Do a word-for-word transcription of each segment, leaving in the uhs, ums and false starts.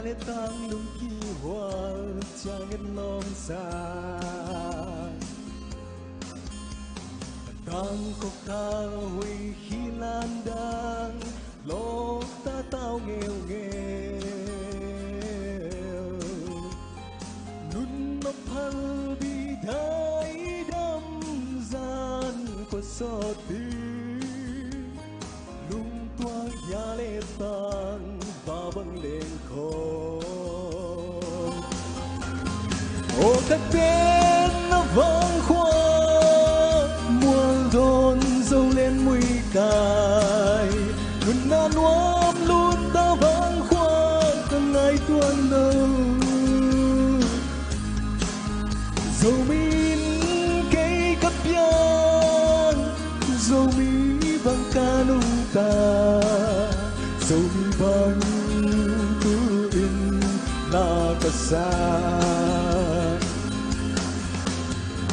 le tang lungkimhual ciang en lawngsa. Tang khawkhal huih hi landang lawngta tau ngeungeu. Nun a phalbi dai dam zan kua sawt ding. Lungtuak hia le tang ba bang leng khawng. Aw ka ten na vang khua mual dawn zo len mui kai. Nunna nuam lun ta vang khua ka ngai tuan lo. Zomi in kei ka piang, Zomi bang ka nungta, Zomi bang tu-in na ka sa.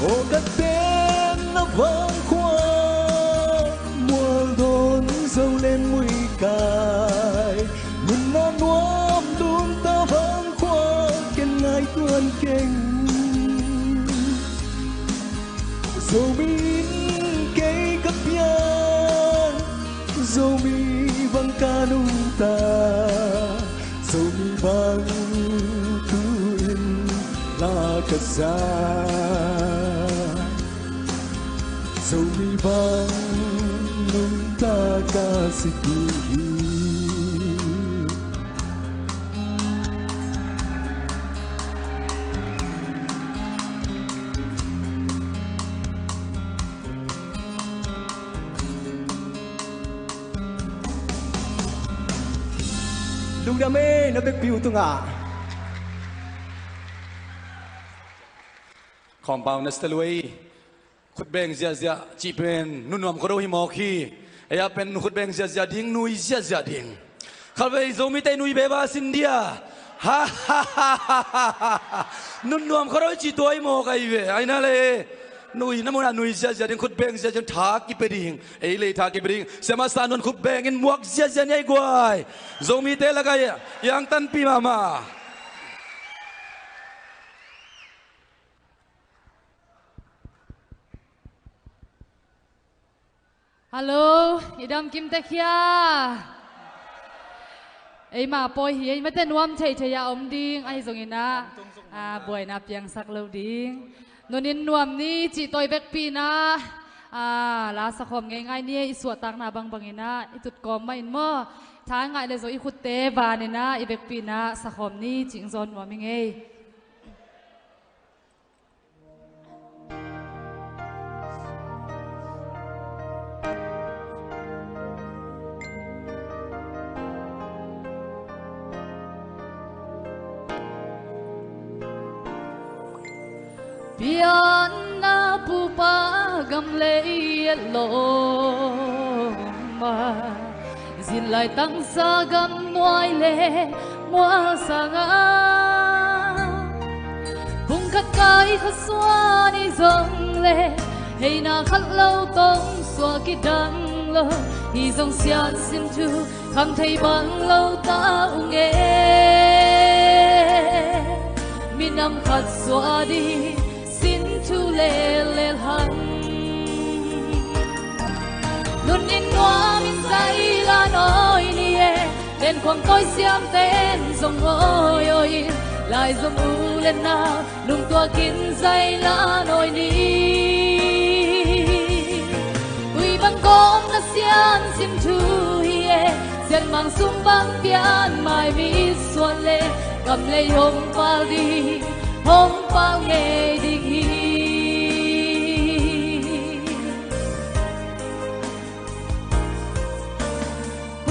Aw ka ten na vang khua mual dawn zo len mui kai. Nunna nuam lun ta vang khua ken ngai tuan keng. Zomi in kei ka piang, Zomi bang ka nungta, Zomi bang tu-in na ka sa. Zomi bang nungta ka si ding hi. Lungdam ei, na vekpi uh tungah. Khawmpau na sita luai. Khutbeng ziahziah cih pen nunuam khuado hi mawk hi. Ei-a pen khutbeng ziahziah ding, nui ziahziah ding. Khatvei Zomite nui beba sin dia. Ha, ha, ha. Nunuam khuado cih tua hi mawk ahi ve. Aina le nui na munah nui ziahziah ding, khutbeng ziahziah ding, tha kipia ding. Ei le tha kipia ding. Siamasa nuan khutbeng in muak ziahziah ni ei guai. Zomite lakah iangtanpih mahmah. Hallo, i dam kim tek hia? Eima pawi hi, eimate nuam theithei a om ding ahi zongin ah, a, buaina piangsak lo ding. Nunin nuam ni cih tawh i vekpi in ah, a, la sakhawm ngeingai ni, i suahtakna bangbangin ah i tutkawm mah in maw. Tha ngaih le zong i khutte vanin ah i vekpi in ah sakhawm ni cih hong zawn nuam ing ei. Pianna pupa gam lei et lawm a, zinlai tangsa gam nuai le mual sangah, pungkhat kai khuasuan i zong le, heina khat lo tong suah kidang lo hi zong sian sin thu kham thei bang lo ta ung e. Minam khat suah ding sin thu lel lel hang. Nunin nuamin zai la nawi ni e, den khuang tawi siamten zong awi awi in, lai zong u le nau lungtuakin zai la nawi ni. Ui bang gawm na sian sin thu hi e, sian mang sum bang pian mai mi suan le, gam lei hong pal ding, hong pal ngei ding hi.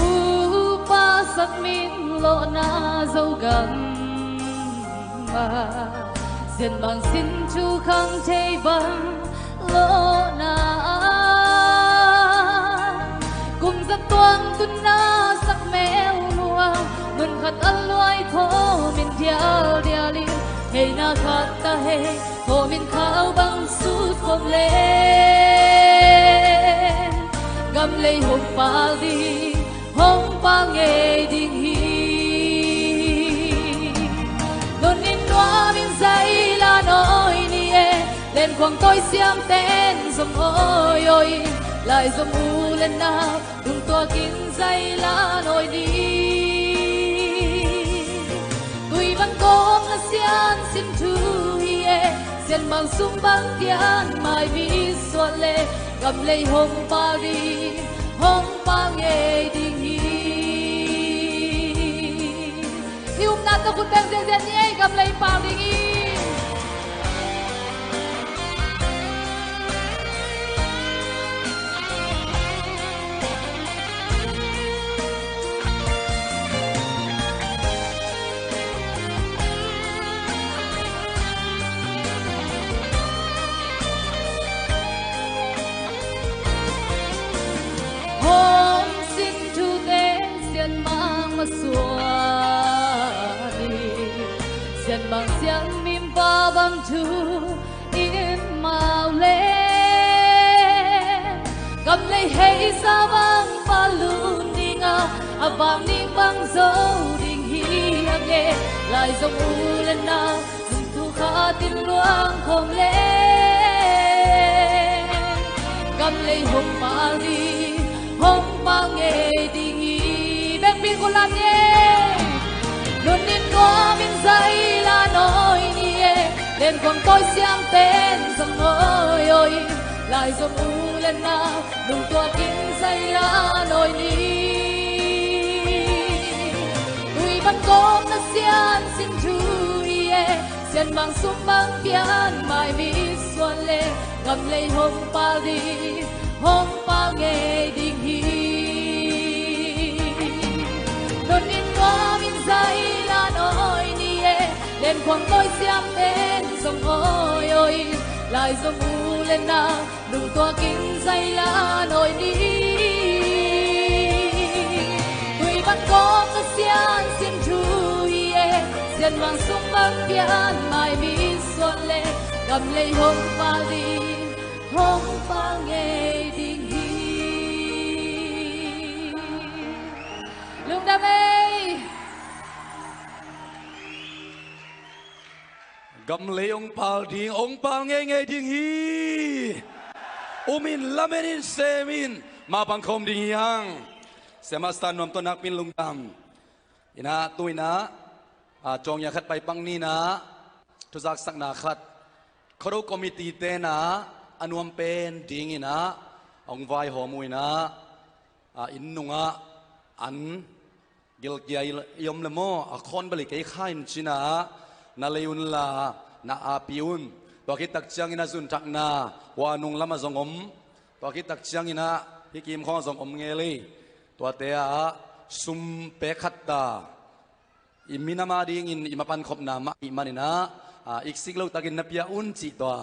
Upa sak min lawhna Zogam ah, sian bang sin thu khang thei bang lawhna. Kum zat tuang tunna sak mel lua, mun khat a luai thaw min dialdial in, heina khat ta hei thaw min khau bang sut khom le, gam lei hong pal ding, hong pal ngei ding hi. Koi siam pen zong awi awi, lai zong u le nau lungtuakin zai la nawi ni. Tui bang kawm na sian sin thu hi e, sian bang sum bang pian mai mi sual le, gam lei hong pal ding, hong pal ngei ding hi. I upna tawh khut beng ziahziah ni ei, gam lei pal ding hi. Hong sin thute sian mang masuan hi. Sian mang sian mimpa bang thu in mau le, gam lei hei sa bang palu ning a, a vang ning bang zo ding hi a nge. Lai zong u le nau zung thu khat in luang khawm le, gam lei hong pal ding, hong pal ngei ding hi. Bekpi kul la ni e. Nun in nuam in zai la nawi ni e, len kuang tawi siam pen zong awi awi, lai zong u le nau lungtuakin zai la nawi ni. Tui bang kawm na sian sin thu hi e, sian mang sum bang pian mai mi suan le, gam lei hong pal ding, hong pal ngei ding hi. Nun in nuam in zai la nawi ni e, len kuang tawi siam pen zong awi awi, lai zong u le nau lungtuakin zai la nawi ni. Tui bang kawm na sian sin thu hi e, sian mang sum bang pian mai mi suan le, gam lei hong pal ding, hong pal ngei ding hi. Lungdam ei. Gam lei hong pal ding, hong pal ngeingei ding hi. Um in, lamen in, sem in, mapang khawm ding hi hang. Sia Masa nuam tawh nakpi in lungdam. Inah tu inah, a, cawngya khat paipang ni inah, thuzaksakna khat, Khuado committee te inah a nuam pen ding inah hong vaihawm uh inah, a, inn nungah an gilkia i om le maw, a khawn bali kei kha in ci inah na lei unla na api un. Tua khit tak ciangin a zunthakna hua nung lamah zong om. Tua khit tak ciangin ah hih kim khawngah zong om ngel hi. Tuate ah sum pek khat ta, i minam adingin i mapan khopna mah ahih manin ah, a, iksik lo takin na pia un cih tua,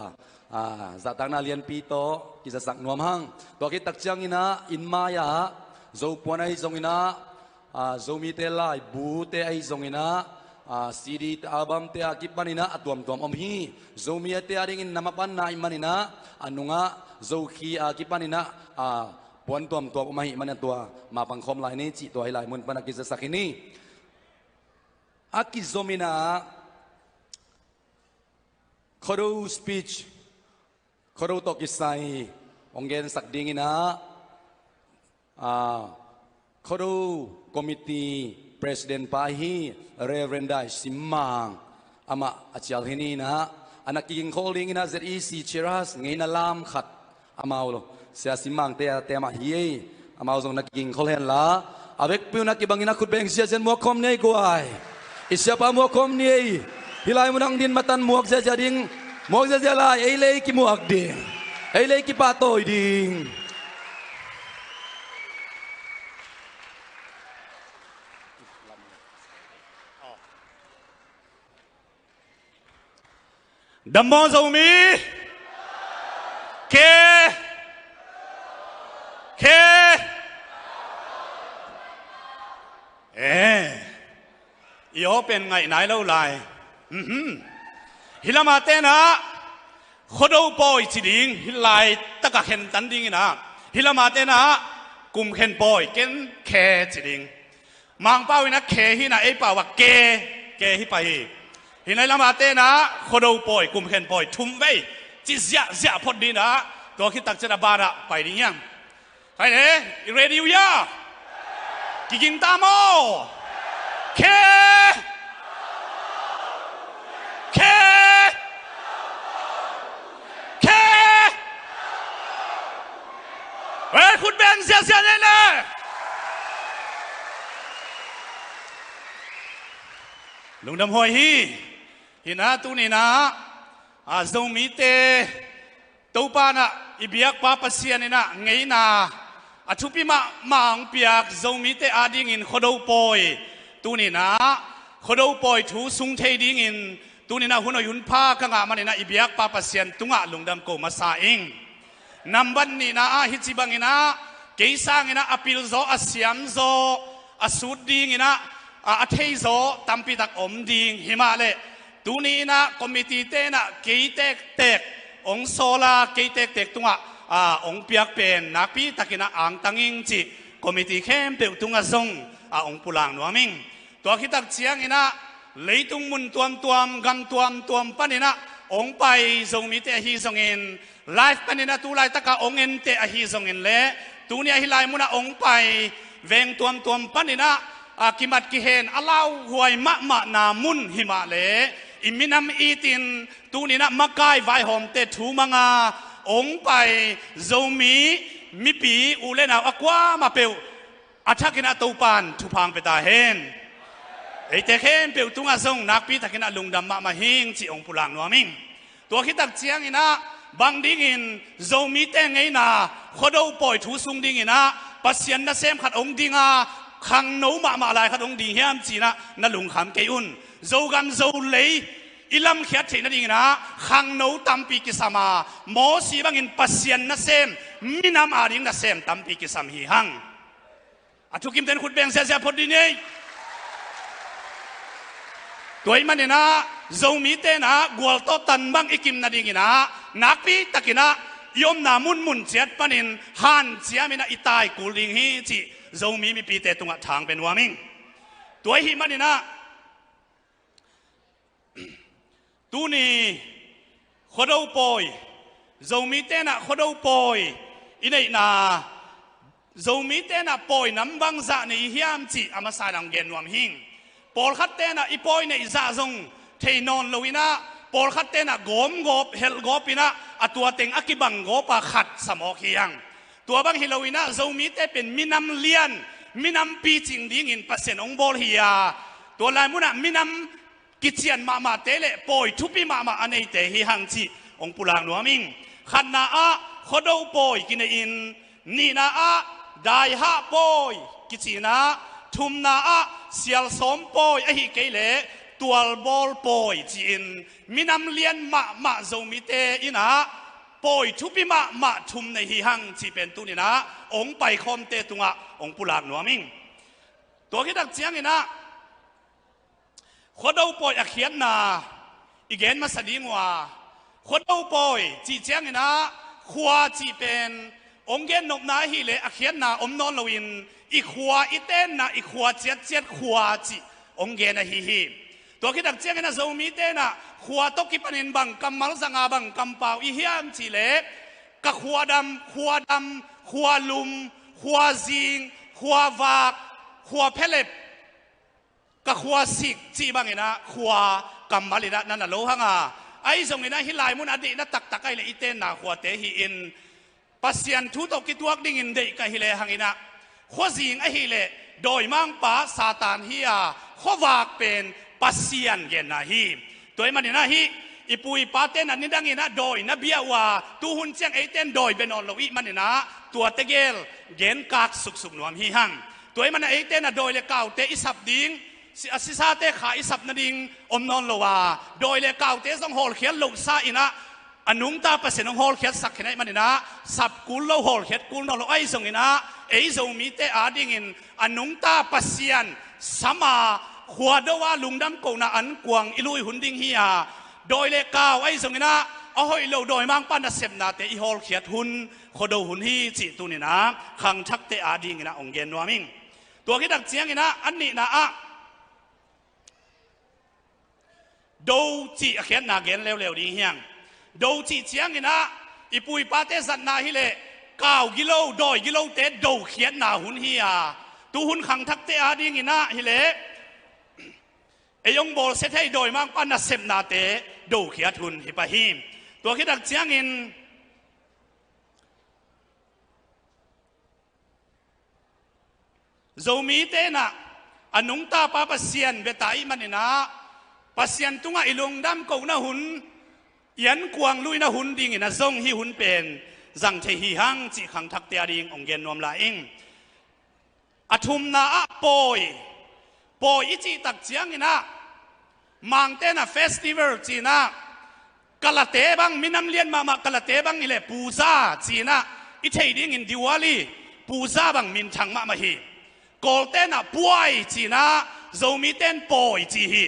a, zahtakna lianpi tawh kizasak nuam hang. Tua khit tak ciangin ah inn mai-ah Zopuan ahi zongin ah, a, Zomite laibute ahi zongin ah, a, C D te, album te a kipanin ah a tuamtuam om hi. Zomi a te adingin na mapanna ahih manin ah a nungah Zokhi a kipanin ah, a, puan tuamtuam om ahih manin ah tua mapang khawm lai ni cih tua hih lai mun pan a kizasak hi ni. A kizomin ah Khuado speech, Khuado tawh kisai hong gensak dingin ah, a, Khuado committee president pa hi Reverend Dai Sim Mang, amah a cial hi ni inah, a na kigingkhol dingin ah Z E C Cheras ngeina lam khat, amau lo, Sia Sim Mang te a te amah hi ei. Amau zong na kigingkhol hen la, a vekpi un a kibangin a khut beng ziahziah in muak khawm ni ei guai. I siapa muak khawm ni ei. Hih lai mun hong din matan muak ziahziah ding. Muak ziahziah lai, ei le ei kimuak ding. Ei le ei kipahtawi ding. Dam maw Zomi? Ke. Ke. Eh. I aw pen ngaih nai lo lai. Mhm. Hih lamah tenah Khuado pawi ci ding, hih lai takah khentan dingin ah. Hih lamah tenah kum khen pawi, ken khe ci ding. Mangpau in a khe hi inah, ei pau ah ke, ke hi pah hi. Hih lai lamah tenah Khuado pawi, kum khen pawi, thum vei ci ziahziah phot ding in ah, tua khit tak ciang a banah pai ding hiam? Hai le, i ready uh hia? Kiging ta maw? Khe! Khe! Khe! Well, khut beng ziahziah nei le. Lungdam huai hi. Hi in ah tuni in ah, a, Zomite Topa in ah i biakpa Pasian in ah ngeina a thupi mahmah hong piak Zomite adingin Khuado pawi, tuni in ah Khuado pawi thu sung thei dingin tuni in ah hun hoih hun pha ka ngah manin ah i biakpa Pasian tungah lungdam ko masa ing. Nambat nihna ah hih ci bangin ah, kei sangin ah a pilzaw, a siamzaw, a sut dingin ah, a, a theizaw tampi tak om ding. Hi mah leh tuni in ah committee-te in ah kei tektek hong sawl a, kei tektek tungah, a, hong piak pen nakpi takin ah angtang ing cih committee khempeuh tungah zong, a, hong pulak nuam ing. Tua khit tak ciangin ah leitung mun tuamtuam, gam tuamtuam panin ah hong pai Zomite ahi zongin, live panin ah tu laitak a hong ente ahi zongin leh, tuni a hih lai mun ah hong pai veng tuamtuam panin ah, a, kimat kihen a lauhuai mahmahna mun hi mah leh, i minam itin tuni in ah makai vaihawmte thu mang a hong pai Zomi mipi u le nau a kuamah peuh a thakin ah Topan thupha hong pia ta hen. Eite khempeuh tungah zong nakpi takin ah lungdam mahmah ing cih hong pulak nuam ing. Tua khit tak ciangin ah bang dingin Zomite ngeina Khuado pawi thu sung dingin ah Pasian nasem khat hong ding a, khangno mahmah lai khat hong ding hiam ci in ah na lungkham kei un. Zogam Zolei i lamkhiat theih nadingin ah khangno tampi kisam a, Mosi bangin Pasian nasem, minam ading nasem tampi kisam hi hang. A thukimte in khut beng ziahziah phot dih ni. Tua ahih manin ah Zomite in ah gualtawh tan bang i kim nadingin ah nakpi takin ah i omna munmun ciat panin hanciam in ah i tai kul ding hi cih Zomi mipite tungah thang pia nuam ing. Tua ahih manin ah tuni Khuado pawi, Zomite in ah Khuado pawi i neihna, Zomite in ah pawi nam bangzah nei hiam cih a masa in ah hong gen nuam hi ing. Pawlkhatte in ah i pawi neih zah zong thei nawn lo in ah, pawlkhatte in ah gawmgawp, helhgawp in ah a tua teng a kibang gawp a khat sa mawk hi hang. Tua bang hi lo in ah Zomite pen minam lian, minam picing dingin Pasian hong bawl hi a, tua lai mun ah minam kician mahmahte le pawi thupi mahmah a neite hi hang cih hong pulak nuam ing. Khatna ah Khuado pawi kinei in, nihna ah Daihah pawi kici in ah, thumna ah Sialsawm pawi ahih kei leh Tualbawl pawi ci-in minam lian mahmah Zomite in ah pawi thupi mahmah thum nei hi hang cih pen tuni in ah hong paikhawmte tungah hong pulak nuam ing. Tua khit tak ciangin ah Khuado pawi a khiatna i gen masa ding uh a, Khuado pawi cih ciangin ah khua cih pen hong gen nopna ahih leh a khiatna om nawn lo in, i khua, i tenna, i khua ciatciat khua cih hong gen ahi hi. Tua khit tak ciangin ah Zomite in ah khua tawh kipanin bang kammal zang a, bang kampau i hiam cih leh, ka khua dam, khua dam, khua lum, khua zing, khua vak, khua phelep, ka khua sik cih bangin ah khua kammal in ah na na lo hang a, ahi zongin ah hih lai mun a deihna taktak ahih leh i tenna khuate hi-in, Pasian thu tawh kituak dingin deih ka hi lehang in ah, khuazing ahih leh dawimangpa Satan hi a, khuavak pen Pasian genna hi. Tua ahih manin ah hih i pu i pate in ah nidangin ah dawi na bia uh a, tuhun ciang eite in dawi bia nawn lo ahih manin ah tua tegel genkak suksuk nuam hi hang. Tua ahih manin ah eite in ah dawi le kaute i sap ding, si-, a sisate kha i sap nading om nawn lo a, dawi le kaute zong hawlkhiat lohsa in ah a nungta Pasian hong hawlkhiatsak khin ahih manin ah sap kul lo, hawlkhiat kul nawn lo, ahi zongin ah ei Zomite adingin a nungta Pasian sam a, khuado a lungdam kohna ankuang i lui hun ding hi a, dawi le kau ahi zongin ah a hoih lo dawimangpa nasepnate i hawlkhiat hun, khuado hun hi cih tuni in ah khangthakte adingin ah hong gen nuam ing. Tua khit tak ciangin ah a nihna ah do cih a khiatna gen leuleu ding hi hang. Do cih ciangin ah i pu i pate zatna hileh kau gilo, dawi gilote dokhiatna hun hi a, tu hun khangthakte adingin ah hileh ei hong bawlsia thei dawimangpa nasepnate dokhiat hun hi pah hi. Tua khit tak ciangin Zomite in ah a nungta pa Pasian bia ta ahih manin ah Pasian tungah i lungdam kohna hun, i ankuang luina hun dingin ah zong hih hun pen zang thei hi hang cih khangthakte ading hong gen nuam lai ing. A thumna ah pawi. Pawi i cih tak ciangin ah Mangte in ah festival ci-in ah, Kalate bang, minam lian mahmah Kalate bang hileh puja ci-in ah i theih dingin Diwali, puja bang minthang mahmah hi. Kawlte in ah puai ci-in ah, Zomite in pawi ci hi.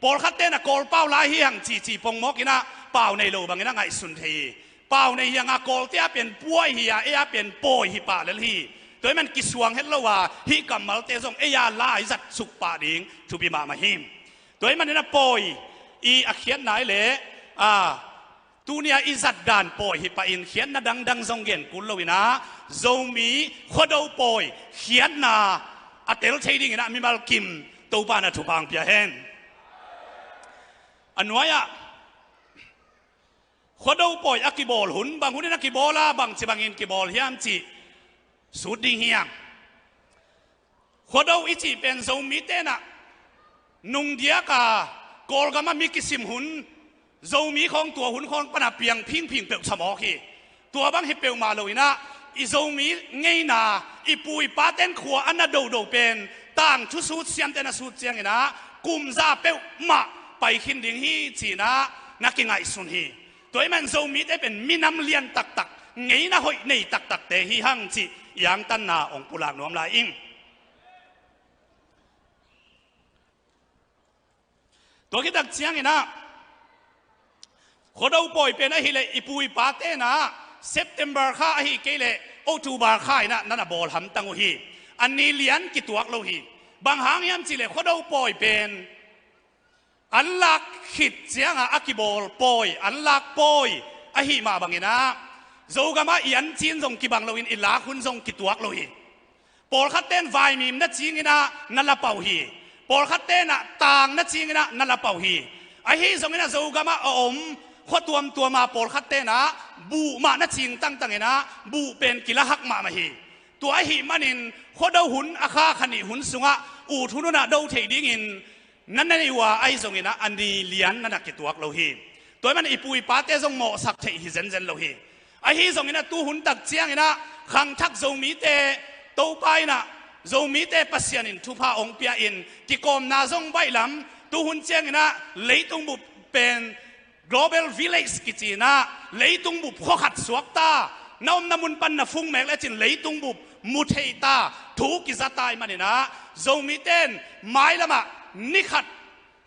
Pawlkhatte in ah Kawl pau lai hi hang cici pongmawk in ah pau nei lo bangin ah ngaihsun thei hi. Pau nei hi hang a, Kawlte a pen puai hi a, ei a pen pawi hi pah lel hi. Tua ahih man kisuang het lo a, hih kammalte zong ei a la i zat suk pah ding thupi mahmah hi. Tua ahih manin ah pawi i a khiatna hileh, a, tuni-a i zat dan pawi hi pah in khiatna dangdang zong gen kul loin ah Zomi Khuado pawi khiatna a tel thei dingin ah mimal kim Topa in ah thupha hong pia hen. A nuai-ah Khuado pawi a kibawl hun, bang hunin a kibawl a, bangci bangin kibawl hiam cih sut ding hi hang. Khuado i cih pen Zomite in ah nungdiak a, Kawlgam ah mi kisim hun, Zomi khawng tua hun khawng pan a piang phingphing peuh sa mawk hi. Tua bang hi peuhmah loin ah i Zomi ngeina, i pu i pate in khua a na dodo pen tangthu sut, siamte na sut ciangin ah kum za peuhmah pai khin ding hi ci-in ah na kingaihsun hi. Tua ahih man Zomite pen minam lian taktak, ngeina hoih nei taktakte hi hang cih i angtanna hong pulak nuam lai ing. Tua khit tak ciangin ah Khuado pawi pen ahih leh i pu i pate in ah September kha ahih kei leh October kha in ah na na bawl hamtang uh hi. A ni lian kituak lo hi. Bang hang hiam cih leh Khuado pawi pen an lak khit ciangah a kibawl pawi, an lak pawi ahih mah bangin ah Zogam ah i an cin zong kibang loin i lak hun zong kituak lo hi. Pawlkhatte in vaimim na cingin ah na la pah uh hi. Pawlkhatte in ah tang na cingin ah na la pah uh hi. Ahi zongin ah Zogam ah a om khua tuamtuam a pawlkhatte in ah buh mah na cing tangtangin ah buh pen kila hak mahmah hi. Tua ahih manin Khuado hun a kha kha nih hun sungah ut hun hun ah do theih dingin na nei uh a, ahi zongin ah a ni lian na na kituak lo hi. Tua ahih man i pu i pate zong mawhsak theih hi zenzen lo hi. Ahi zongin ah tu hun tak ciangin ah khangthak Zomite Topa in ah, Zomite Pasian in thupha hong pia in kikawmna zong baih lam, tu hun ciangin ah leitung bup pen Global Village kici-in ah leitung bup khua khat suak ta, na omna mun pan na fung mek lecin leitung bup mu thei ta, thu kiza ta ahih manin ah Zomite in mailam ah ni khat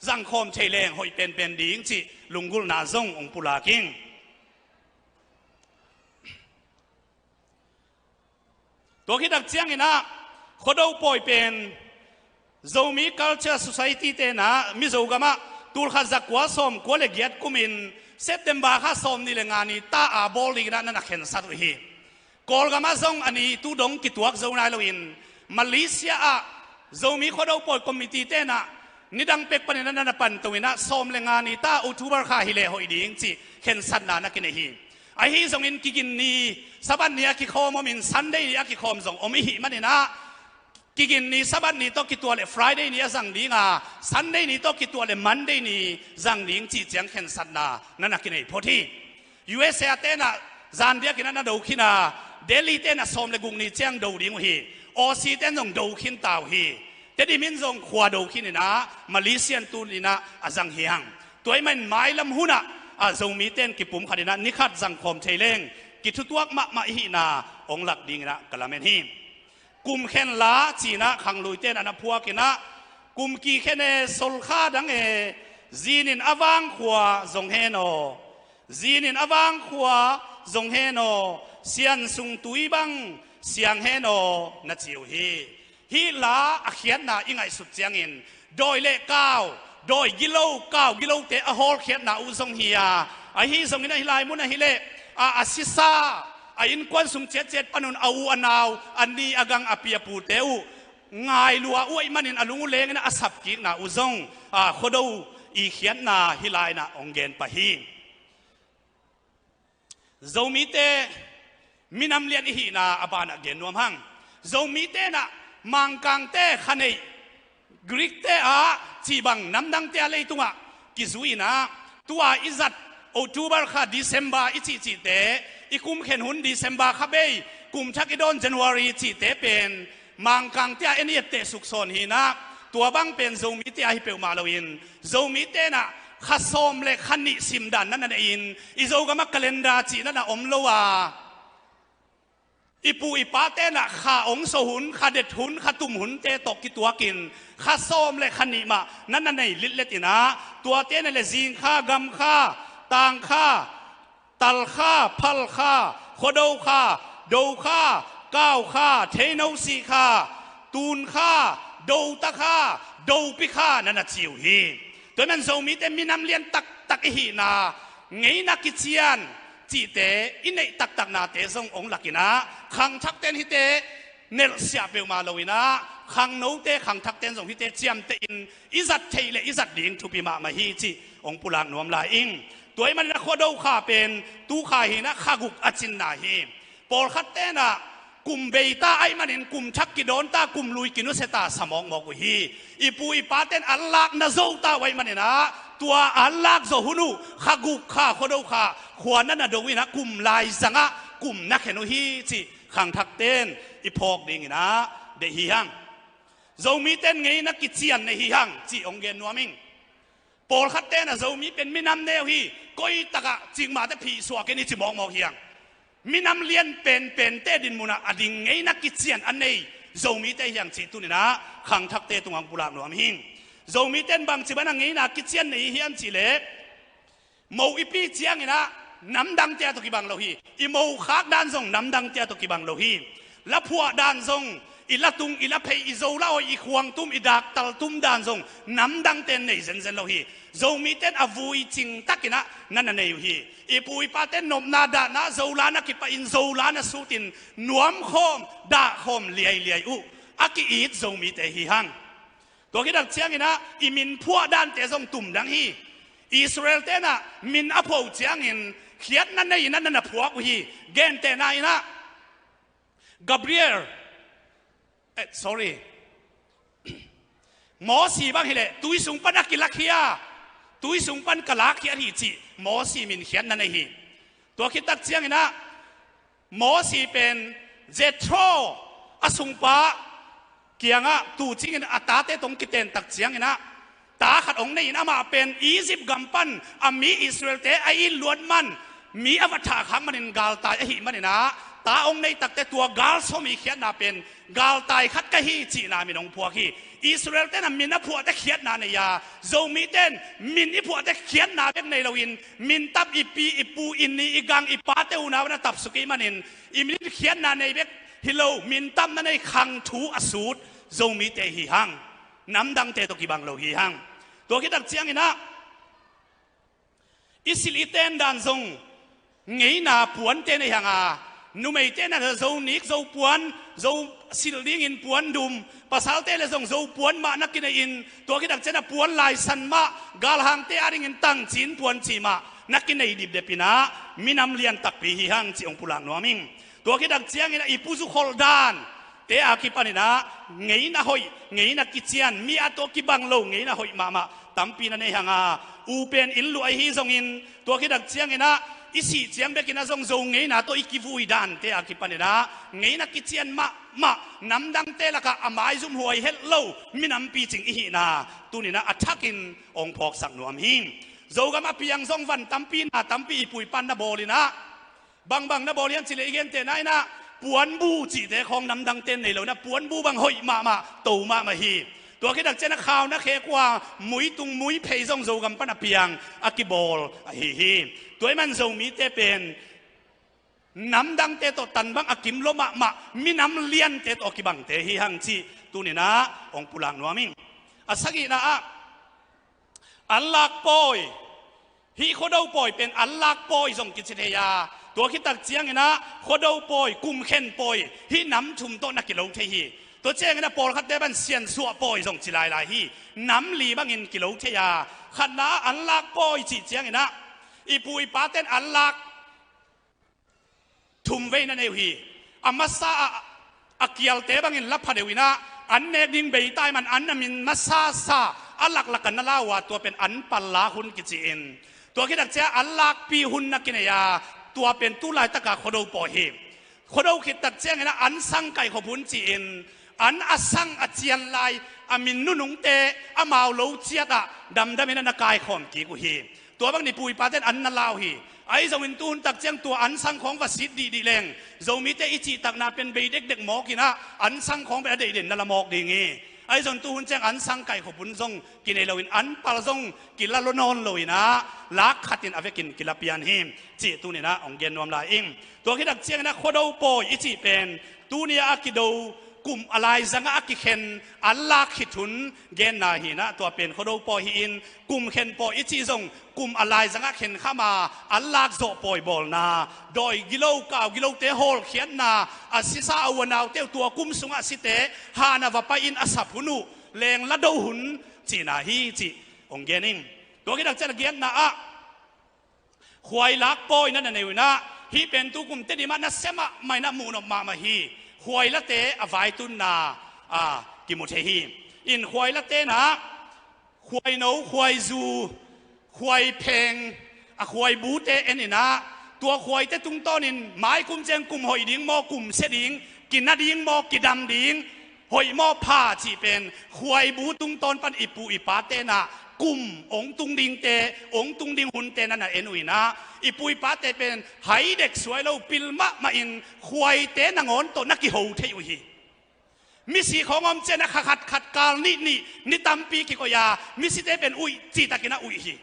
zangkhawm thei leng hoih penpen ding cih lunggulhna zong hong pulak ing. Tua khit tak ciangin ah Khuado pawi pen Zomi Culture Society te in ah Mizo gam ah tulkhat zakua sawmkua le giat kumin September kha sawmnih le nga ni ta a bawl dingin ah na na khensat uh hi. Kawlgam ah zong a ni tu dong kituak zo nai loin Malaysia ah Zomi Khuado pawi committee te in ah nidang pek panin ah na na panto in ah sawm le nga ni ta October kha hi leh hoih ding cih khensatna na kinei hi. Ahi zongin kigin ni Sabbath ni a kikhawm omin Sunday ni a kikhawm zong om i hih manin ah kigin ni Sabbath ni tawh kituak le Friday ni a zang ding a, Sunday ni tawh kituak le Monday ni zang ding cih ciang khensatna na na kinei phot hi. U S A te in ah zan diakin ah na do khin a, Delhi te in ah sawm le guk ni ciang do ding uh hi. Aussie te in zong do khin ta uh hi. Tedim in zong khua do khin in ah Malaysia in tu ni in ah a zang hi hang. Tua ahih man mailam hun ah a Zomite in kipumkhat in ah ni khat zangkhawm thei leng kithutuak mahmah i hihna hong lak dingin ah ka lamen hi. Kum khen la ci-in ah khangluite in ah na phuak in ah, kum ki khen e, sol kha dang e, zinin a vang khua zong hen aw, zinin a vang khua zong hen aw, sian sung tui bang siang hen aw na ci uh hi. Hih la a khiatna i ngaihsut ciangin dawi le kau, dawi gilo, kau gilote a hawlkhiatna uh zong hi a, Ahi zongin ahi lai mun ahileh a, a sisa, a innkuan sung ciatciat panun a u a nau, a ni a gang a pi a pute uh ngai lua uh ahih manin a lung uh lengin a sapkikna uh zong a, Khuado i khiatna hih lai-in ah hong gen pah hi. Zomite minam lian i hihna a banah gen nuam hang. Zomite in ah Mangkangte kha neih, Greekte ah cih bang namdangte a leitungah kizui in ah, tua i zat October kha December i cihcihte, i kum khen hun December kha bei, kum thak i dawn January cihte pen Mangkangte a en i etteh suksawn hi in ah, tua bang pen Zomite a hi peuhmah loin, Zomite in ah kha sawm le kha nih simdan na na nei in, i Zogam ah calendar cih na na om lo a, i pu i pate in ah kha ongso hun, kha det hun, kha tum hunte tawh kituakin kha sawm le kha nih mah na na nei litlet in ah, tuate na le zing kha, gam kha, tang kha, tal kha, phal kha, khuado kha, do kha, kau kha, theino si kha, tun kha, dota kha, dopi kha na na ci uh hi. Tua ahih manin Zomite minam lian taktak i hihna, ngeina kician cihte i neih taktaknate zong hong lak in ah, khangthakte in hihte nelhsiah peuhmah lo in ah, khangnote khangthakte in zong hihte ciamtehin i zat theih le i zat ding thupi mahmah hi cih hong pulak nuam lai ing. Tua ahih manin ah Khuado kha pen tu kha hi in ah kha guk a cinna hi. Pawlkhatte in ah kum bei ta ahih manin kum thak kidawn ta, kum lui kinusia ta sa mawkmawk uh hi. I pu i pate in an lak na zo ta uh ahih manin ah, tua an lak zawh hun uh kha guk kha, Khuado kha, khua na na do in ah kum laizang ah kum na khen uh hi cih khangthakte in i phawk ding in ah deih hi hang. Zomite in ngeina kician nei hi hang cih hong gen nuam ing. Pawlkhatte in ah Zomi pen minam neu hi, koi tak ah cikmahte phihsuak in i ci mawkmawk hi hang. Minam lian penpente dinmun ah a ding ngeina kician a nei Zomite hi hang cih tuni in ah khangthakte tungah hong pulak nuam ing. Zomite in bangci bangin ah ngeina kician nei hiam cih leh, mo i pi ciangin ah namdangte a tawh kibang lo hi. I mo khak dan zong namdangte a tawh kibang lo hi. La phuah dan zong, i la tung, i la phei, i zo la awi, i khuang tum, i daktal tum dan zong namdangte in nei zenzen lo hi. Zomite in a vui cing takin ah na na nei uh hi. I pu i pate in nopna dahna, Zo la na kipahin, Zo la na sutin nuamkhawm, dahkhawm liailiai uh a ki-it Zomite hi hang. Tua khit tak ciangin ah i min phuah dante zong tumdang hi. Israel-te in ah min a phuah uh ciangin khiatna nei in ah na na phuak uh hi. Gentehna in ah Gabriel, eh, sorry, Mosi bang hileh tui sung pan a kilakhia, tui sung pan ka lakkhiat hi cih Mosi min khiatna nei hi. Tua khit tak ciangin ah Mosi pen Jethro a sungpa kiangah tuucingin a tate tawh kiten tak ciangin ah ta khat hong nei in, amah pen Egypt gam pan a mi Israel-te a it luat man, mi a va thah khak manin galtai ahih manin ah ta hong nei takteh tua galsawmi khiatna pen galtai khat ka hi cihna min hong phuak hi. Israel-te in ah min a phuahteh khiatna nei a, Zomite in min i phuahteh khiatna bek nei loin min tap i pi i pu i ni i gang i pate unau na tapsuk i hih manin i min in khiatna nei bek hi lo, min tapna nei khang thu a sut Zomite hi hang. Namdangte tawh kibang lo hi hang. Tua khit tak ciangin ah i silh i ten dan zong ngeina puante nei hang a, numeite in ah Zo nik, Zo puan, Zo silh dingin puan dum, pasalte le zong Zo puan mah na kinei in, tua khit tak ciangin ah puan laisan mah, galhangte a dingin tangcin puan cih mah na kinei dipdep in ah minam lian takpi hi hang cih hong pulak nuam ing. Tua khit tak ciangin ah i pu zu kholh dante a kipanin ah ngeina hoih, ngeina kician, mi a tawh kibang lo ngeina hoih mahmah tampi na nei hang a, u pen inn luah ahi zongin, tua khit tak ciangin ah i sih ciang bekin ah zong Zo ngeina tawh i kivui dante a kipanin ah ngeina kician mahmah, namdangte lakah a maizumhuai het lo minam picing i hihna tuni in ah a thakin hong phawksak nuam hi. Zogam a piang zong van tampi na tampi i pu i pa'n na bawl in ah, bangbang na bawl hiam cih leh i gentehna in ah puanbu cihte khawng namdangte in nei lo in ah, puanbu bang hoih mahmah, to mahmah hi. Tua khit tak ciangin ah khauna khek uh a, muitung muiphei zong Zogam pan a piang a kibawl ahi hi. Tua ahih man Zomite pen namdangte tawh tan bang a kim lua mahmah, minam liante tawh kibangte hi hang cih tuni in ah hong pulak nuam ing. A sagihna ah, an lak pawi, Hih Khuado pawi pen anlak pawi zong kici thei a, tua khit tak ciangin ah Khuado pawi, kumkhen pawi, hih nam thum tawh na kilo thei hi. Tua ciangin ah pawlkhatte pan siansuah pawi zong ci lailai hi. Nam li bangin kilo thei a, khatna ah anlak pawi cih ciangin ah i pu i pate'n anlak thum vei na nei uh hi. A masa ah a kialte bangin la pha deuh in ah, an nek ding bei tai man an a min masa sa a laklak a na la uh a, tua pen anpal lak hun kici in, tua khit tak ciang anlakpi hun na kinei a, tua pen tu laitak a Khuado pawi hi. Khuado khit tak ciangin ah an sang kaihkhop hun ci-in, an a sang a cian lai a min nunungte amau lo ciat ah damdam in ah na kaikhawm kik uh hi. Tua bangin i pu i pate'n an na la uh hi. Ahi zongin tuhun tak ciang tua an sang khawng va sit dihdih leng, Zomite i cihtakna pen bei dekdek mawk in ah an sang khawng pen a deih den na la mawk ding hi. Ahi zongin tuhun ciang an sang kaihkhop hun zong kinei loin, anpal zong kila lo nawn lo in ah, lak khat in a vekin kila pian hi cih tuni-in ah hong gen nuam lai ing. Tua khit tak ciangin ah Khuado pawi i cih pen tuni-a a kido, kum a laizang ah a kikhen anlak khit hun genna hi in ah, tua pen Khuado pawi hi-in, kumkhen pawi i cih zong kum a laizang ah khenkham a anlak zawh pawi bawlna, dawi gilo, kau gilote hawlkhiatna, a sisa a u a naute uh tua kum sungah site han a va pai-in a sap hun uh, leng la do hun cihna hi cih hong gen ing. Tua khit tak ciang a giatna ah khuailak pawi na na nei uh in ah, hih pen tu kum Tedim ah nasia mahmah in ah muhnop mahmah hi. Khuailate a vaitunna a kimu thei hi. In khuailate'n ah khuaino, khuaizu, khuaipheng, a khuaibute en in ah, tua khuaite tungtawnin mai kum ciang kum hoih ding maw, kum sia ding, kina ding maw, kidam ding, hoih maw pha cih pen khuaibu tungtawn pan i pu i pate'n ah kum hong tung dingte, hong tung ding hunte na na en uh in ah, i pu i pate pen hai dek suai lo, pil mahmah in khuaite nangawn tawh na kiho thei uh hi. Misi khawng om ciang ah kha khat khat kal nih nih ni tampi kikoih a, misite pen uih cihtakin a uih hi.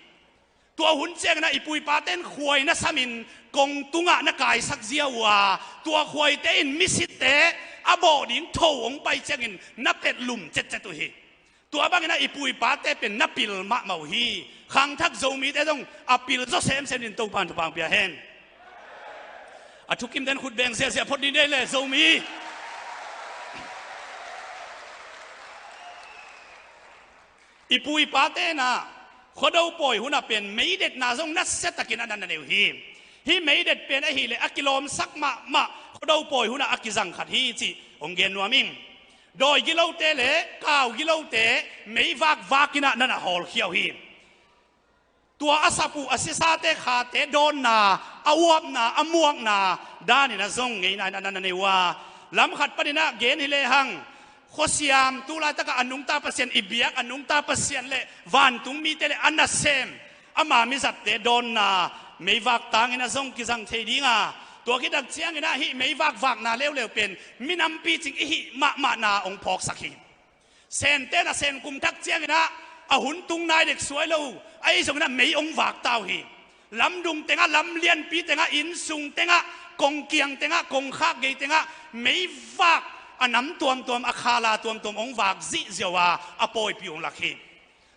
Tua hun ciangin ah i pu i pate'n khuai na samin kong tungah na kaisak ziau uh a, tua khuaite in misite a bawh ding tho hong pai ciangin na petlum cetcet uh hi. Tua bangin ah i pu i pate pen na pil mahmah uh hi. Khangthak Zomite zong a pil zaw semsem in Topa'n thupha pia hen. A thukimte'n khut beng ziahziah phot ni nei le Zomi. I pu i pate'n ah Khuado pawi hun ah pen meidetna zong nasiatakin a na na nei uh hi. Hih meidet pen ahih leh a kilawmsak mahmah Khuado pawi hun ah a kizang khat hi cih hong gen nuam ing. Dawi gilote le kau gilote meivak vak in ah na na hawlkhia uh hi. Tua a sap uh a sisate khate dawnna, a uapna, a muakna danin ah zong ngeina in ah na na nei uh a, lam khat panin ah gen hi lehang, khuasiam, tu laitak ah a nungta Pasian, i biak a nungta Pasian le vantung mite le a nasem, ama mizatte dawnna meivak tangin ah zong kizang thei ding a, tua khit tak ciangin ah hih meivak vakna leuleu pen minam picing i hih mahmahna hong phawksak hi. Sente'n ah sen kum thak ciangin ah a hun tung nai dek suai lo, ahi zongin ah mei hong vak ta uh hi. Lamdung teng ah, lam lianpi teng ah, innsung teng ah, kongkiang teng ah, kongkhak gei teng ah meivak a nam tuamtuam, a khala tuamtuam hong vak zihziau a, a pawipih hong lak hi.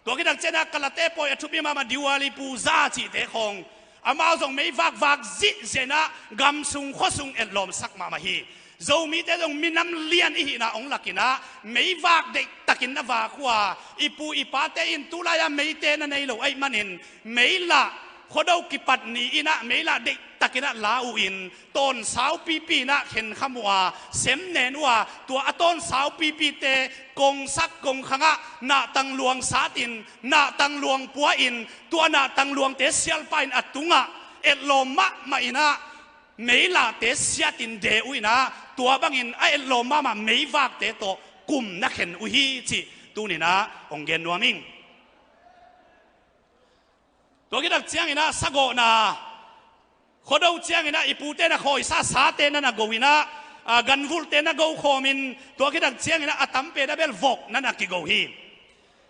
Tua khit tak ciangin ah Kalate pawi a thupi mahmah Diwali puja cihte khawng, amau zong meivak vak zihziah in ah gamsung khuasung etlawmsak mahmah hi. Zomite zong minam lian i hihna hong lakin ah meivak deihtakin na vak uh a, i pu i pate in tulai-a meite na nei lo ahih manin meilah, Khuado kipat ni-in ah meilah deihtakin ah la uh in, tawnsau pipi in ah khenkham uh a, sem nen uh a, tua a tawnsau pipite kongsak kongkhang ah nahtang luang satin, nahtang luang pua-in, tua nahtang luangte sialpa in a tungah etlawm mahmah in ah meilahte siatin de uh in ah, tua bangin a etlawm mahmah meivakte tawh kum na khen uh hi cih tuni-in ah hong gen nuam ing. Tua khit tak ciangin ah sagawhna, Khuado ciangin ah i pute'n ah khawisa sate na na go in ah, a, ganvulhte na go khawmin, tua khit tak ciangin ah a tam pen a bel vok na na kigo hi.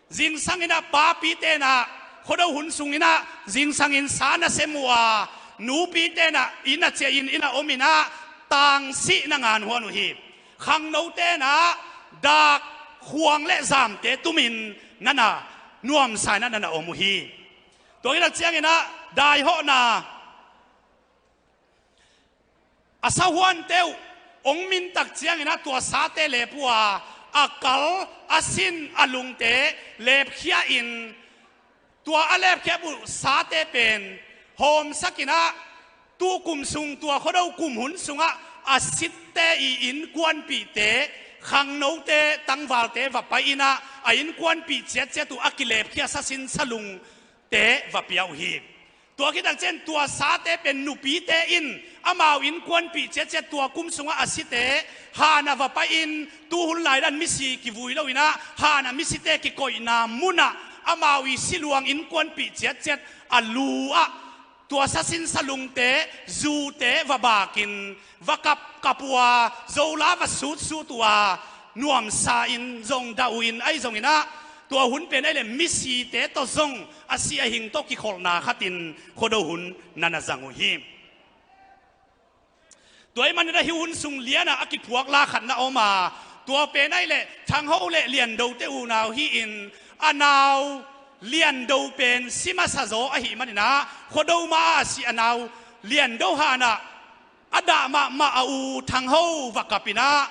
Zingsangin ah papite'n ah Khuado hun sungin ah zingsangin sa na sem uh a, nupite'n ah inn a ciah in, inn a om in ah tangsih na nganhuan uh hi. Khangnote'n ah dak, khuang le zamte tumin na na nuamsa in ah na na om uh hi. Tua khit tak ciangin ah daihawhna a sahuante uh hong mintak ciangin ah tua sate lep uh a, a kal, a sin, a lungte lepkhia in, tua a lepkhiat uh sate pen hawmsak in ah, tu kum sung, tua Khuado kum hun sungah a sitte i innkuanpihte, khangnote, tangvalte va pai in ah, a innkuanpih ciatciat uh a kilepkhia sasin salungte va pia uh hi. Tua khit tak ciang tua sate pen nupite in amau innkuanpih ciatciat tua kum sungah a site han ah va pai-in, tu hun lai dan misi kivui lo in ah, han ah misite kikoihna munah amau i siluang innkuanpih ciatciat a lu ah tua sasin salungte, zute va bakin, va kapkap uh a, zola va sutsut uh a, nuamsa in zong dah uh in, ahi zongin ah tua hun pen ahih leh misite tawh zong, a si a hing tawh kikholhna khatin Khuado hun na na zang uh hi. Tua ahih manin ah hih hun sung lianah a kiphuak la khat na om a, tua pen ahih leh Thang Ho le Lian Do te unau hi-in, a nau Lian Do pen si masa zaw ahih manin ah, Khuado ma-a a si a nau Lian Do han ah a dah mahmah a u Thang Ho va kap in ah,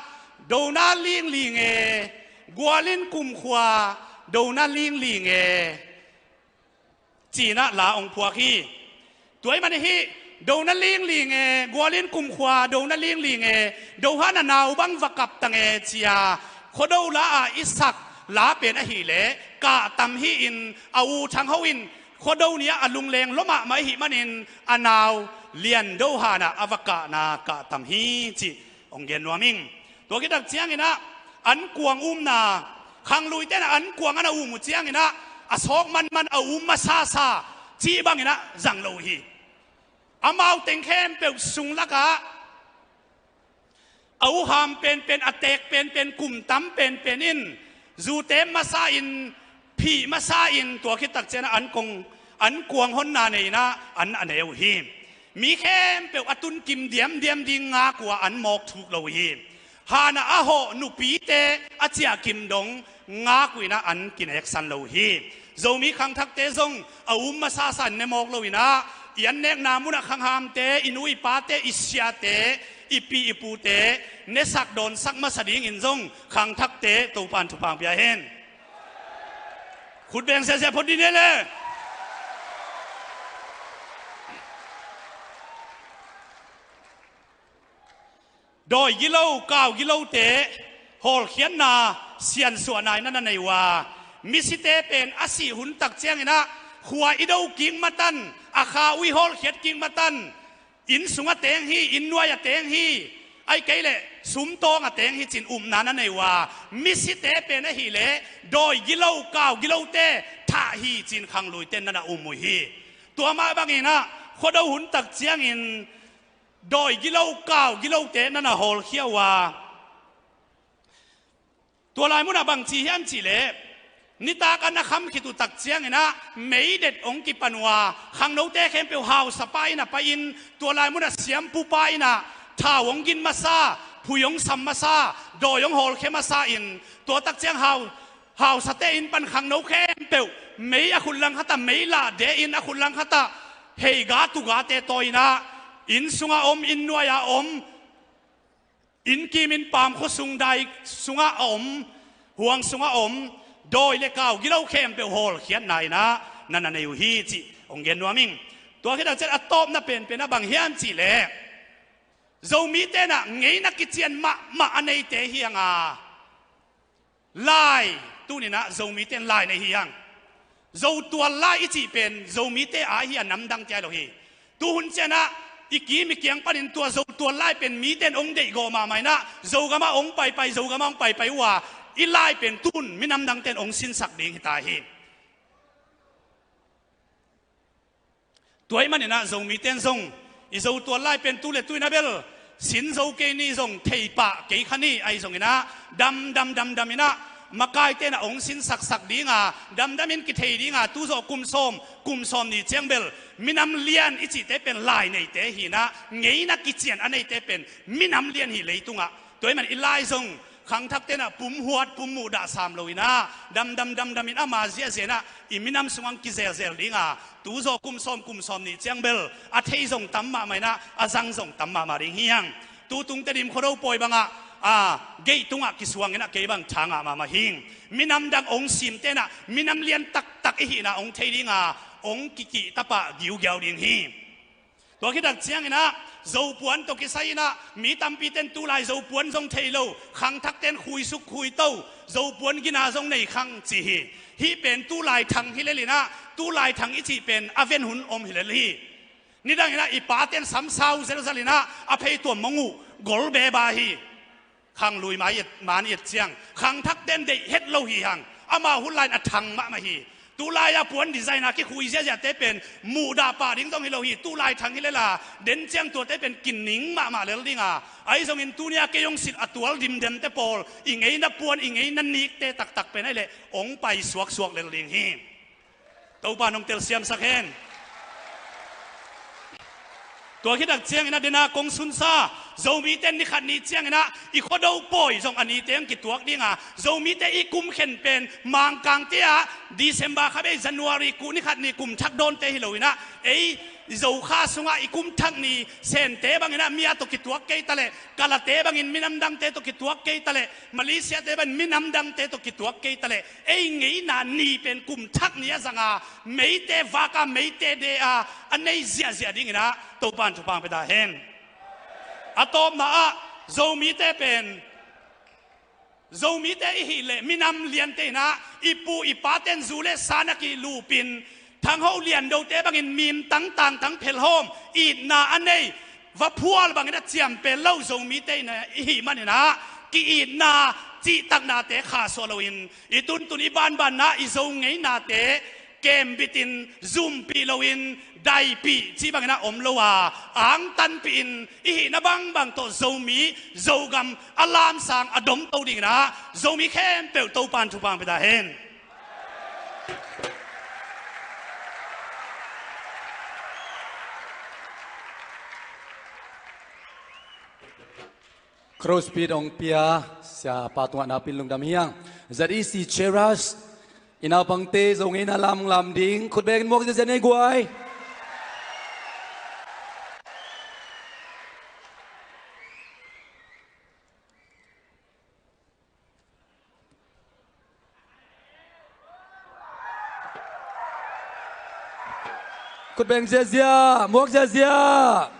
"Do na lingling e, gual in kumkhua do na lingling e," ci-in ah la hong phuak hi. Tua ahih manin hih, "Do na lingling e, gual in kumkhua do na lingling e, do han a nau bang va kap tang e," ci-a Khuado la-a i sak la pen ahih leh kah tam hi-in, a u Thang Ho in Khuado ni-ah a lungleng lua mahmah ahih manin a nau Lian Do han ah a va kahna kah tam hi cih hong gen nuam ing. Tua khit tak ciangin ah ankuang umna, khangluite in ah ankuang a na um uh ciangin ah, a sawk manman, a um masasa cih bangin ah zang lo uh hi. Amau teng khempeuh sung lakah a uham penpen, a teek penpen, kum tam penpen in, zute masa in, phih masa in, tua khit tak ciangin ah ankuang, ankuang honna nei in ah an a ne uh hi. Mi khempeuh a tunkim diamdiam ding ngak uh a, an mawk thuk lo uh hi. Han ah a hawh nupite a ciahkim dong ngak uh in ah an kineksan lo uh hi. Zomi khangthakte zong a um masasa in ne mawk lo in ah, i an nekna munah khanghamte, i nu i pate, i siate, i pi i pute nesak dawnsak masa dingin zong khangthakte Topa'n thupha hong pia hen. Khut beng siasia phot dih ni le. Dawi gilo, kau gilote hawlkhiatna, siansuahna in na na nei uh a, misite pen a sih hun tak ciangin ah khua i do kik matan, a kha uh i hawlkhiat kik matan, inn sung a teng hi, inn nuai a teng hi, ahih kei leh sumtawng a teng hi ci-in upna na nei uh a, misite pen ahih leh dawi gilo, kau gilote thah hi ci-in khangluite in na na um uh hi. Tua mah bangin ah Khuado hun tak ciangin dawi gilo, kau gilote na na hawlkhia uh a, tua lai munah bang ci hiam cih leh, nitak a na kham khit uh tak ciangin ah meidet hong kipan uh a, khangnote khempeuh hausapa inn ah pai-in, tua lai munah siampupa inn ah thau hong gin masa, phui hong sam masa, dawi hong hawlkhia masa in, tua tak ciang hau, hausate inn pan khangno khempeuh mei a khut langkhat ah mei lah de-in, a khut langkhat ah heiga tugate tawi in ah, inn sungah om, inn nuai ah om, innkim innpam, khuasung dai sungah a om, huang sungah a om dawi le kau gilo khempeuh hawlkhiatna in ah na na nei uh hi cih hong gen nuam ing. Tua khit tak ciang a tawpna penpen ah bang hiam cih leh, Zomite in ah ngeina kician mahmah a neite hi hang a, lai, tuni-in ah Zomite in lai nei hi hang. Zotual lai i cih pen Zomite aa hi a, namdangte aa lo hi. Tuhun ciang ah i kim i kiang panin tua Zotual lai pen mite in hong deihgawh mahmah in ah, Zogam ah hong paipai, Zogam ah hong paipai uh a, i lai pen tuhun minamdangte in hong sinsak ding hi ta hi. Tua ahih manin ah Zomite in zong i Zotual lai pen tu le tu-in ah bel sin zo kei ni, zong thei pah kei kha ni, ahi zongin ah damdam damdam in ah, makaite in ah hong sinsaksak ding a, damdam in kithei ding a, tu zawh kum sawm, kum sawmnih ciang bel minam lian i cihte pen lai neite hi-in ah, ngeina kician a neite pen minam lian hi leitungah. Tua ahih manin i lai zong Khangthak tenah pum huat pum muhdah sam lo inah damdam damdam in ama ziahziah inah i minam sungah kizelzel dinga, tu zaw kum sawm kum sawm nih ciang bel a thei zong tam mahmah inah a zang zong tam mahmah ding hi hang. Tu tung Tedim Khuado pawi bangah a gate tungah kisuang inah kei bang tha ngah mahmah hi. Minam dang ong sim tenah minam lian taktak i hihna ong thei dinga ong kikih tapah giugiau ding hi. Tua khit tak cianginah Zopuan tawh kisai inah mi tampi ten tulai Zopuan zong thei lo, khangthak ten khuisuk khuito, Zopuan gina zong nei khang ci hi. Hih pen tulai thang hi lel inah tulai thang i cih pen a ven hun om hi lel hi. Nidang inah i pa ten sam sau zelzel inah a phei tuam mong uh gol beba hi. Khang lui mai et, man et ciang khangthak ten deih het lo hi hang. Ama hun lai in a thang mahmah hi. Tulai a puan design a kikhui ziahziahte pen muhdah pah ding zong hi lo hi. Tulai thang hi lela den ciang tuate pen kining mahmah lel dinga, ahi zongin tunia kei hong sit a tual dimdemte pawl i ngeina puan i ngeina nikte taktak pen ahih leh hong pai suaksuak lel ding hi. Topa nong telsiamsak hen. Tua khit tak ciangin a dena kong sunsa Zomite ni khat ni ciangin ah i Khuado pawi zong a nite ang kituak dinga, Zomite i kum khen pen Mangkangte ah December kha bei January kuh ni khat ni kum thak dawnte hi lo inah, ei Zokha sungah i kum thak ni Sente bangin ah mi a tawh kituak kei taleh, Kalate bangin minam dangte tawh kituak kei taleh, Malaysiate bangin minam dangte tawh kituak kei taleh, ei ngeina ni pen kum thak ni a zanga, meite vaka meite de a a nei ziahziah dingin ah Topan thupha pia ta hen. A tawpna ah Zomite pen, Zomite i hih leh minam liante inah i pu i paten zu le sa na kilupin, thangho liandote bangin mim tangtang tang phelhawm itna a nei, vaphual bangin a ciampel lo Zomite inah i hih maninah ki-itna cihtaknate khasuah loin i tuntun i banbanna i Zo ngeinate kembitin zumpih loin daipih cih bangin ah om lo a, angtanpih in i hihna bangbang tawh Zomi Zogam a lamsang a domto dingin ah Zomi khempeuh Topan thupha pia ta hen. Crossbeat hong pia siapa tungah napin lungdam hi hang. Z E C Cheras i naupangte Zo ngeina lam lam ding khut bengin muak ziazia nei guai. Khut beng ziazia, muak ziazia.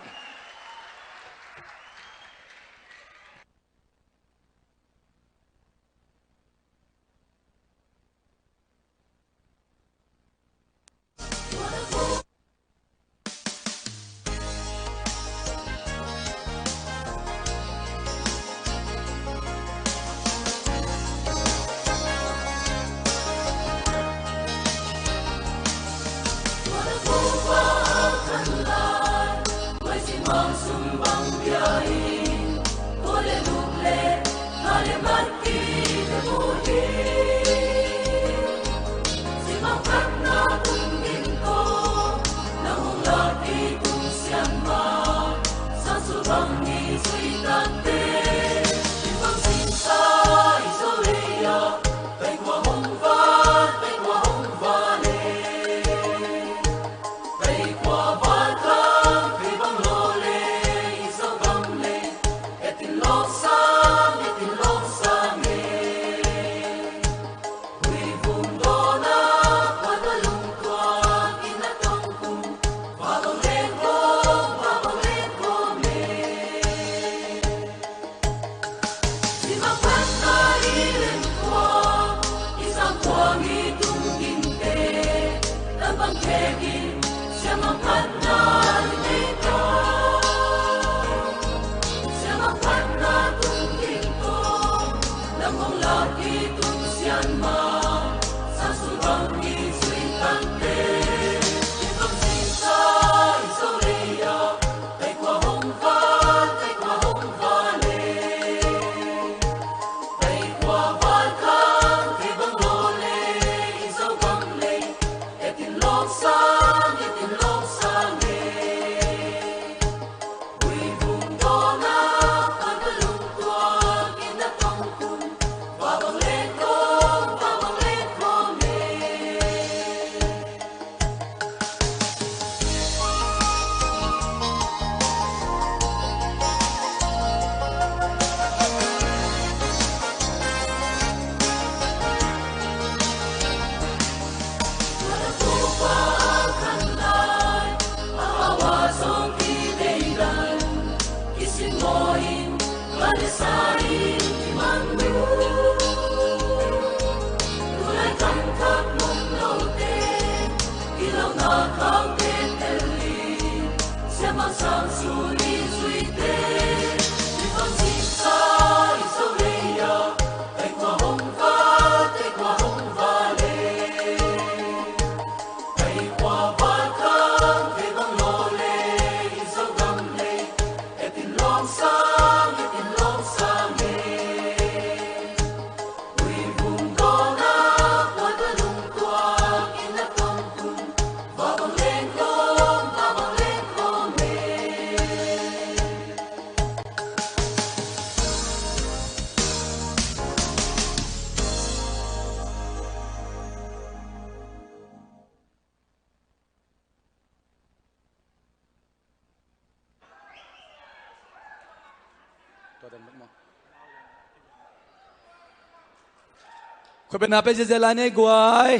Khutbetna pia ziahziah lai ni ei guai.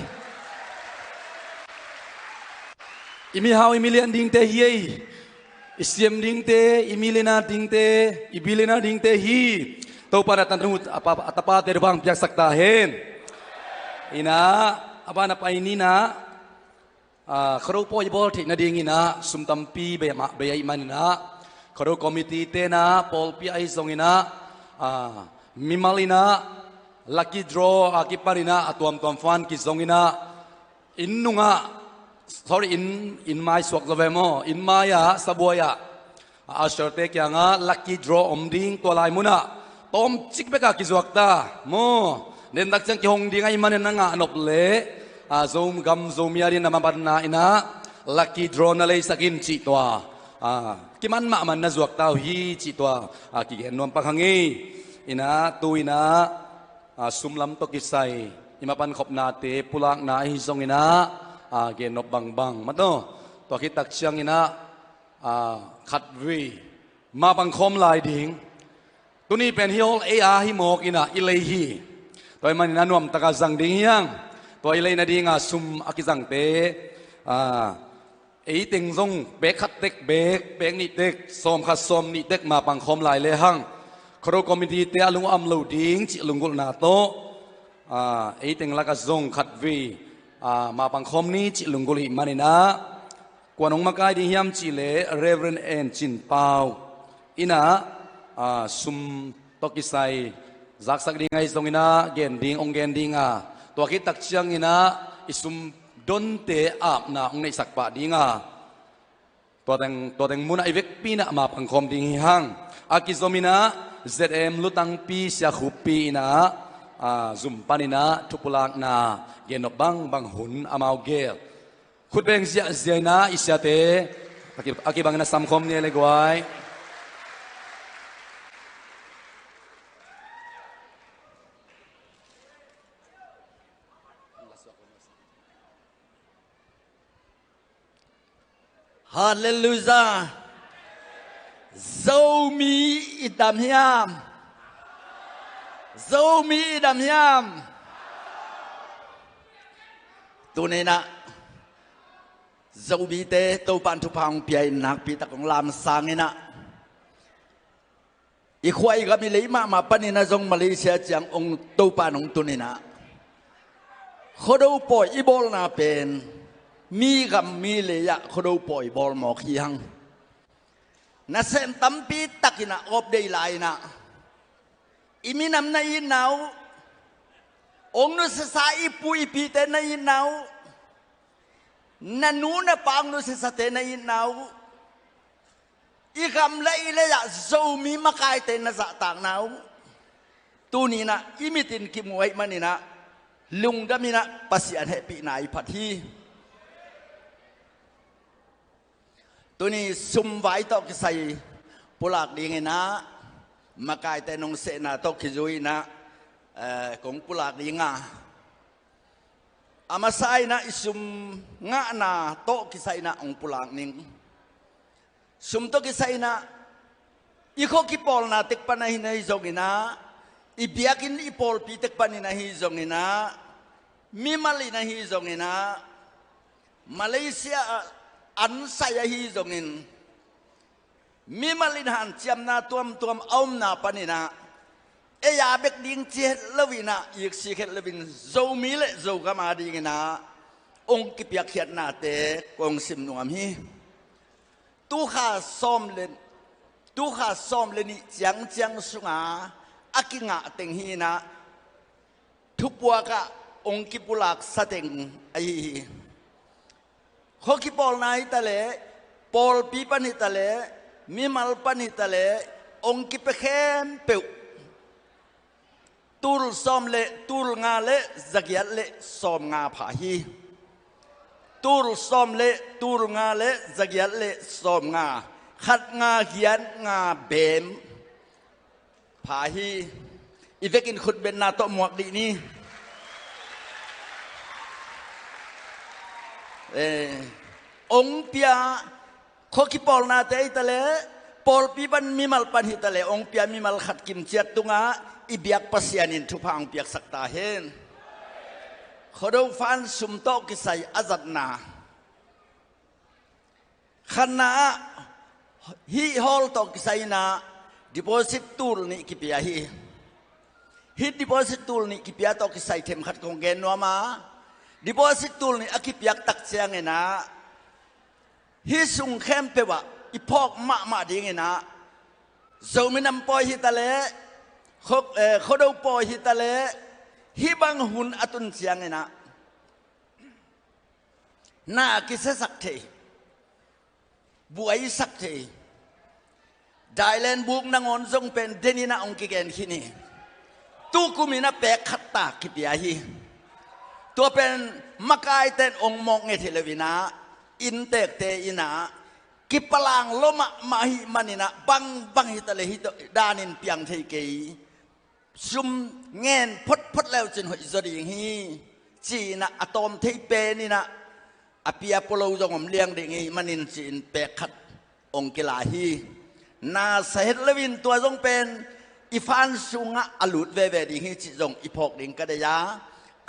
I mihau i milian dingte hi ei. I siam dingte, i millionaire dingte, i billionaire dingte hi. Topa in a tanu, a pa, a tapate bang piaksak ta hen. Ina, a ban a pai ni na. Ah, Khuado pawi i bawl theih nadingin ah sum tampi bei mah, bei ahih manin ah, Khuado committee te in ah pawlpi ahi zongin ah, ah, mimal in ah lucky draw a kipan in ah a tuamtuam fund kizong in ah, inn nungah, sorry, inn, inn mai suak zaw ve maw, inn mai ah, sabuai ah, a usher te kiangah lucky draw om ding, tua lai munah tawmcik bekah kizuak ta maw. Dentak ciang kihong ding ahih manin na ngah nop leh, a, Zogam, Zomi adingin na mabanna in ah lucky draw na leisak in cih tua, a, kiman mahmah na zuak ta uh hi cih tua, a, kigen nuam pak hang ei. In ah tu in ah, a, sum lam tawh kisai i mapan khopnate pulakna ahi zongin ah, a, gen nop bangbang mah tawh, tua khit tak ciangin ah, a, khatvei mapang khawm lai ding. Tuni pen hih hall ei a hi mawk in ah i lei hi. Tua ahih manin a nuamtak a zang ding hi hang. Tua i lei nading a sum a kizangte, a, ei teng zong bag khat tek, bag, bag nih tek, sawm khat sawm nih tek mapang khawm lai lehang, Khuado committee te a lung a om lo ding cih lunggulhna tawh, a, ei teng lakah zong khatvei, a, mapang khawm ni cih lunggulh ahih manin ah, kua in hong makai ding hiam cih leh Reverend En Cin Pau in ah, a, sum tawh kisai zaksak ding ahi zongin ah gen ding, hong gen ding a, tua khit tak ciangin ah i sum donte apna hong neihsak pah ding a, tua teng, tua teng munah i vekpi in ah mapang khawm ding hi hang. A kizom in ah Z M Lutangpi Sia Khuppi in ah, a, zum pan in ah thupulakna gen nop bangbang hun amau gel. Khut beng ziahziah in ah i siate a ki, a kibangin a samkhawm ni ei le guai. Halleluiah. Zomi i dam hiam? Zomi i dam hiam? Tuni in ah Zomite Topan thupha hong pia in, nakpi tak hong lamsang in ah, i khua i gam i lei mahmah panin ah zong Malaysia ciang hong, Topan hong tun in ah, Khuado pawi i bawlna pen mi gam mi lei ah Khuado pawi bawl mawk hi hang. Nasem tampi takin ah awp deih lai in ah, i minam na itna uh, hong nusiasa i pu i pite na itna uh, na nu na pa hong nusiasate na itna uh, i gam le i lei ah Zomi makaite na zahtakna uh, tuni in ah i mitin kimu ahih manin ah lungdam in ah Pasian hehpihna i phat hi. Tuni sumvai tawh kisai pulak dingin ah, makaite nong sehna tawh kizui in ah, eh, kong pulak ding a, a masa in ah i sum ngahna tawh kisai in ah hong pulak ning. Sum tawh kisai in ah i khua kipawlna tek pan ahi na hi zongin ah, i biakinn i pawlpi tek panin ahi zongin ah, mimal in ahi zongin ah, Malaysia ah an sai ahi zongin, mimal in hanciamna tuamtuam a omna panin ah, ei a bek ding ci het lo in ah, iksik het lo in Zomi le Zogam adingin ah hong kipiakkhiatnate kong sim nuam hi. Tukha sawm le, tukha sawm le nih ciangciang sunga a kingah teng hi in ah, thupuak ah hong kipulaksa teng ahi hi. Khua kipawlna hi ta leh, pawlpi pan hi ta leh, mimal pan hi ta leh, hong kipia khempeuh tul sawm le tul nga le zagiat le sawmnga pha hi. Tul sawm le tul nga le zagiat le sawmnga, khat nga giat nga bem pha hi. I vekin khutbetna tawh muak dih ni. Eh, hong pia khua kipawlnate hi ta leh, Pawlpi pan mimal pan hi ta leh hong pia mimal khat kimciat tungah i biak Pasian in thupha hong piaksak ta hen. Khuado fan sum tawh kisai a zatna, khatna ah hih hall tawh kisai in ah deposit tul nih kipia hi. Hih deposit tul nih kipia tawh kisai themkhat kong gen nuam a, deposit tul nih a kipiak tak ciangin ah hih sung khempeuh ah i phawk mahmah dingin ah, Zomi Nam pawi hi ta leh, Kho-, eh, Khuado pawi hi ta leh, hih bang hun a tun ciangin ah na kisiasak thei, buaisak thei, dailen buk nangawn zong pen denin ah hong kigen khin hi. Tukum in ah pek khat ta kipia hi. Tua pen makaite in hong mawk nget hi lo in ah, inntekte in ah kipalang lua mahmah ahih manin ah, bangbang hi ta leh hih danin piang thei kei, sum ngen photphot le uh cin hoih zaw ding hi, ci-in ah a tawm thei pen in ah a pia pua lo zong om liang ding ahih manin ci-in pek khat hong kila hi. Na sa het lo in tua zong pen i fan sungah a lut veve ding hi cih zong i phawk ding ka deih a,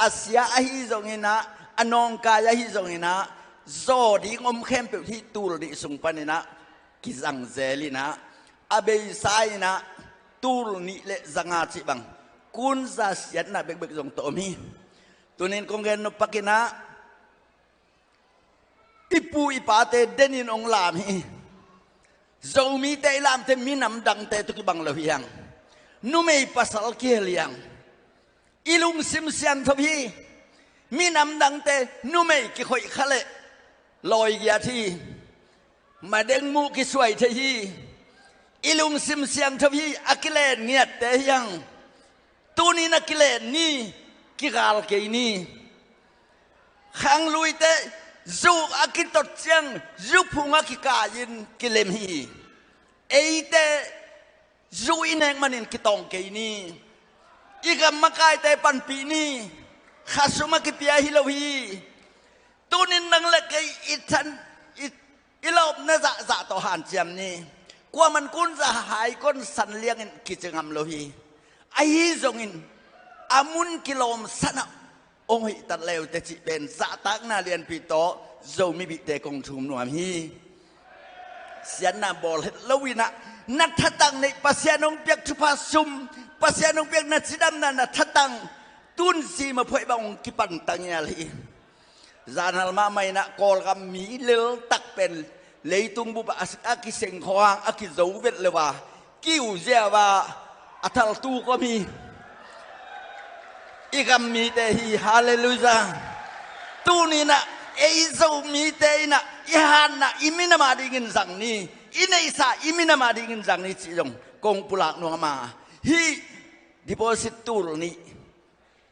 a sia ahi zongin ah, a nawngkai ahi zongin ah, zaw ding om khempeuh hih tul nih sung panin ah kizang zel in ah, a beisa in ah tul nih le za nga cih bang kunza siatna bekbek zong tawh om hi. Tuni-in kong gen nop pak in ah, i pu i pate denin hong lam hi. Zomite i lamte minam dangte tawh kibang lo hi hang. Numei pasal kihel hi hang. I lungsim siangtho hi. Minam dangte numei kikhoih kha leh lawigiat hi. Madeng muh kisuai thei hi. I lungsim siangtho hi, a kilen ngiatte hi hang. Tuni-in a kilen ni, kigal kei ni. Khangluite zu a kitot ciang, zu phung a kikai-in kilem hi. Eite zu i nek manin kitawng kei ni. I gam makaite panpih ni. Khasum a kipia hi lo hi. Tuni-in nang le kei i than, i, i lawpna zahzah tawh hanciam ni. Kuaman kunza hai kon san liangin kici ngam lo hi. Ahi zongin a mun kilawmsan ah hong hoihtat le uh teh cih pen zahtakna lianpi tawh Zomi Bihte kong thum nuam hi. Siatna bawl het lo in ah, na thatang neih, Pasian hong piak thupha sum, Pasian hong piak na cidamna, na thatang, tun zima phuaih bang hong kipan ta ngial hi. Zanhal mahmah in ah Kawlgam mi leltak pen leitung bup ah a, a kiseng khawng, a kizo vet lo a, kiu ziau a, a thaltu kua mi, i gam mite hi. Halleluiah. Tuni-in ah ei Zomite in ah i hatna i minam a dingin zang ni, i neihsa i minam a dingin zang ni cih zong kong pulak nuam a, hih deposit tul nih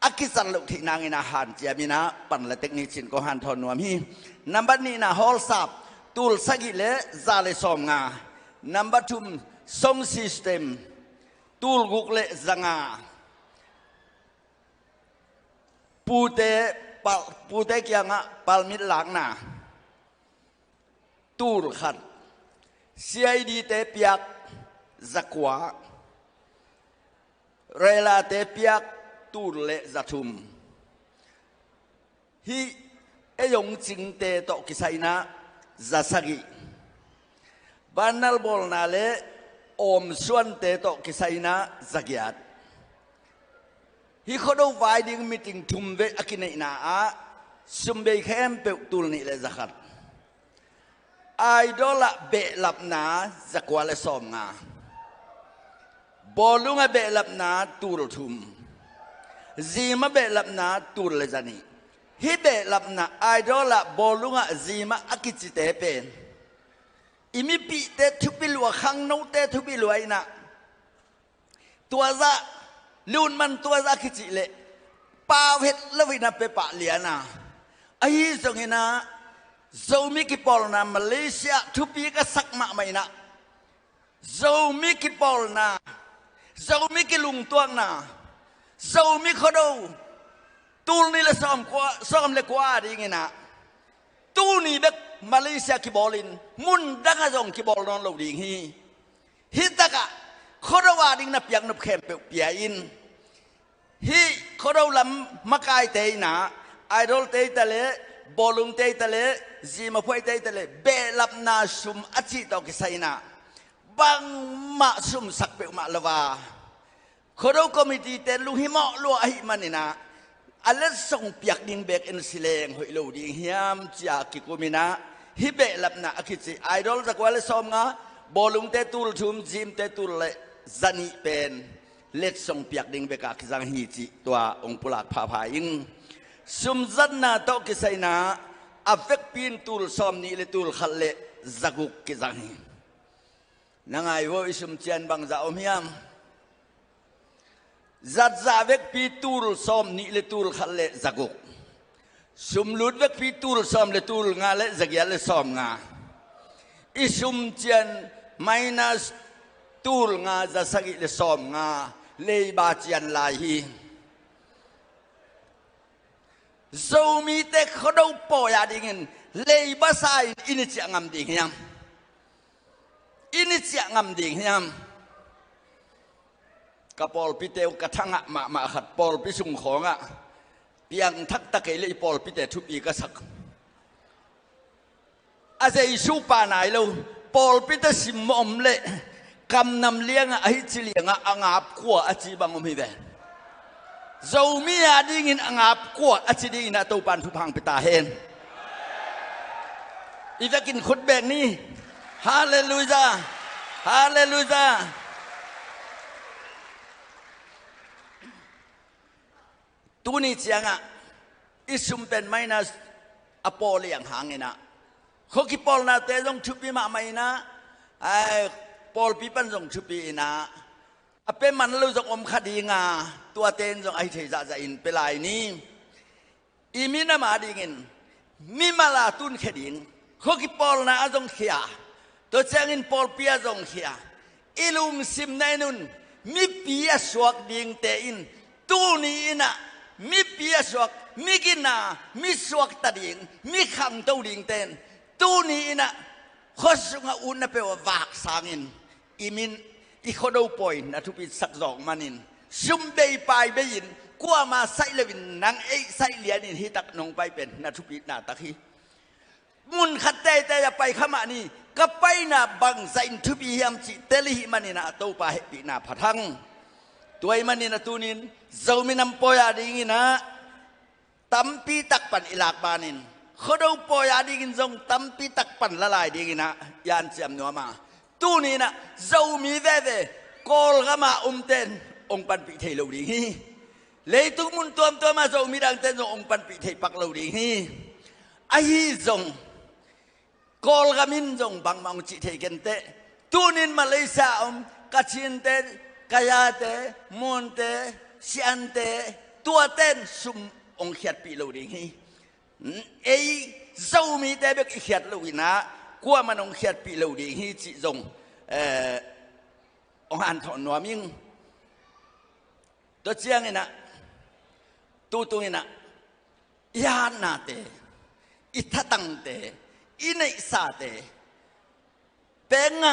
a kizat loh theih nangin a hanciam in ah pan la tek ni cih kong hanthawn nuam hi. Nambat nihna hall sap tul sagih le za le sawmnga. Nambat thum sound system tul guk le za nga. Pute, pal-, pute kiangah palmit lakna tul khat. C I D te piak za kua. Relate piak tul le za thum. Hih ei hong cingte tawh kisai in ah za sagih. Banner bawlna le awmsuante tawh kisai in ah za giat. Hih Khuado vai ding meeting thum vei a kineihna ah sum bei khempeuh tul nih le za khat. Idol ah behlapna za kua le sawmnga. Bawlung ah behlapna tul thum. Zima behlapna tul le za nih. Hih behlapna, idol ah, bawlung ah, zima a kicite pen i mipihte thupi lua, khangnote thupi lua in ah, tua zah, lutman tua zah kicih leh pau het lo in ah pepah lian a. Ahi zongin ah Zomi kipawlna Malaysia thupi ka sak mahmah in ah, Zomi kipawlna, Zomi kilungtuakna, Zomi Khuado tul nih le sawm kua, sawm le kua a dingin ah, tuni bek Malaysia kibawlin mun dangah zong kibawl nawn lo ding hi. Hih takah Khuado a ding na piaknop khempeuh pia in. Hih Khuado lam makaite in ah, idol te hi ta leh, bawlung te hi ta leh, zimaphuai te hi ta leh, behlapna sum a cih tawh kisai in ah bangmah sumsak peuhmah lo a, Khuado committee te lunghimawh lua ahih manin ah, a letsong piak ding bek in si leng hoih lo ding hiam ci-a kikum in ah, hih behlapna a kici idol zakua le sawmnga, bawlungte tul thum, zimte tul le zanih pen letsong piak ding bek a kizang hi cih tua hong pulak phapha ing. Sumzatna tawh kisai in ah a vekpi in tul sawmnih le tul khat le zaguk kizang hi. Na ngai vo, i sumcian bangzah om hiam? Zatzah vekpi tul sawmnih le tul khat le zaguk. Sumlut vekpi tul sawm le tul nga le zagiat le sawmnga. I sumcian minus tul nga zasagih le sawmnga, leiba cian lai hi. Zomite Khuado pawi a dingin leiba sa in i ni ciah ngam ding hiam? I ni ciah ngam ding hiam? Ka pawlpite uh ka thangah mahmah khat pawlpi sung khawngah piangthak ta kei le i pawlpite thupi ka sak. A Jesu pa nai lo, pawlpite simmawh om le kamnam liangah ahi ci liangah a ngap kua a ci bang om hi ve. Zomi a dingin a ngap kua a ci dingin a Topan thupha hong pia ta hen. I vekin khut beng ni. Halleluijah. Halleluijah. Tuni ciangah i sum pen minus a pawi liang hangin ah, khua kipawlnate zong thupi mahmah in ah, ai, pawlpi pan zong thupi in ah, a pia man lo zong om kha ding a, tuate in zong ahi thei zahzah in pia lai ni. I minam a dingin mimal a tunkhia ding, khua kipawlna ah zong khia, tua ciangin pawlpi ah zong khia. I lungsim na en un, mipi a suak dingte in tuni in ah mipi a suak, mi gina, mi suakta ding, mi khangto dingte in tuni in ah khua sungah utna peuh a vak sangin i min, i Khuado pawi na thupitsak zawk manin, sum bei pai bei-in kuama saih loin nang ei saih lianin hih tak nong pai pen na thupitna tak hi. Mun khat teitei a pai kha mah ni, ka paina bangzah in thupi hiam cih tel i hih manin ah Topa hehpihna phat hang. Tua ahih manin a tunin Zomi Nam pawi a dingin ah tampi tak pan i lak banin, Khuado pawi a dingin zong tampi tak pan la lai dingin ah i hanciam nuam a, tuni in ah Zomi veve Kawlgam a omte in hong panpih thei lo ding hi. Leitung mun tuamtuam a Zomi dangte in zong hong panpih thei pak lo ding hi. Ahi zong Kawlgam in zong bangmah hong cih thei kenteh, tunin Malaysia a om Kachinte, Kayate, Monte, Siante, tuate in sum hong khiatpih lo ding hi. Ei Zomite bek i khiat lo in ah kuamah in hong khiatpih lo ding hi cih zong, eh, hong hanthawn nuam ing. Tua ciangin ah, tutung in ah, i hatnate, i thatangte, i neihsate pek nga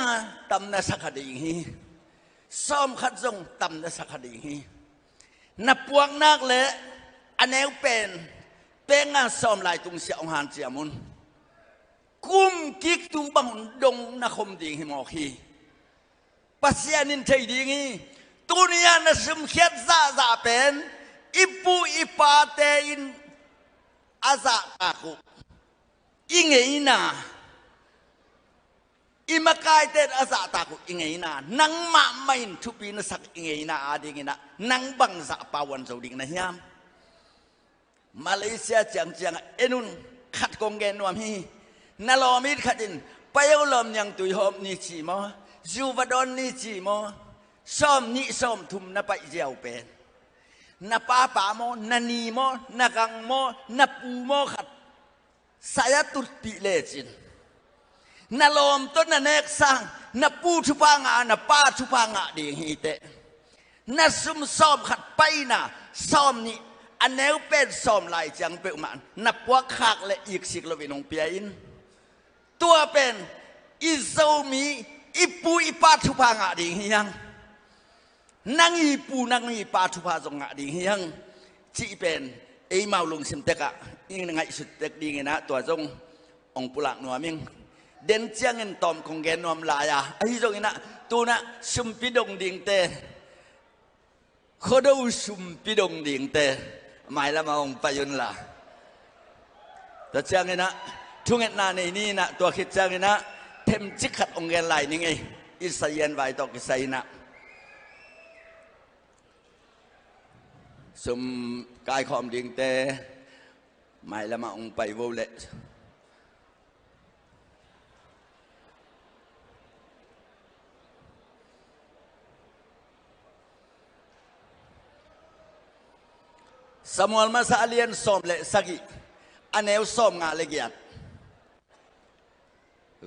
tam na sa kha ding hi. Sawm khat zong tam na sa kha ding hi. Na puak nak le a neu pen pek nga sawm lai tung siah hong hanciam un. Kum kik tu bang un dong na khom ding hi mawk hi. Pasian in thei ding hi. Tuni a na sumkhiat zahzah pen i pu i pate in a zahtak uh i ngeina, i makaite in a zahtak uh i ngeina, nang mahmah in thupi na sak i ngeina a dingin ah nang bangzah pauan zo ding na hiam? Malaysia ciangciang ah en un, khat kong gen nuam hi. Na lawm it khat in, payo lawm niang tuihawm ni ci maw, zuva dawn ni ci maw, sawm nih sawm thum na paih ziau pen, na papa maw, na ni maw, na gang maw, na pu maw khat saya tutpih lecin, na lawm tawh na nek sang, na pu thupha ngah, na pa thupha ngah ding hi teh. Na sum sawm khat paina sawm nih, a neu pen sawm lai ciang peuhmah na puak khak le iksik loin hong pia in. Tua pen i Zomi i pu i pa thupha ngah ding hi hang. Nang i pu nang i pa thupha zong ngah ding hi hang. Cih pen eimau lungsim tekah i ngaihsut tek dinginah tua zong hong pulak nuam ing. Den ciangin tawm kong gen nuam lai-a, ahi zonginah tunah sumpi dong dingte, khuado sumpi dong dingte mailamah hong pai unla. Tua cianginah thungetna nei ni inah, tua khit cianginah themcik khat hong gen lai ning ei. I sazian vai tawh kisai inah sum kaikhawm dingte mailamah hong pai vo leh. Samuel masa a lian sawm le sagih, a neu sawm nga le giat.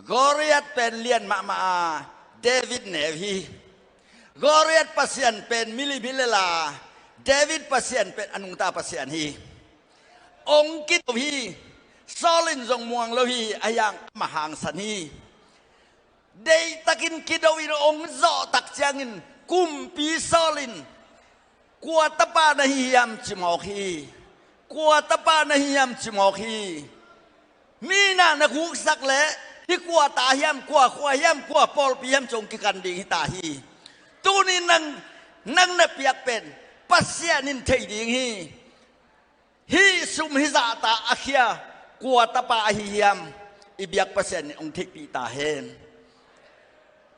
Goliath pen lian mahmah a, David neu hi. Goliath pasian pen milim hi lela, David pasian pen a nungta pasian hi. Ong kidop hi. Saul in zong muang lo hi, a hiang ama hangsan hi. Deihtakin kido in ong zawh tak ciangin kumpi Saul in kua tapa na hi hiam ci mawk hi. Kua tapa na hi hiam ci mawk hi. Mi inah na guksak leh hih kua ta hiam, kua khua hiam, kua pawlpi hiam ci hong kikan ding hi ta hi. Tuni nang, nang na piak pen Pasian in thei ding hi. Hih sum hih zahta a khia kua tapa ahi hiam, i biak Pasian in hong theihpih ta hen.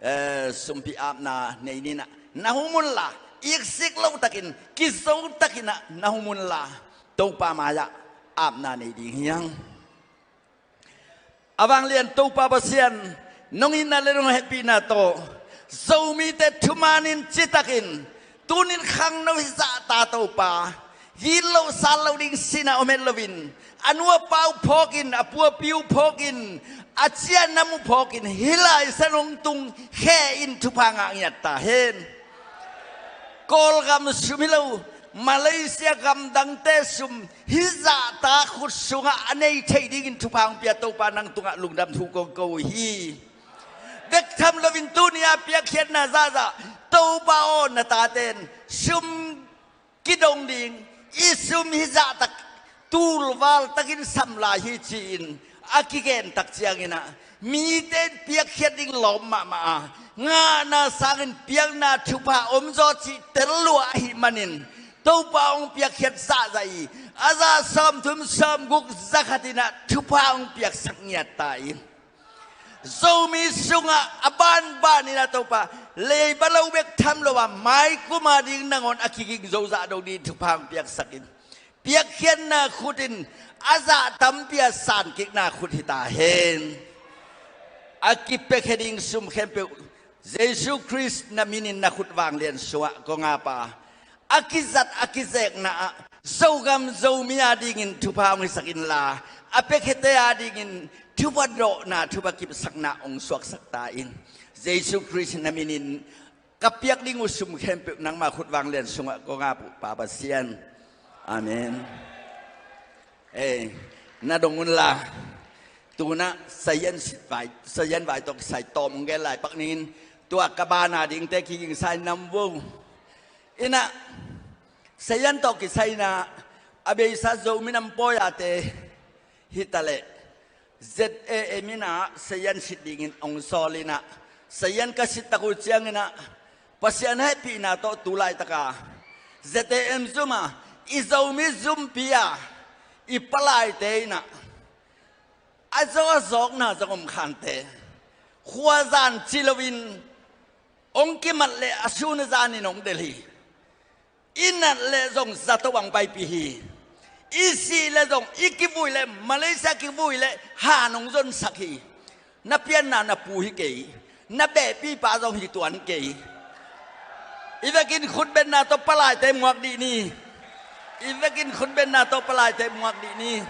Eh, sumpi apna nei ni inah na hum unla, iksik lotakin kizotakinah na hum unla, Topa mai-ah apna nei ding hi hang. A vanglian Topa Pasian, nong itna le nong hehpihna tawh Zomite thumanin citakin tunin khangno hih zahta Topa, gitloh salloh ding sinah om het loin, a nu a pa uh phawkin, a pu a pi uh phawkin, a ci a nam uh phawkin hih lai San Hong Tung khe in thupha ngah ngiat ta hen. Kawlgam sum hi lo, Malaysia gamdangte sum hih zahta khut sungah a nei thei dingin thupha hong pia Topa, nang tungah lungdam thu kong ko uh hi. Bek tham loin tuni a piakkhiatna zahzah Topa aw, na taten sum kidong ding, i sum hih zahtak tulval takin sam lai hi ci-in a kigen tak cianginah mite piakkhiat ding lawm mahmah a, ngahna sangin piakna thupha omzaw cih tel lua ahih manin Topa hong piakkhiat zahzah i, a zah sawmthum sawmguk zakhat inah thupha hong piaksak ngiat ta in. Zomi sungah a banban inah Topa, leiba lo bek tham lo a, maikum a ding nangawn a kiging zozah dong ding thupha hong piaksak in. Piakkhiatna khut in a zah tampi a sankikna khut hi ta hen. A kipiakhia ding sum khempeuh Jesu Khrist na minin na khut vanglian sungah kong ap a, a kizat a kizekna ah Zogam Zomi a dingin thupha hong hisak inla, a piakhiate a dingin thupha dawhna, thupha kipsakna hong suaksak ta in. Jesu Khrist na minin ka piak ding uh sum khempeuh nangma khut vanglian sungah kong ap uh, Pa Pasian. Amen. Eh, na dong unla, tunah sazian sit vai, sazian vai tawh kisai tawm hong gen lai pak ning in, tua ka bana dingte kigingsa in nam vo. Inah sazian tawh kisai inah a beisa Zomi Nam Pawi-ate hi taleh Z A M inah sazian sit dingin hong sawl inah, sazian ka sit tak uh cianginah Pasian hehpihna tawh tu laitaka Z A M zum a i Zomi zumpi a i palaite inah a zawh a zawkna zong om khante, khuazan ci loin hong kimat leh a sun a zanin hong delh hi. I nat leh zong zato bang paipih hi. I sih leh zong, i kivui leh, Malaysia kivui leh han hong zonsak hi. Na pianna na pu hi kei, na behpipa zong hi tuan kei. I vekin khutbenna tawh palaite muak dih ni. I vekin khutbenna tawh palaite muak dih ni.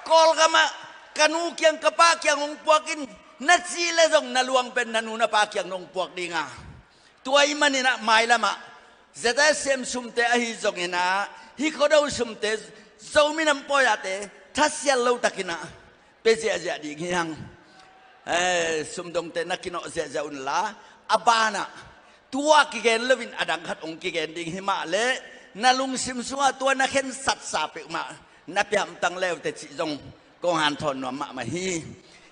Kawlgamah ka nu kiang ka pa kiang hong puak in, na cih leh zong na luang pen na nu na pa kiang na hong puak ding a, tua ahih maninah mailamah Z A M sumte ahi zonginah hih khuado sumte Zomi Nam Pawi-ate thasial lotakinah pia ziahziah ding hi hang. eh, sumdongte na kinawh ziahziah unla, a banah tua kigen loin a dang khat hong kigen ding himah leh, na lungsim sungah tua na khensatsa peuhmah na piamtang leute cih zong kong hanthawn nuam mahmah hi.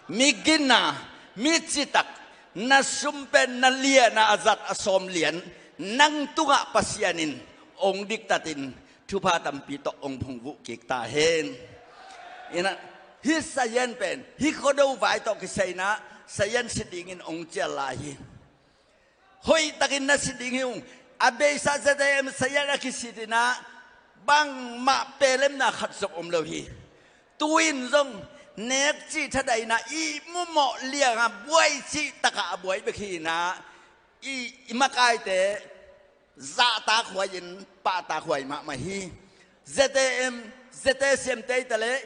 Mi ginna, mi citak, na sum pen na liana a zat a sawm lian, nang tungah Pasian in hong diktatin thupha tampi tawh hong phungvuh kik ta hen. Inah, hih sayan pen hih Khuado vai tawh kisai inah sayan si dingin hong cial lai hi. Hoihtakin na si ding hi ung. A beisa Z A M sayan a kisitinah bangmah pelemna khat zong om lo hi. Tu-in zong nek cih thadaina i mumawh lianga buai cih takah a buai bek hi inah, i, i makaite zahtakhuai in pahtakhuai mahmah hi. Z A M, Z A C M te hi taleh,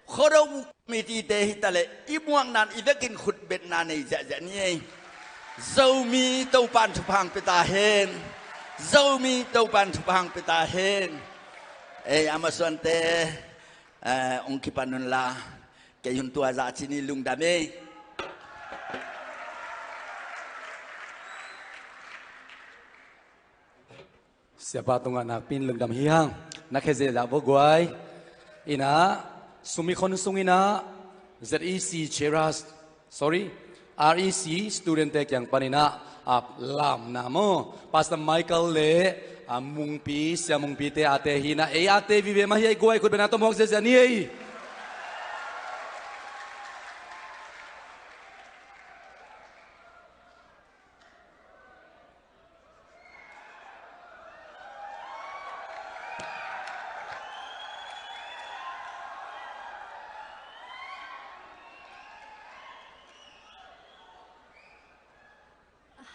Khuado committee te hi taleh, i muakna in i vekin khutbetna nei ziahziah ni ei. Zomi Topan thupha hong pia ta hen. Zomi Topan thupha hong pia ta hen. Ei, a masuante, eh, hong kipan unla, kei hun tua zah ci ni, lungdam ei. Siapa tungah nakpi-in lungdam hi hang. Na khe ziahziah vo guai. Inah, sumi khon sung inah, Z E C Cheras, sorry, R E C student te kiang pan inah, a, lamna maw, Pastor Michael le, a, Mungpi, Sia Mungpi te ate hi inah, ei ate vive mah hi ei guai, khutbetna tawh muak ziahziah ni ei.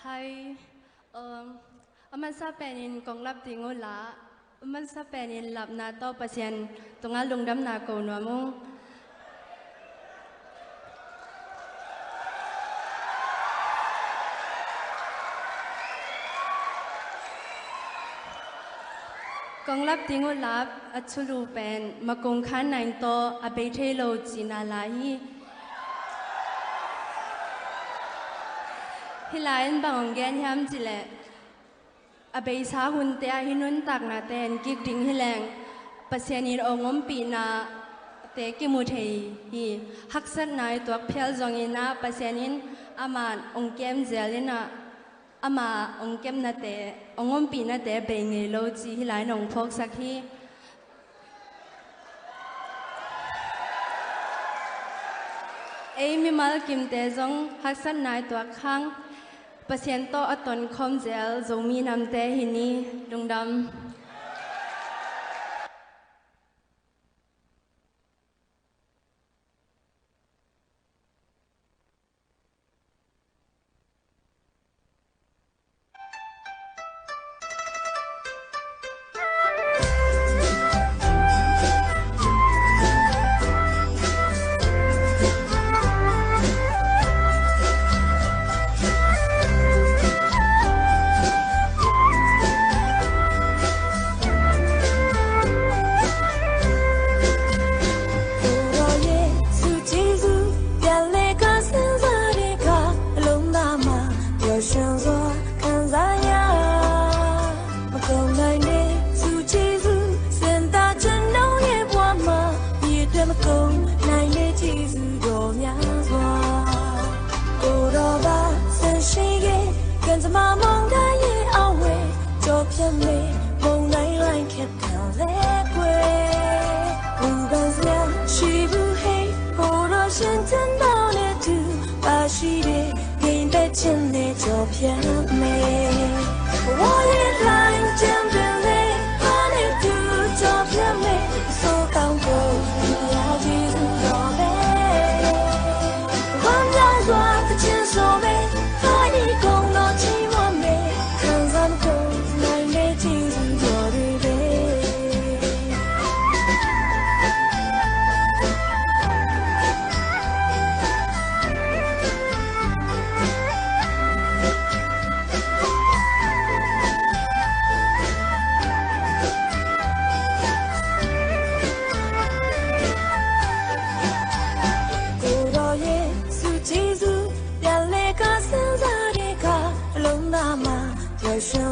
Hai, um, a mansa penin kong lap ding uh la, a mansa penin lapna tawh Pasian tungah lungdamna ko nuam ung. Kong lap ding uh lap a thulu pen Makung Khan Naing tawh A Bei Thei Lo cihna la hi. Hih lai in bang hong gen hiam cih leh, a beisa hunte ah hih nuntaknate en kik ding hi leng, Pasian in hong ompihnate kimu thei hi. Haksatna i tuak phial zongin ah Pasian in amah hong kem zel in ah, amah hong kepnate, hong ompihnate bei ngei lo cih hih lai in hong phawksak hi. Ei mimal kimte zong haksatna i tuak hang, Pasian tawh a tonkhawm zel Zomi namte hi ni. Lungdam.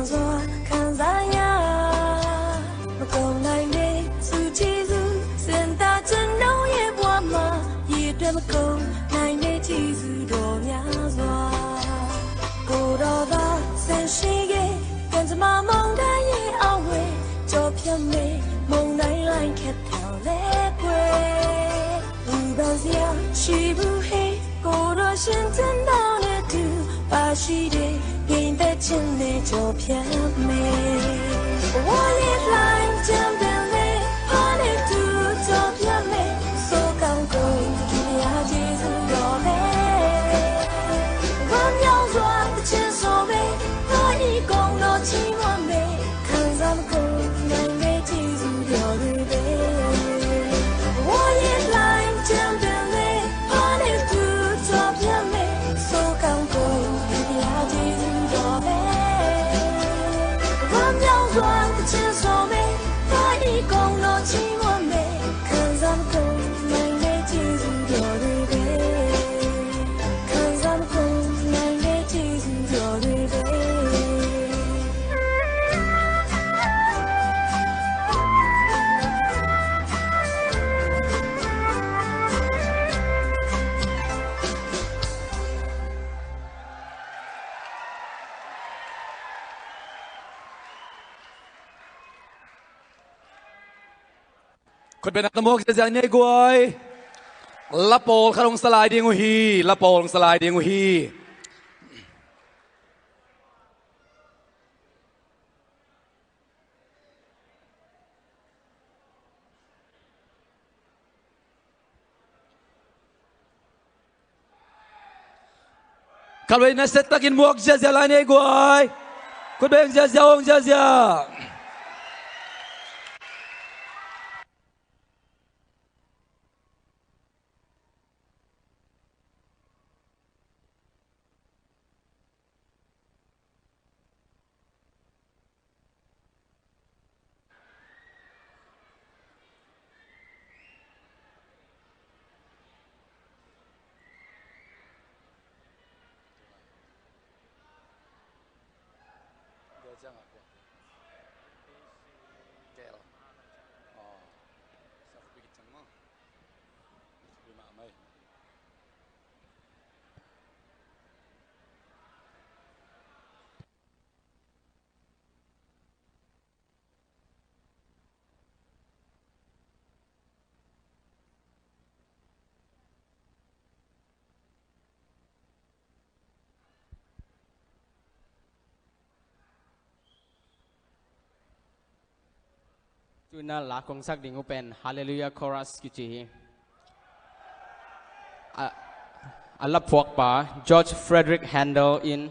စွာခံစားရမကုန်နိုင်တဲ့သူကျေးဇူးစင်တာကျွန်ုပ်ရဲ့ဘဝမှာရေအတွက်မကုန်နိုင်တဲ့ကျေးဇူးတော်များစွာကိုတော်သာဆန့်ရှိခဲ့ကံကြမ္မာမုန်တိုင်းရဲ့အဝဲကျော်ဖြတ်မယ်မုန်တိုင်းလိုင်းခက်ထောင်လဲကွယ် လူပန်းစရာရှိဘူးဟေ့ကိုတော့ရှင်တင်တော်နဲ့တူပါရှိတဲ့ငြိမ်သက်ခြင်းနဲ့ကြော်ဖြတ်မယ်ဘဝရဲ့လှိုင်းချမ်းပင်လေးဟာနဲ့တူကြော်ဖြတ်မယ်ဆိုကောင်းကိုဒုတိယကျေးဇူးတော်ပဲဘာမြောက်စွာတစ်ချက်ဆိုပဲဟာဒီကုန်းတော်ချီးမွမ်းမယ်ခံစားမကုန်နိုင်တဲ့ကျေးဇူးတော်တွေပဲ ဝေါ်လီလိုင်းချမ်းပင်လေးဟာနဲ့တူကြော်ဖြတ်မယ်ဆိုကောင်းကိုဒီတရားကျေးဇူးတော်ပဲဘာမြောက်စွာတစ်ချက်ဆိုမယ်ဟာဒီကုန်းတော်ချီးမွမ်းမယ်ခံစားမကုန်နိုင်တဲ့ကျေးဇူးတော်တွေပဲခံစားမကုန်နိုင်တဲ့ကျေးဇူးတော်တွေပဲ Khut beng na muak ziahziah ni ei guai. La pawl khat hong sa lai ding uh hi, la pawl hong sa lai ding uh hi. Khatvei nasia takin muak ziahziah lai ni ei guai. Khut beng ziahziah, hong ziahziah. Tuna la kong sak ding uh pen Hallelujah Chorus kici hi. A, a laphuakpa George Frederick Handel in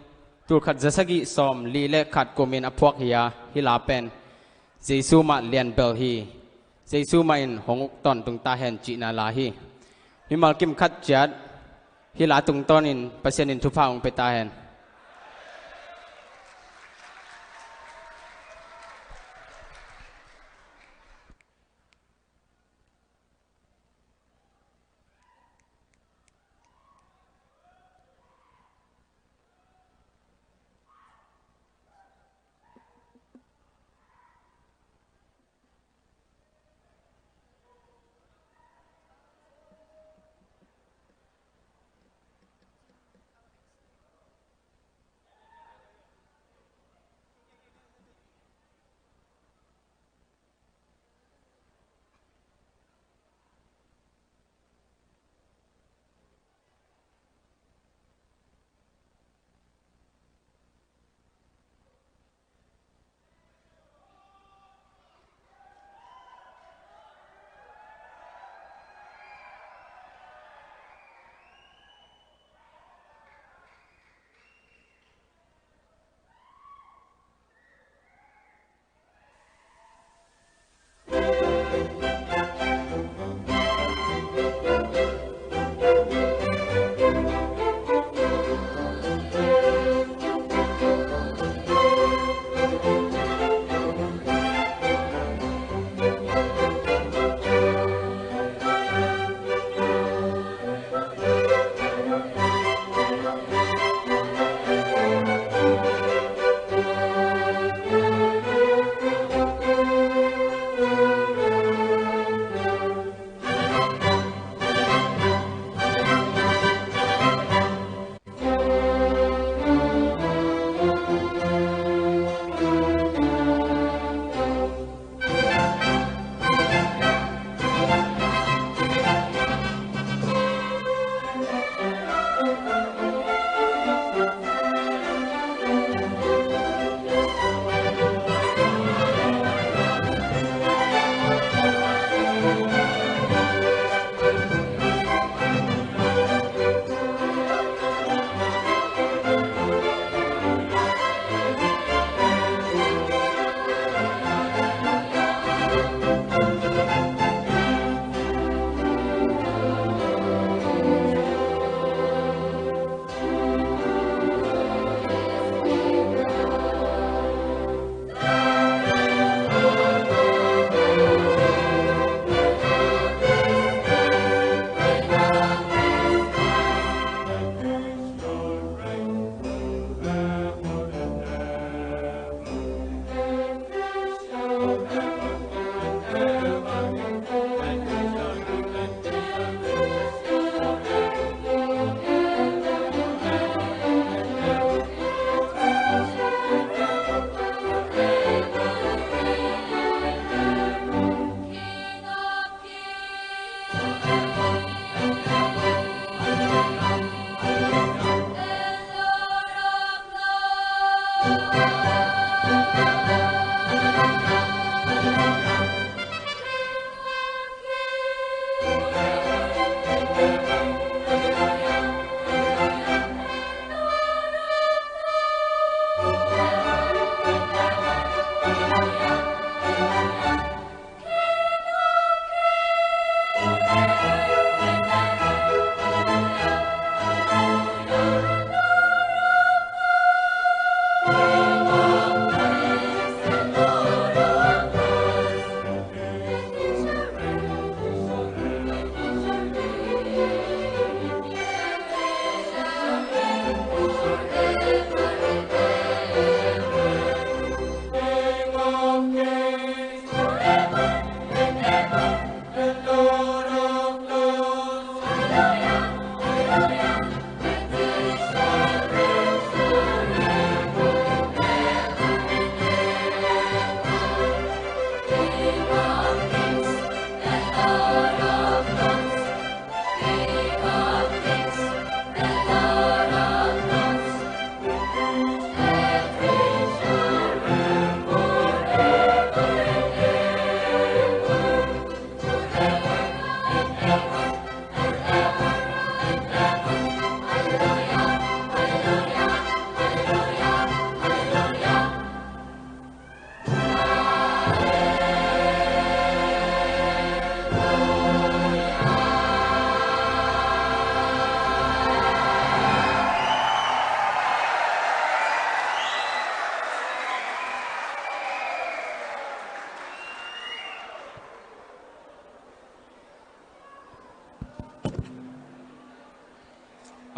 tulkhat zasagih sawm li le khat kumin a phuak hi a, hih la pen Jesu mah lianbel hi. Jesu mah in hong uk tawntung ta hen cihna la hi. Mimal kim khat ciat hih la tungtawnin Pasian in thupha hong pia ta hen.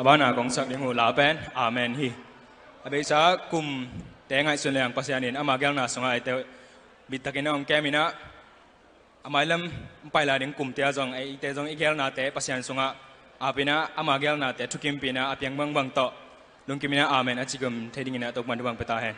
A bana kong sak ding uh la pen Amen hi. A beisa kumte ngaihsun leng Pasian in ama geelna sungah eite bittakin a hong kemin ah, a mailam hong pai lai ding kumte ah zong eite zong i geelnate Pasian sungah apin ah, ama geelnate thukimpih in ah a piang bangbang tawh lungkimin ah Amen a ci gum thei dingin ah Topa'n thupha pia ta hen.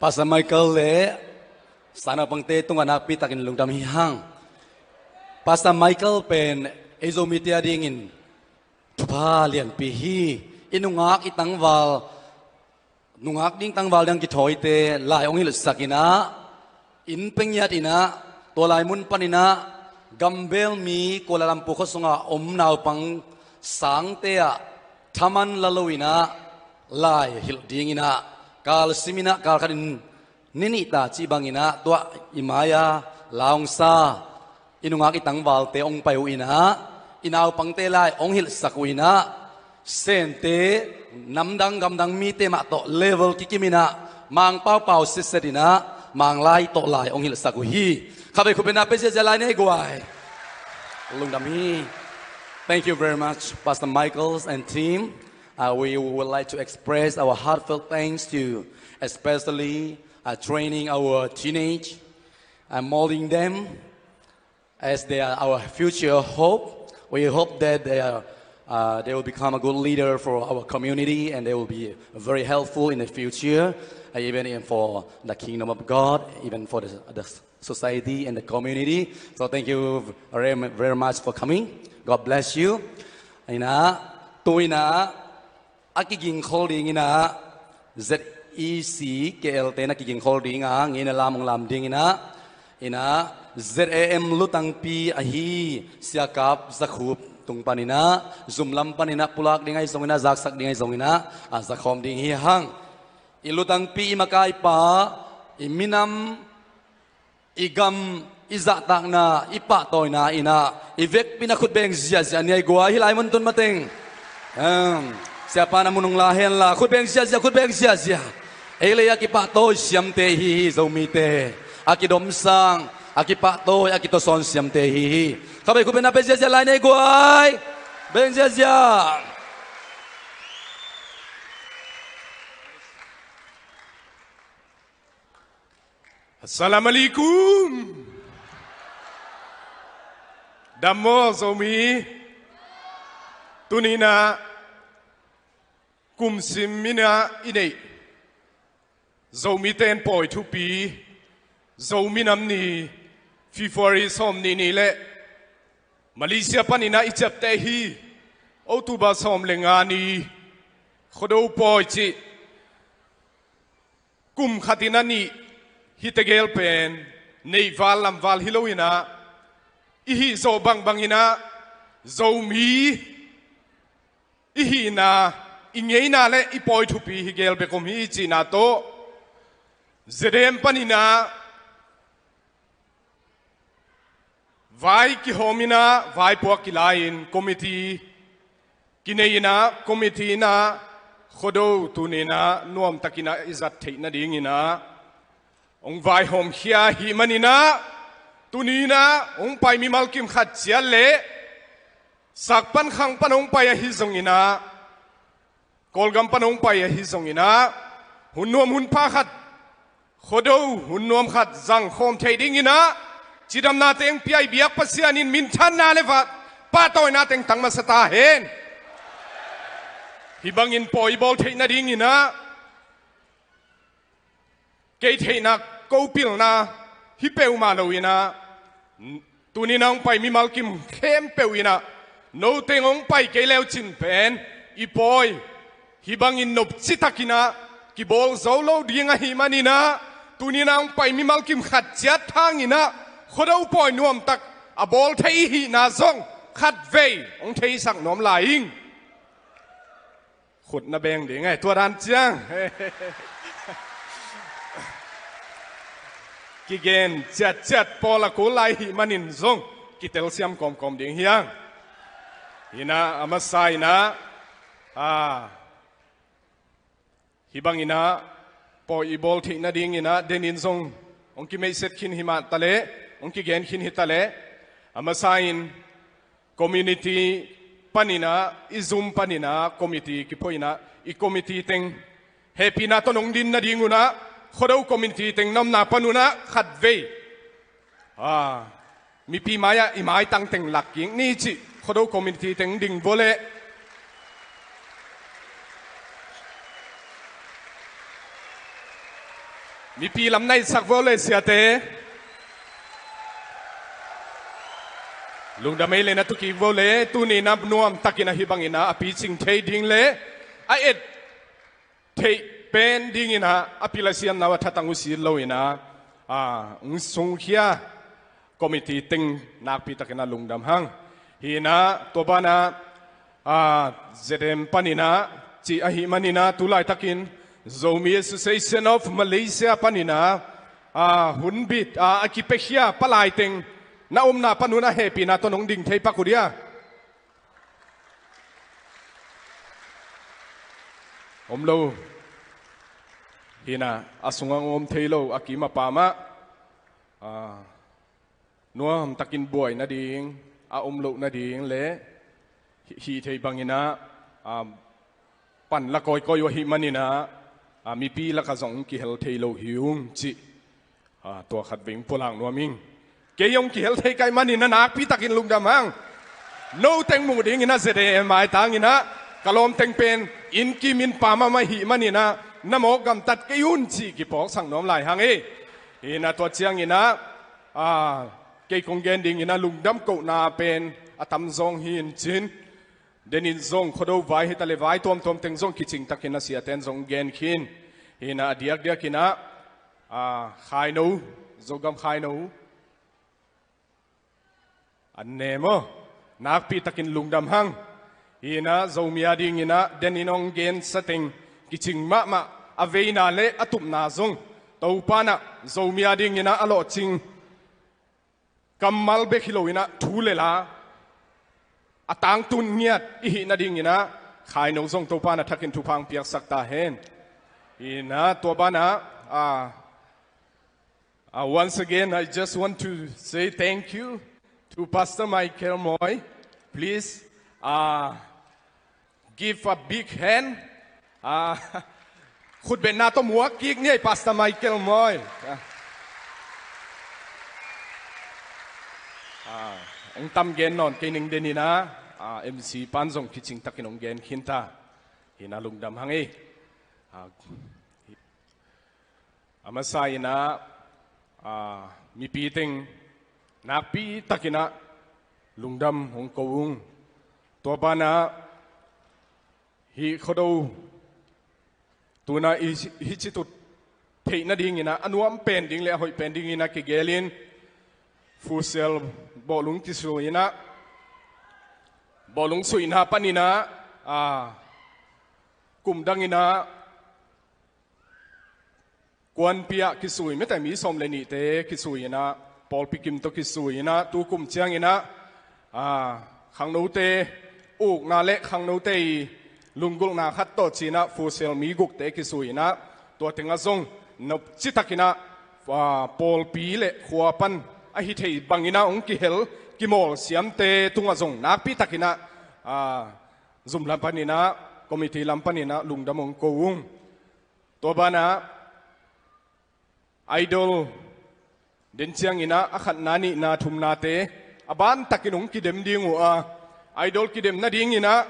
Pastor Michael le sangnaupangte tungah nakpi takin lungdam hi hang. Pastor Michael pen ei Zomite a dingin thupha lianpi hi. I nungak i tangval, nungak ding tangval dang kithawite lai hong hilhsak inah, inn pia ngiat inah, tua lai mun pan inah, gambel mi Kuala Lumpur khua sungah om naupang sangte ah thaman la lo inah, lai hilh ding inah, kal sim inah, kal khatin ni nih ta cih bang inah, tua i mai-a la hong sa, i nungak i tangvalte hong pai uh inah, i naupangte lai hong hilhsak uh inah, Sente, namdang gamdang mite mah tawh level kikim inah, Mangpau pau sitset inah, Manglai tawh lai hong hilhsak uh hi. Khatvei khut bengna pia ziazia lai nei guai. Lungdam hi. Thank you very much, Pastor Michaels and team. Uh, we would like to express our heartfelt thanks to especially uh, training our teenage and molding them as they are our future hope. We hope that they are, uh, they will become a good leader for our community, and they will be very helpful in the future, uh, even in, for the kingdom of God, even for the, the society and the community. So thank you very, very much for coming. God bless you. Inah, tu inah, a kigingkhol ding inah, Z E C K L te na kigingkhol ding a, ngeina lam hong lam ding inah, inah, Z A M lutangpi ahi, Siakap Zakhup tung pan inah, zum lam pan inah, pulak ding ahi zong inah, zaksak ding ahi zong inah, a zakhawm ding hi hang. I lutangpi, i makaipa, i minam, i gam, i zahtakna, i pahtawina inah, i vekpi inah khut beng ziazia ni ei guai, hih lai mun tun mateng. Em, siapa na mun hong la henla, khut beng ziazia, khut beng ziazia. Ei lei a kipahtawi siamte hi hi, Zomite. A kidomsang, a kipahtawi, a kitosawn siamte hi hi. Khatvei khut bengna pia ziazia lai nei guai. Beng ziazia. Assalamu alaikum. Dam maw Zomi? Tuni inah kumsim inah i neih Zomite in pawi thupi, Zomi Nam Ni, February sawm nih ni le Malaysia pan inah i ciapteh hi. October sawm le nga ni Khuado pawi cih. Kum khat in a nih hihte gel pen neihval lamval hi lo inah, i hih zawh bangbang inah Zomi i hihna, i ngeina le i pawi thupi hi gel bek om hi cihna tawh, Z A M pan inah vai kihawm inah, vaipuak kilai-in committee kinei inah, committee inah Khuado tuni inah nuamtak inah i zat theih nading inah hong vaihawmkhia ahih man inah, tuni inah hong pai mimal kim khat ciat le sak pan khang pan hong pai ahi zong inah, Kawlgam pan hong pai ahi zong inah, hun nuam hun pha khat, Khuado hun nuam khat zangkhawm theih ding inah, cidamna teng pia i biak Pasian in minthanna le va pahtawina teng tang masa ta hen. Hih bangin pawi bawl theih nading inah, kei theihna, ko pilna hi peuhmah lo inah, tuni inah hong pai mimal kim khempeuh inah, no teng hong pai kei leu cin pen i pawi hih bangin nopci tak inah kibawl zo lo ding ahih man inah, tuni inah hong pai mimal kim khat ciat thang inah Khuado pawi nuamtak a bawl thei i hihna zong khatvei hong theisak nuam lai ing. Khut na beng ding ei, tua dan ciang kigen ciatciat pawl a kul lai ahih manin zong kitelsiam kawmkawm ding hi hang. Inah, a masa inah, a, hih bang inah pawi i bawl theih nading inah denin zong hong kimeihset khin hi mah ta leh, hong kigen khin hi ta leh, a masa in community pan inah, i zum pan inah committee kiphuah inah, i committee teng hehpihna tawh hong din nading un ah, Khuado community teng namna pan un ah khatvei, a, mipi mai-ah i maitang teng lak kik ni cih, Khuado community teng ding vua leh. Mipi lam na itsak vo le siate. Lungdam ei le na tukik vo le, tuni na nuamtakin ahi bangin a picing thei ding le a et theih pen dingin a pil a siamna uh a thatang uh sit loin a, a, hong sungkhia committee teng nakpi takin a lungdam hang. Hi in a, tua banah, a, Z M panin a, cih ahih manin a, tu laitakin Zomi Association of Malaysia panin a, a, hunbit, a, a kipiakhia palai teng na omna pan un a hehpihna tawh nong ding thei pak uh dia. Om lo. Hi in a, a sungah om thei lo, a kim a pamah, a, nuamtakin buai nading, a om loh nading le hih, hih theih bangin a, a, pan la kawikawi uh ahih manin a, a, mipi lakah zong kihel thei lo hi ung cih, a, tua khat vei pulak nuam ing. Kei hong kihel thei ka hih manin a nakpi takin lungdam hang. No teng muh dingin a Z A M maitangin a, ka lawm teng pen inn kim inn pam a mah ahih manin a, na mawk gamtat kei un cih kipawksak nuam lai hang ei. Hi in a, tua ciangin a, a, kei kong gen dingin a, lungdam kohna pen a tamzawng hi in cin. Denin zong Khuado vai hi ta le vai tuamtuam teng zong kicing takin a siaten zong gen khin. Hi in a, a diakdiakin a, a, Khaino, Zogam Khaino, an ne maw, nakpi takin lungdam hang. Hi in a, Zomi a dingin a, denin hong gensa teng kicing mahmah, a veina le a tupna zong Topa in a, Zomi a dingin a, a lawhcing kammal bek hi loin a, thu le la a tangtun ngiat i hih nadingin a, Khaino zong Topa in a thakin thupha hong piaksak ta hen. Hi in a, tua banah, a, Uh, once again, I just want to say thank you to Pastor Michael Moy. Please, uh, give a big hand. Uh, khutbetna tawh muak kik ni ei, Pastor Michael Moy. Uh, uh, hong tam gen nawn kei ning, denin a, uh, M C pan zong kicing takin hong gen khin ta. Hi in a, lungdam hang ei. Uh, A masa in a, a, mipi teng nakpi takin a lungdam hong ko ung. Tua banah hih Khuado tu in a i, hih ci tut theih nadingin a, a nuam pen ding le a hoih pen dingin a kigelin Fusial bawlung kisui in a, bawlung suihna panin a, a, kum dangin a, Kuanpi ah kisui mete, mi sawm le nihte kisui in a, pawlpi kim tawh kisui in a, tu kum ciangin a, a, khangnote ukna le khangnote i lunggulhna khat tawh ci in a, Fusial mi gukte kisui in a, tua teng ah zong nopci takin a, a, pawlpi le khua pan ahi thei bangin a hong kihel kimawl siamte tungah zong nakpi takin a, a, zum lam panin a, committee lam panin a lungdam hong ko ung. Tua banah idol den ciangin a, a khatna, nihna, thumnate a ban takin hong kidem ding uh a, idol kidem nadingin a,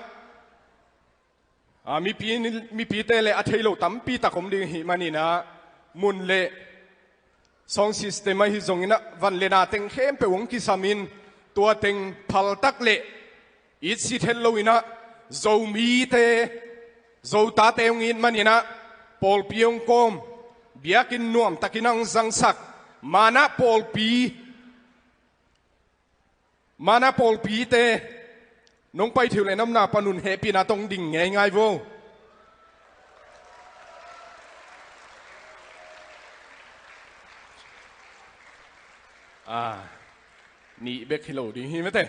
a, mipi, mipite le a thei lo tampi tak om ding ahih manin a, mun le sound system ahi zongin a, van le na teng khempeuh hong kisam in, tua teng phaltak le itsit het loin a, Zomite, Zotate hong it manin a, pawlpi hong kawm, biakinn nuamtakin a hong zangsak Manna pawlpi, Manna pawlpite, nong pai theih uh le na omna pan un hehpihna tawh hong ding ngeingai vo. A, nih bek hi lo ding hi mete.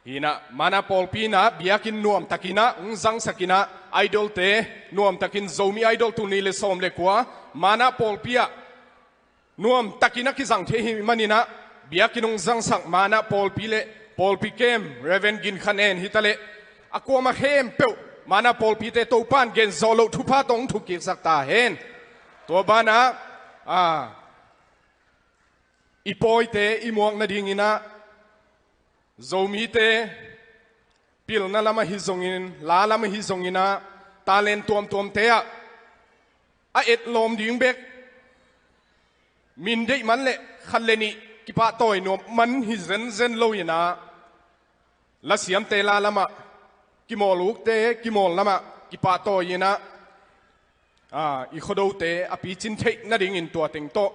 Hi in a, Manna pawlpi in a biakinn nuamtakin a hong zangsakin a, idolte nuamtakin, Zomi Idol tul nih le sawm le kua Manna pawlpi ah nuamtakin a kizang thei ahih manin a, biakinn hong zangsak Manna pawlpi le pawlpi kem, Reverend Gin Khan En hi ta le, a kuamah khempeuh Manna pawlpite Topa'n gen zawh loh thupha tawh hong thukkiksak ta hen. Tua banah, a, i pawite i muak nadingin a, Zomite pilna lam ahi zongin, la lam ahi zongin a, talent tuamtuamte ah a etlawm ding bek, min deih man le khat le nih kipahtawi nuam man hi zenzen lo inah, lasiamte la lamah kimawl ukte kimawl lamah kipahtawi inah, aa, i Khuadote a picin theih nadingin tua teng tawh,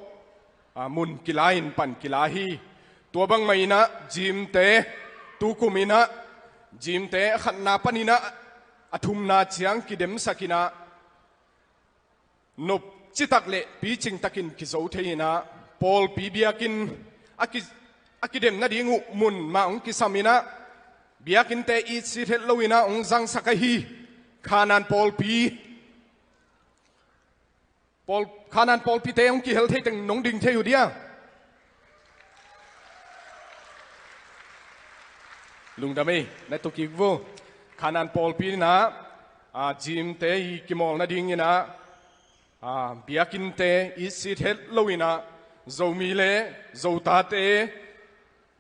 aa, mun kila in pan kila hi. Tua bangmah inah gymte, tukum inah gymte a khatna pan inah a thumna ciang kidemsak inah, nop citak le picing takin kizo thei inah, pawlpi biakinn a ki, a kidem nading uh mun mah hong kisam inah, biakinnte itsit het lo inah hong zangsak ahi Khanaan pawlpi, pawl, Khanaan pawlpite hong kihel thei teng nong ding thei uh dia? Lungdam ei, na tu kik vo. Khanaan pawlpi inah, aa, gymte i kimawl nading inah, aa, biakinnte itsit het lo inah, Zomi le Zotate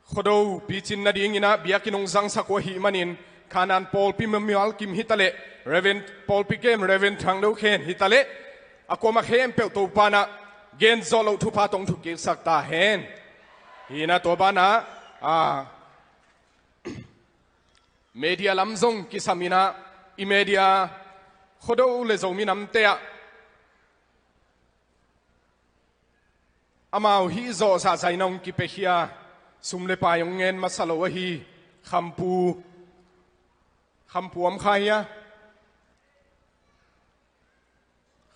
Khuado picin nading inah biakinn hong zangsak uh ahih manin, Khanaan pawlpi mimal kim hi taleh, Reverend, pawlpi kem Reverend Thang Do Khen hi taleh, a kuamah khempeuh Topa inah gen zawh loh thupha tawh hong thukiksak ta hen. Hi inah tua banah, aa, media lam zong kisam inah, i media Khuado le Zomi namte ah amau hih zawh zahzah inah hong kipiakhia, sum le pai hong ngen masa lo ahi Khampu, Khampu om kha hia?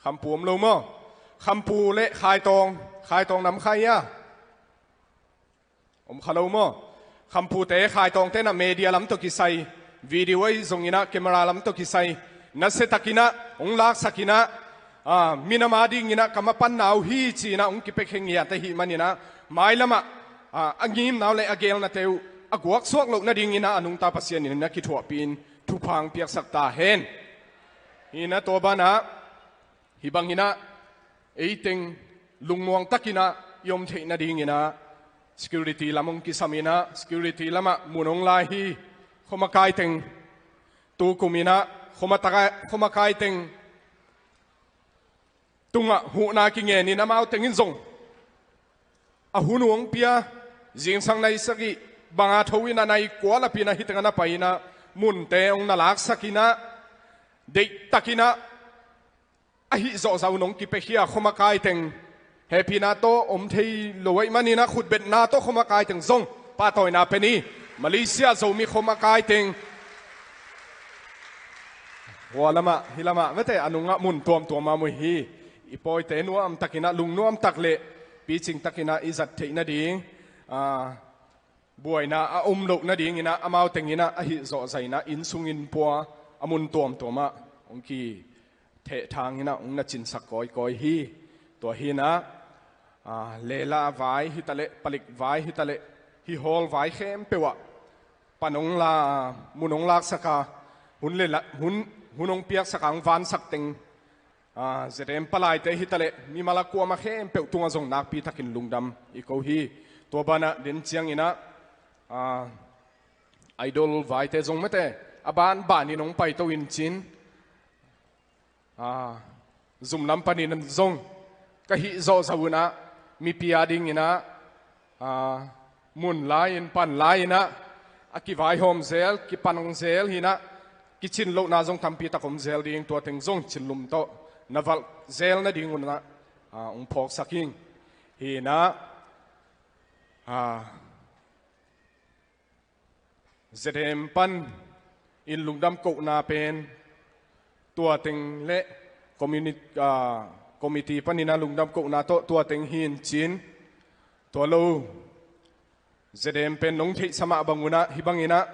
Khampu om lo maw? Khampu le Khaitawng, Khaitawng nam kha hia? Om kha lo maw? Khampute, Khaitawngte inah media lam tawh kisai, video ahi zong inah camera lam tawh kisai, nasia tak inah hong laksak inah, aa, minam a ding inah ka mapanna uh hi ci inah hong kipiakhia ngiat ahih man inah, mailamah, aa, a ngimna uh le a geelnate uh a guaksuak loh nading inah a nungta Pasian in na kithuahpih in thupha hong piaksak ta hen. Hi inah tua banah, hih bang inah, ei teng lungmuang tak inah i om theih nading inah, security lam hong kisam inah, security lamah mun hong lai hi. Khuamakai teng, tukum inah, khuamakai, khuamakai teng tungah huhna kingen in amau teng in zong a hun uh hong pia, zingsang nai sagih banga tho inah nai kua lapi inah hih teng ah na pai inah, munte hong na laksak inah, deihtak inah, a hih zawhzah un hong kipiakhia khuamakai teng, hehpihna tawh om thei lo ahih man inah khutbetna tawh khuamakai teng zong pahtawina pia ni. Malaysia Zomi khuamakai teng, hua lamah, hih lamah mete a nungah mun tuamtuam ah muh hi. I pawite nuamtak inah, lungnuamtak le picing tak inah i zat theih nading, aa, buaina a om loh nading inah, amau teng inah a hih zawhzah inah, inn sung inn pua a mun tuamtuam ah hong kithehthang inah hong na cinsak kawikawi hi. Tua hi inah, aa, lela vai hi taleh, palik vai hi taleh, hih hall vai khempeuh ah pan hong la, mun hong laksak a, hun le la, hun, hun hong piaksak a hong vansak teng, aa, Z M palaite hi taleh, mimal a kuamah khempeuh tungah zong nakpi takin lungdam i ko hi. Tua banah den ciang inah, aa, idol vaite zong mete a banban in hong paito in cin, aa, zum lam pan inah zong ka hih zawhzah un ah, mipi a ding inah, aa, mun lai-in pan lai-in ah, a kivaihawm zel, kipan zel hi inah, kicin lohna zong tampi tak om zel ding, tua teng zong cinlum tawh na valh zel nading un ah, aa, hong phawksak ing. Hi inah, aa, Z M pan in lungdam kohna pen tua teng le communi-, aa, committee pan inah lungdam kohna tawh tua teng hi in cin, tua lo Z M pen nong theihsa mah bang un ah, hih bang inah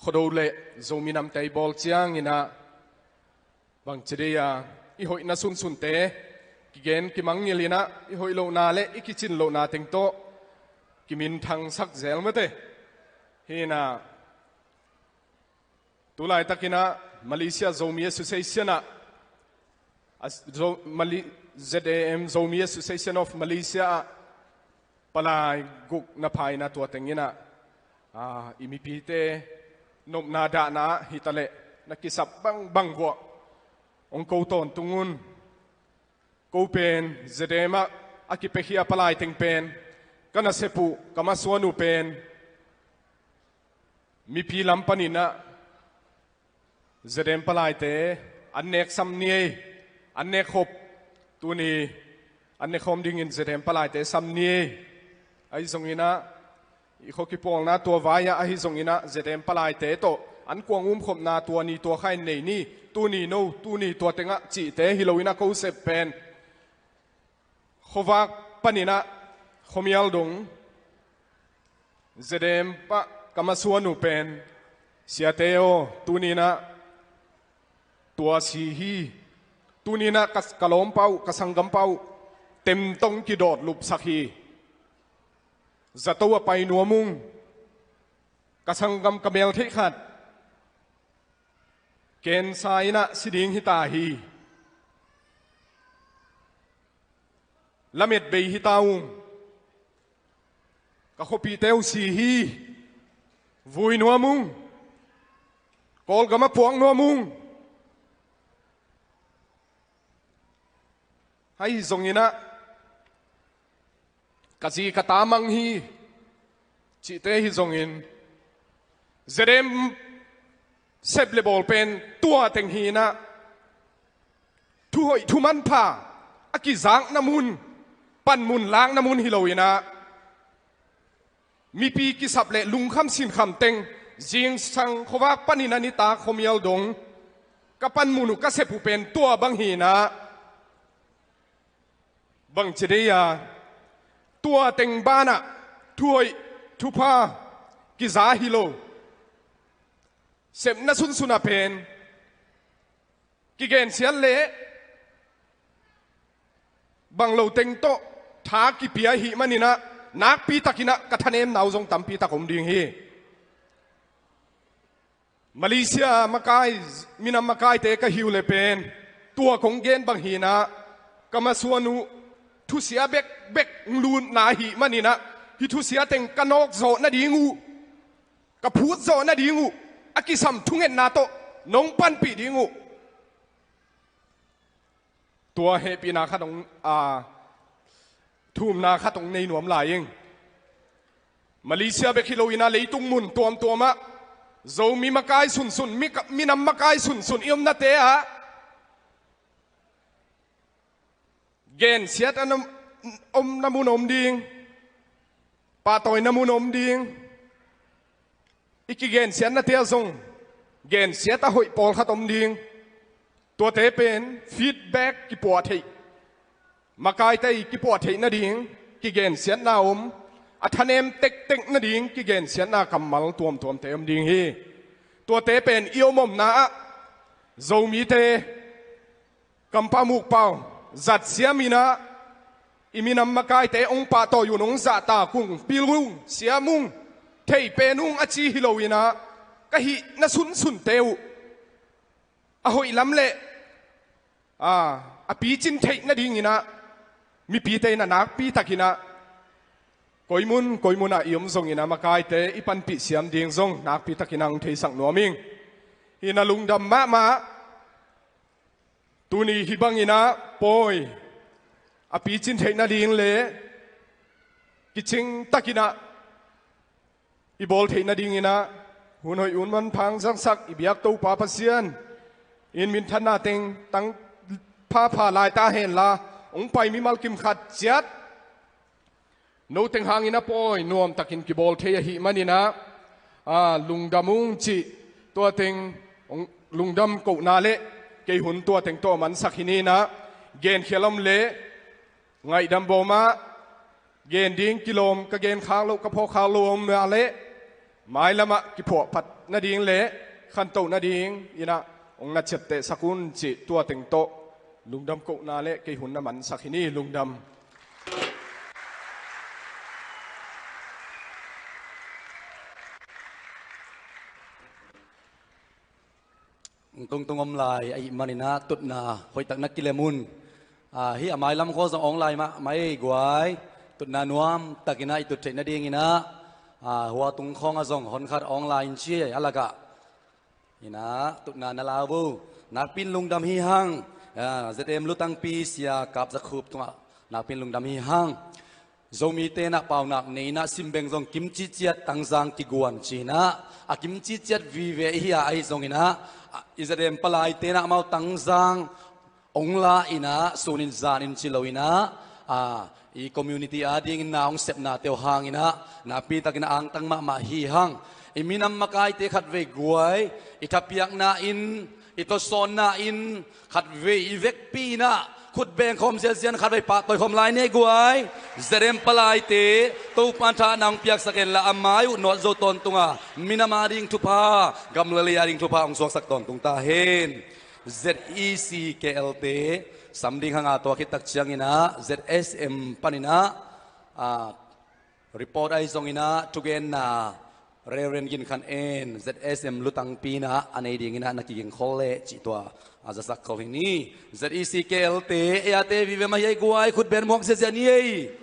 Khuado le Zomi namte i bawl ciang inah, bangci dei a, i hoihna sunsunte kigen kimangngilh inah, i hoih lohna le i kicin lohna teng tawh kiminthangsak zel mete. Hi inah, tu laitak inah Malaysia Zomi Association ah, a, Zo-, Mali-, Z A M, Zomi Association of Malaysia ah palai guk na pha inah, tua teng inah, aa, i mipite nopna dahna ah hi taleh, na kisap bangbang vuah hong ko tawntung un. Ko pen Z M ah a kipiakhia palai teng pen ka nasep uh, ka masuan uh pen mipi lam panin ah ZM palaite an nek sam ni ei, an nek khop, tuni an nek khawm dingin ZM palaite sam ni ei. Ahi zongin ah i khua kipawlna tua vai-ah ahi zongin ah ZM palaite tawh an kuang umkhopna tua ni tua kha in nei ni, tuni no, tuni tua tengah cihte hi loin ah ko sep pen khuavak panin ah khuamial dong ZM pah ka masuan uh pen, siate aw, tuni-in ah tua si hi. Tuni-in ah ka, ka lawmpa uh, ka sanggampa uh temtong kidawt lupsak hi. Zato ah pai nuam ung. Ka sanggam ka meltheih khat cancer in ah si ding hi ta hi. Lamet bei hi ta ung. Ka khuapihte uh si hi. Vui nuam ung. Kawlgam ah puak nuam ung. Ahi zongin ah ka zi ka ta mang hi, cihte hi zongin ZM sep le bawl pen tua teng hi-in ah, thuhoih thumanpha a kizakna mun, panmun lakna mun hi loin ah, mipi kisap le lungkham sinkham teng, zingsang khuavak panin ah nitak khuamial dong ka panmun uh, ka sep uh pen tua bang hi-in ah, bangci dei a, tua teng banah thuhoih thupha kiza hi lo. Sepna sunsun ah pen kigensiat leh bang lo teng tawh tha kipia ahih manin ah, nakpi takin ah ka thanemna uh zong tampi tak om ding hi. Malaysia makai, minam makaite ka hi uh leh pen, tua kong gen bang hi-in ah, ka masuan uh thusia bekbek lutna ahih manin ah, hih thusia teng ka nawk zawh nading uh, ka phut zawh nading uh, a kisam thungetna tawh nong panpih ding uh. Tua hehpihna khat hong, a, thumna khat hong nei nuam lai ing. Malaysia bek hi loin ah, leitung mun tuamtuam ah Zomi makai sunsun, mi, minam makai sunsun i omnate ah gensiat a om, omna mun om ding, pahtawina mun om ding. I kigensiatnate ah zong gensiat a hoih pawlkhat om ding. Tuate pen feedback kipuah theih, makaite i kipuah theih nading kigensiatna om, a thanem tektek nading kigensiatna kammal tuamtuamte om ding hi. Tuate pen i om omna ah Zomite kampau mukpau zat siam in ah, i minam makaite hong pahtawi un, hong zahtak ung, pil ung, siam ung, thei pen ung a ci hi loin ah, ka hihna sunsunte uh a hoih lam le, a, a picin theih nadingin ah mipite in ah nakpi takin ah, koimun koimun ah i om zongin ah, makaite i panpih siam ding zong nakpi takin ah hong theisak nuam ing. Hi-in ah lungdam mahmah. Tuni hih bangin ah pawi a picin theih nading le kicing takin ah i bawl theih nadingin ah, hun hoih hun manpha hong zangsak i biak Topa Pasian in minthanna teng tang phapha lai ta henla, hong pai mimal kim khat ciat no teng hangin a pawi nuamtakin kibawl thei ahih manin ah, a, lungdam ung cih, tua teng hong lungdam kohna le kei hun tua teng tawh a mansak hi ni in ah, genkhial om le ngaihdam bawm ah gen ding kilawm, ka genkhak loh, ka phawkkhak loh om a le, mailam ah kiphuahphat nading le khantoh nadingin ah hong na ciaptehsak un cih, tua teng tawh lungdam kohna le kei hun na mansak hi ni. Lungdam. Tungtung om lai ahih manin ah, tutna hoihtak na kilem un. A, hih a mailam khua zong awng lai mahmah ei guai. Tutna nuamtakin ah i tut theih nadingin ah, a, hua tung khawng ah zong hon khat awng lai in ci a lakah. In ah, tutna na lau vo. Nakpi-in lungdam hi hang. A, ZM lutangpi Sia Kap Za Khup tungah Nakpin lungdam hi hang. Zomite nah paunak nei inah simbeng zong kimcih ciat Tangzang kiguan ci inah a kimcih ciat vive ihi a, ahi zong inah a, i ZM palaite nah amau Tangzang ong la inah sunin zanin ci lo inah a, i community adingin na ong sepnate uh hang inah nakpi takin a angtang mahmah hi hang. I minam makaite khatvei guai, i thapiakna in, i tawsawnna in khatvei i vekpi inah khut beng khawm ziazian, khatvei pahtawi khawm lai ne guai. ZM palaite Topa'n thahna ong piaksak hen la, a mai uh nawt zo tawntung a, minam ading thupha, gam le lei ading thupha ong suaksak tawntung ta hen. ZECKL te sam ding hang a, tua khit tak ciang inah ZSM pan inah a, report ahi zong inah thugenna Reverend Gin Khan En, ZSM lutangpi inah a nei ding inah na kiging khol leh cih tua a zasak khol hi ni. ZECKL te, eite vive mah hi ei guai, khut beng muak ziazia ni ei.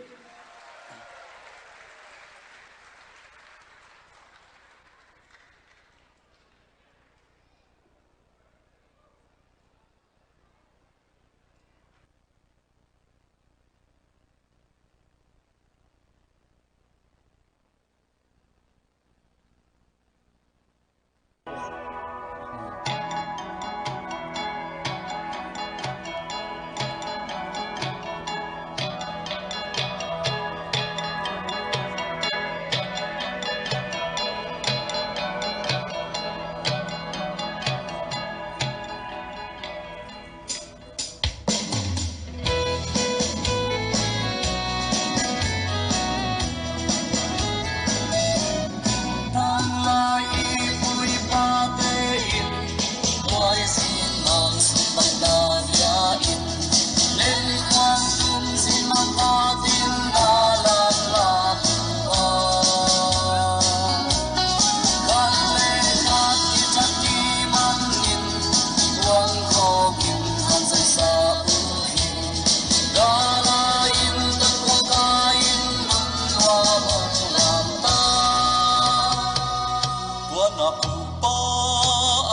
Tua na pupa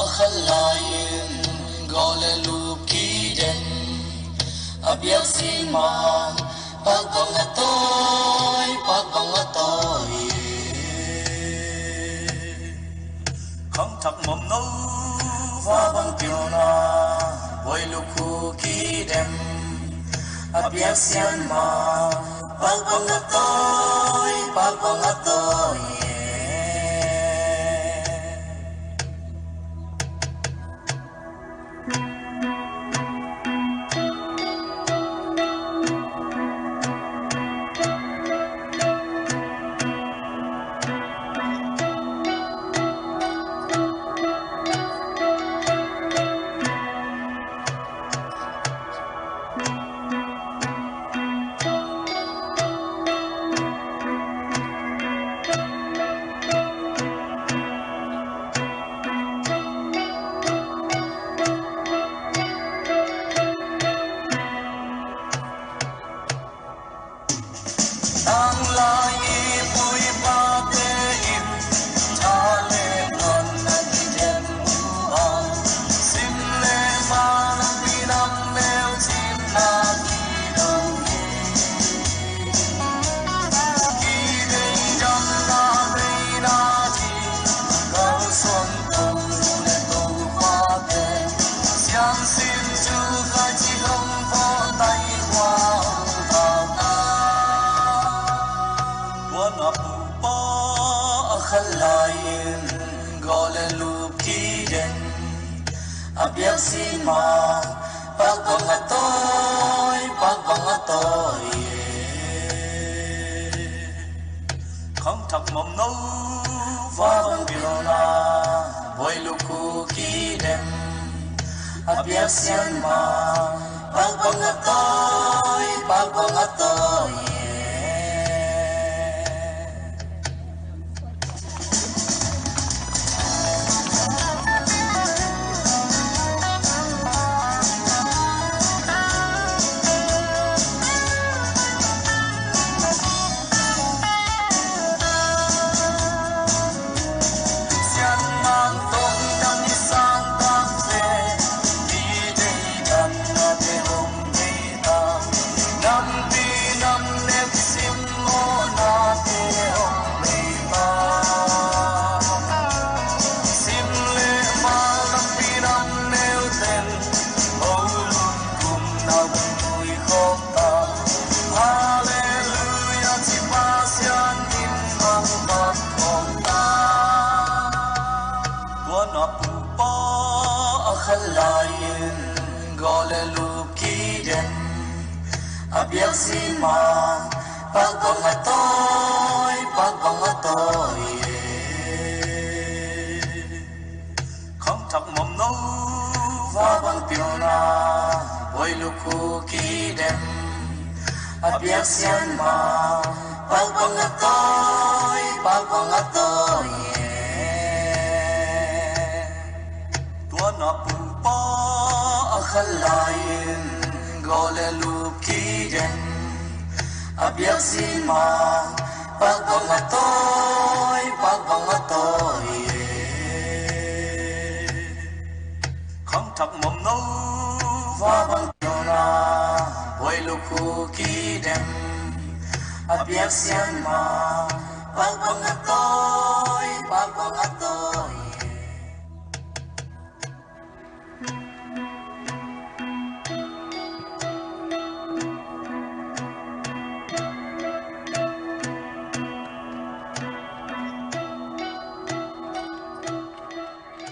a khan lai-in gawh le lup kidem a biak sin mah, pak bang a tawi, pak bang a tawi. Khangthak mamno va bang pilna, buai lukhu kidem a biak sian mah, pak bang a tawi, pak bang a tawi. Tanglai i pu i pate in tha le nawn na kidem uh a, sim le ma na pi nam mel cin na ki do hi. Kidei dam na bei na di, kau suan tong le tong pate, siam sin cu kai ci hong pawh tai hua hong tau ta. Tua na pupa a khan lai-in gawh le lup kidem a biak sin mah, pak bang a tawi, pak bang a tawi. Khangthak mamno va bang pilna, buai lukhu kidem a biak sian mah, pak bang a tawi, pak bang a tawi. Lai-in gawl le lup kidem a biak zin ma, pak bang a tawi, pak bang a tawi e. Khangthak mamno va bang pilna, buai lukhu kidem a biak sian ma, pak bang a tawi, pak bang a tawi e. Tua na pupa a khan lai-in gawl le lup kidem a biak zin ma, pak bang a tawi, pak bang a tawi e. Khangthak mamno va bang pilna, buai lukhu kidem a biak sian ma, pak bang a tawi, pak bang a tawi e.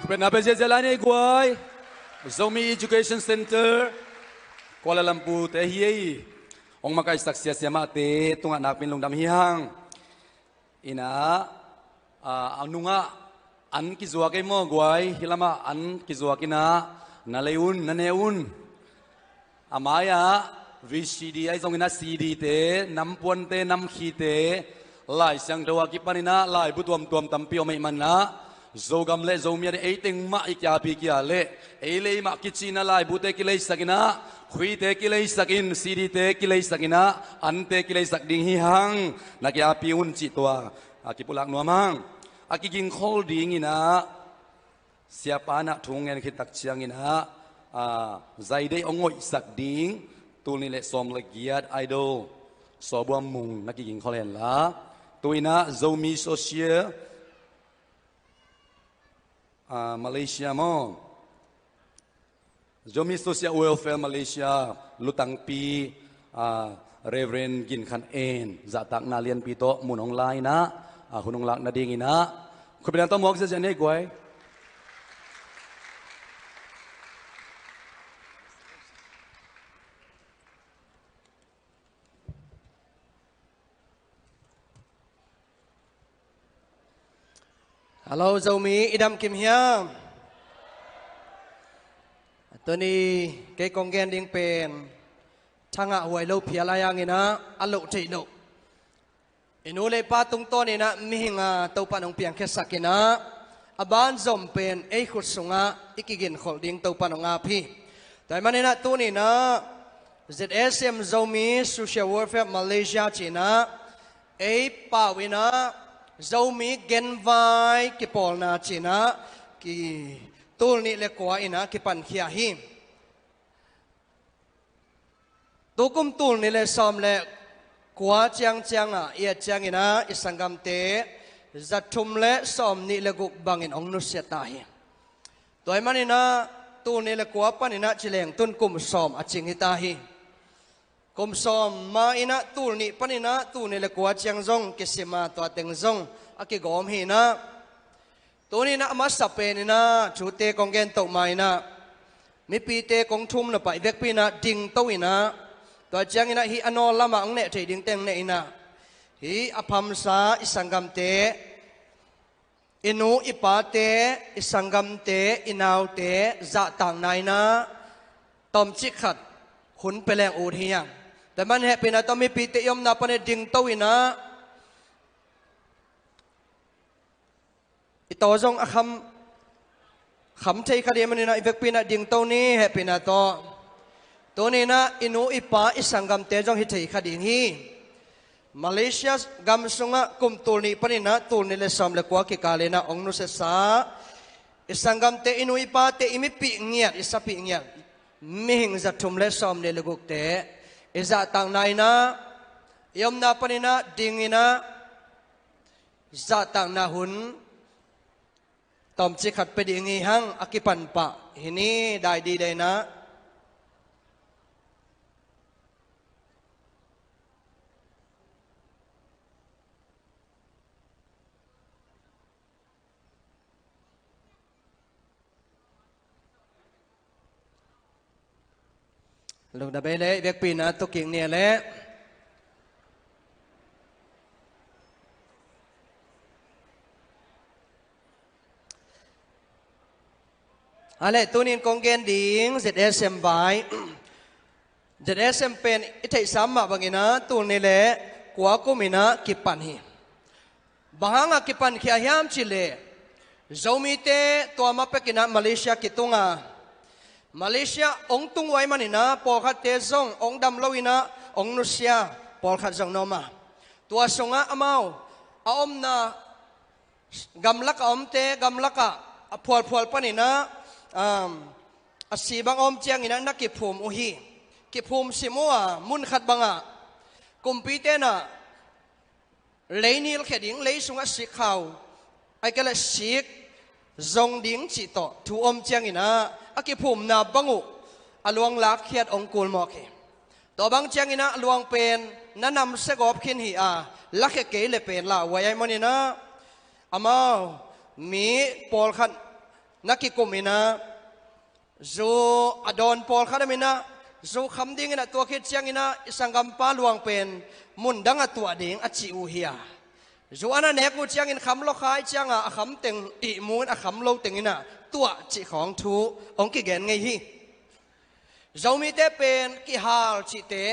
Khupetna pia ziahziah lai ni ei guai. Zomi Education Center, Kuala Lumpur te hi ei. Hong makaisak siasia mahte tungah nakpi-in lungdam hi hang. Inah, a, a nungah an kizuak ei maw guai, hih lamah an kizuak inah, na lei un, na ne un. A mai-ah V C D ahi zongin ah C D te, nampuante, namkhite, Lai Siangtho a kipan inah laibu tuamtuam tampi om ahih manin ah, Zogam le Zomi a ding ei teng mah i kiapi kia leh, ei lei mah kici inah laibute kileisak inah, khuite kileisak in, C D te kileisak inah, ante kileisak ding hi hang, na kiapi un cih tua a kipulak nuam hang. A kigingkhol ding inah, siapa inah thu ngen khit tak ciang inah, a, Zaidei hong hoihsak ding, tul nih le sawm le giat Idol Sawbuam Mung na kigingkhol hen la. Tu inah Zomi Social, a, Malaysia maw, Zomi Social Welfare Malaysia lutangpi, a, Reverend Gin Khan En zahtakna lianpi tawh mun hong la inah, a, hun hong lak nading inah, khupetna tawh muak ziahziah ni ei guai. Hello Zomi, i dam kim hiam? Tuni kei kong gen ding pen thangah huai lo phial lai hang inah, a loh theih loh, i nu le pa tungtawn inah mihing a Topa in hong piangkhiasak inah, a banzom pen ei khut sungah i kiginkholh ding Topa in hong ap hi. Tua ahih manin ah tuni inah Z S M Zomi Social Welfare Malaysia ci inah, ei pau inah Zomi Genvai Kipawlna ci inah, ki, tul nih le kua inah kipankhia hi. Tukum tul nih le sawm le kua ciangciang ah i et ciang inah i sanggamte zathum le sawm nih le guk bangin hong nusia ta hi. Tua ahih manin ah tul nih le kua panin ah ci leng tun kum sawm a cing hi ta hi. Kum sawm ma inah tul nih panin ah tul nih le kua ciang zong kisim a, tua teng zong a kigawm hi inah. Tuni inah a masa pen inah thute kong gen toh ma inah, mipite kong thum nop ah i vekpi inah dingto inah, tua ciang inah hih a nawl lamah hong neh theih ding teng neh inah, hih a phamsa i sanggamte, i nu i pate, i sanggamte, i naute zahtakna inah tawmcik khat hun pia leng ut hi hang. Tua ahih manin hehpihna tawh mipite i omna panin dingto inah, i taw zong a kham, kham thei kha ding ahih manin ah i vekpi inah dingto ni, hehpihna tawh. Tuni inah i nu i pa i sanggamte zong hi thei kha ding hi. Malaysia gam sungah kum tul nih panin ah tul nih le sawm le kua kikal inah hong nusiasa i sanggamte, i nu i pate, i mipih ngiat, i sapih ngiat, mihing zathum le sawm nih le gukte i zahtakna inah, i omna panin ah ding inah, zahtakna hun tawmcik khat pia ding hi hang. A kipan pah hi ni, dai dide inah. Lungdam ei leh, i vekpi-in ah tu kik ni leh. A leh, tuni-in kong gen ding ZSM vai. ZSM pen i theihsa mah bangin ah tul nih leh kua kum-in ah kipan hi. Bang hangah kipankhia hiam cih leh, Zomite tua ma pekin ah Malaysia kitung a, Malaysia hong tung uh ahih manin ah pawlkhatte zong hong dam lo-in ah hong nusia pawlkhat zong na om a, tua sungah amau a omna gamlakah omte, gamlakah a phualphual panin ah, um, a si bang a om ciangin ah na kiphum uh hi. Kiphum sim uh a, mun khat bangah kumpite in ah lei nilkhia ding, lei sungah sik khau, ahih kei leh sik zong ding cih tawh thu om ciangin ah a kiphumna bang uh a luang lakkhiat hong kul mawk hi. Tua bang ciangin ah luang pen na namsia gawp khin hi a, lakhia kei leh pen lauhuai ahih manin ah amau mi pawlkhat na kikum-in ah, zu a dawn pawlkhat om-in ah, zu kham dingin ah, tua khit ciangin ah i sanggampa luang pen mun dangah tuah ding a ci uh hi a, zu a na nek uh ciangin kham lawkhai ciangah a kham teng ihmu-in a kham lo tengin ah tuah cih khawng thu hong kigen ngei hi. Zomite pen kihal cihte,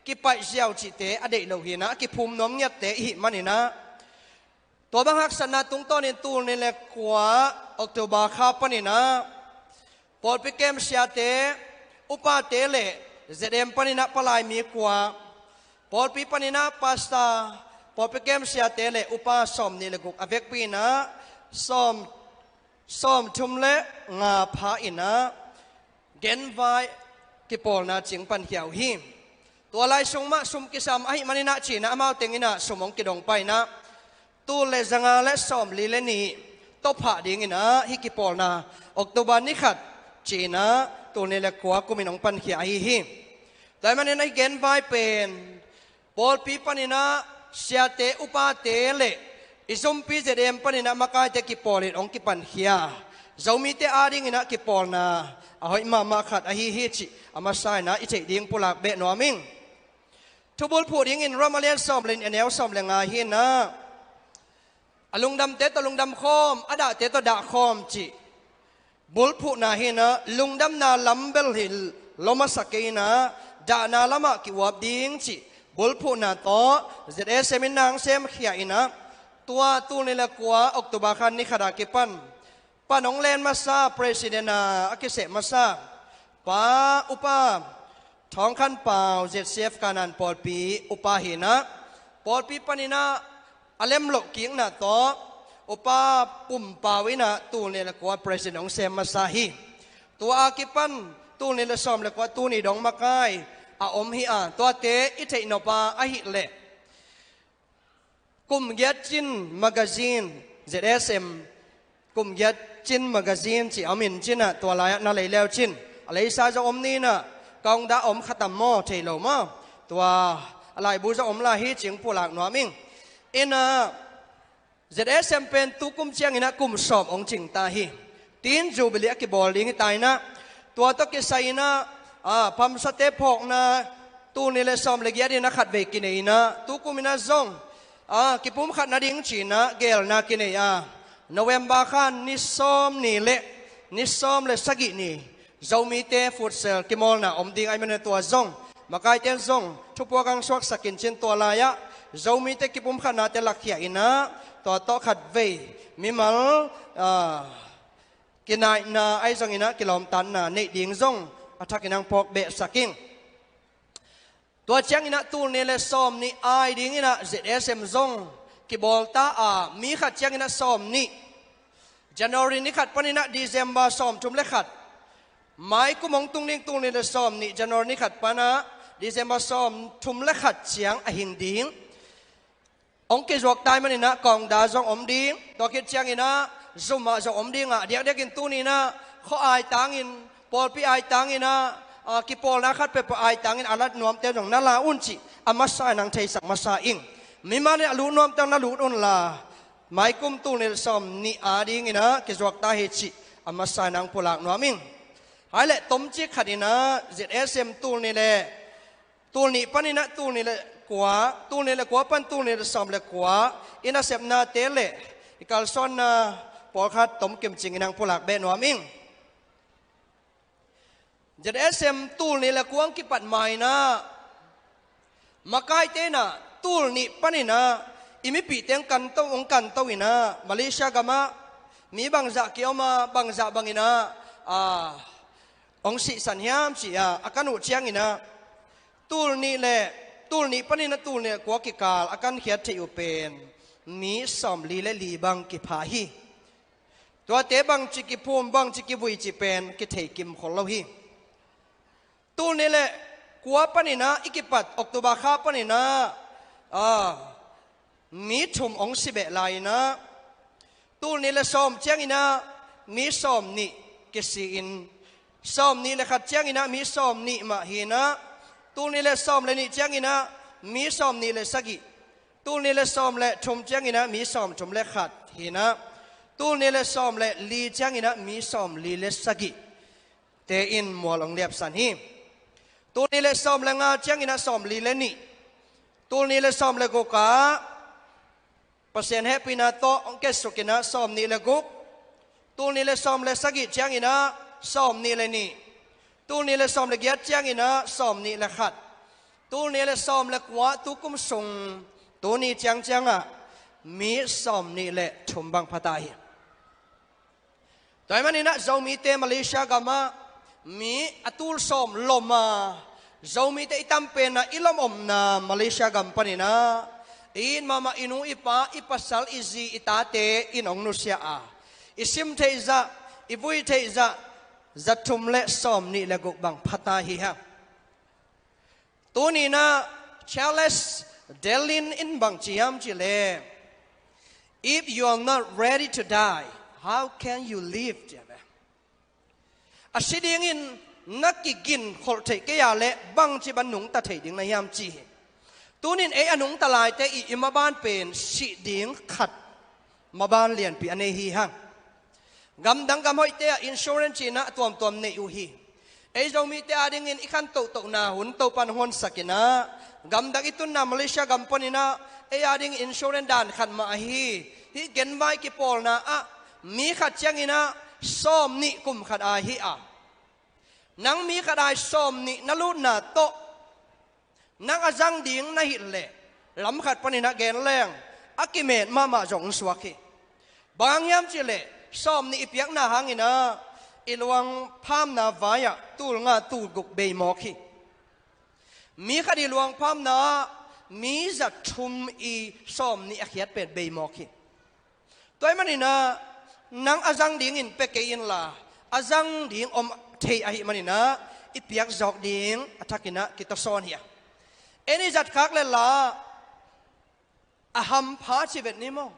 kipaih ziau cihte a deih lo hi-in ah, a kiphum nuam ngiatte i hih manin ah, tua bang haksatna tungtawnin tul nih leh kua October kha panin ah pawlpi kem siate, upate leh ZM panin ah palai mi kua, pawlpi panin ah pastor, pawlpi kem siate leh upa sawmnih leh guk, a vekpi-in ah sawm, sawmthum leh nga pha-in ah genvai kipawlna cing pankhia uh hi. Tua lai sung mah sum kisam ahih manin ah ci-in ah amau tengin ah sum hong kidong pah-in ah, tul leh zanga leh sawmli leh nih tawphah dingin ah hih kipawlna October ni khat ci-in ah tul nih leh kua kumin hong pankhia ahi hi. Tua ahih manin ah hih genvai pen pawlpi panin ah siate, upate leh i zumpi ZM panin ah makaite kipawlin hong kipankhia, Zomite adingin ah kipawlna a hoih mahmah khat ahi hi cih a masa-in ah i theih ding pulak beh nuam ing. Thubulphuh dingin Rom a lian sawm leh nih, a neu sawm leh nga hi-in ah, a lungdamte tawh lungdam khawm, a dahte tawh dah khawm cih bulphuhna hi-in ah, lungdamna lam bel hi lo masa kei-in ah, dahna lamah ki-uap ding cih bulphuhna tawh ZSM in na hong semkhia-in ah, tua tul nih leh kua October kha ni khat a kipan pan hong len masa, president a a kiseh masa Pa, Upa Thawng Khan Pau, ZCF Kanaan pawlpi upa hi-in ah, pawlpi panin ah a lemloh kikna tawh Upa Pum Pau in ah tul nih leh kua president hong sem masa hi. Tua a kipan tul nih leh sawm leh kua tuni dong makai a om hi a, tuate i theih nop a ahih leh, Kum Giat Cin Magazine, ZSM Kum Giat Cin Magazine cih a om in cin ah, tua lai-ah na lei leu cin, a leisa zong om ni-in ah, kong dah om khatam maw, thei lo maw, tua a laibu zong om lai hi cing pulak nuam ing. In ah, ZSM pen tu kum ciangin ah kum sawm hong cing ta hi. Tin Jubilee a kibawl ding hi ta in ah, tua tawh kisai-in ah, a, pamsate phawkna tul nih leh sawm leh giat in ah khatvei kinei in ah, tu kum in ah zong, a, kipumkhat nading ci-in ah geelna kinei a, November kha ni sawm ni leh, ni sawm leh sagih ni Zomite futsal kimawlna om ding ahih manin ah, tua zong makaite in zong thupuak hong suaksak in cin, tua lai-ah Zomite kipumkhatnate lakkhia in ah, tua tawh khatvei mimal, a, kinaihna ahi zongin ah kilawmtatna neih ding zong a thakin hong phawk behsak ing. Tua ciangin ah tul nih leh sawm nih ai dingin ah ZSM zong kibawl ta a, mi khat ciangin ah sawm nih, January ni khat panin ah December sawmthum leh khat, mai kum hong tung ding tul nih leh sawm nih January ni khat pan ah December sawmthum leh khat ciang a hing ding. Hong kizuak ta ahih manin ah kawngda zong om ding, tua khit ciangin ah zumah zong om ding a, diakdiakin tuni-in ah khua aitangin, pawlpi aitangin ah, a, kipawlna khat peuhpeuh aitangin a lat nuamte zong na la un cih a masa-in hong theisak masa ing. Mimal in a lut nuamte na lut unla, mai kum tul nih leh sawm nih adingin ah kizuak ta hi cih a masa-in hong pulak nuam ing. Hai le tomcik khat in ah Z S M tul nih le, tul nih panin ah tul nih le kua, tul nih le kua pan tul nih le sawm le kua i nasepnate le i kalsuanna pawlkhat tomkim cingin hong pulak beh nuam ing. Z S M tul nih le kua hong kipat ma-in ah makaite in ah tul nih panin ah i mipihte hong kanto, hong kanto in ah Malaysia gamah mi bangzah kiom a, bangzah bangin ah, a, hong sihsan hiam ci-a a kan uh ciangin ah tul nih le, tul nih panin ah tul nih le kua kikal a kankhiat theih uh pen mi sawmli le li bang kipha hi. Tuate bangci kiphum, bangci kivui cih pen kithei kimkhol lo hi. Tul nih le kua panin ah i kipat October kha panin ah, a, mi thum hong si beh lai-in ah tul nih le sawm ciangin ah mi sawmnih kisi-in, sawmnih le khat ciangin ah mi sawmnih mah hi-in ah, tul nih le sawm le nih ciangin ah mi sawmnih le sagih, tul nih le sawm le thum ciangin ah mi sawmthum le khat hi-in ah, tul nih le sawm le li ciangin ah mi sawmli le sagih te in mual hong liapsan hi. Tul nih le sawm le nga ciangin ah sawmli le nih, tul nih le sawm le guk ah Pasian hehpihna tawh hong ketsuk in ah sawmnih le guk, tul nih le sawm le sagih ciangin ah sawmnih le nih, tul nih le sawm le giat ciangin ah sawmnih le khat, tul nih le sawm le kua tu kum sung tuni ciangciang ah mi sawmnih le thum bang pha ta hi. Tua ahih manin ah Zomite Malaysia gamah mi a tul sawm lom a, Zomite i tam pen ah i lom omna Malaysia gam panin ah i it mahmah i nu i pa, i pasal i zi i tate in hong nusia a, i sim theih zah, i vui theih zah, za thum le sawmnih le guk bang pha ta hi hang. Tuni-in ah Charles Darwin in bang ci hiam cih leh, "If you are not ready to die, how can you live?" ci a ve. A si dingin na kiginkholh theih kei a leh bangci bang nungta thei ding na hiam ci hi. Tuni-in ei a nungta laite i, i maban pen sih ding khat maban lianpi a nei hi hang. Gamdang gamhoihte ah insurance cihna a tuamtuam neih uh hi. Ei Zomite adingin i khan tohtohna hun Topa'n hong honsak in ah, gamdang i tunna Malaysia gam panin ah ei adingin insurance dan khat mah ahi. Hih genvai kipawlna ah mi khat ciangin ah sawmnih kum khat ai hi a, nang mi khat ai sawmnih na lutna tawh nang a zang ding na hih leh, lam khat panin ah gen leng a kimet mahmah zong hong suak hi. Bang hang hiam cih leh sawmnih i piakna hangin ah i luang phamna vai-ah tul nga tul guk bei mawk hi. Mi khat i luang phamna ah mi za thum i sawmnih a khiat pen bei mawk hi. Tua ahih manin ah nang a zang dingin pia kei inla, a zang ding om thei ahih manin ah i piak zawk ding a thakin ah kitawsawn hi a. Ei i zat khak leh la a hampha ci vet ni maw?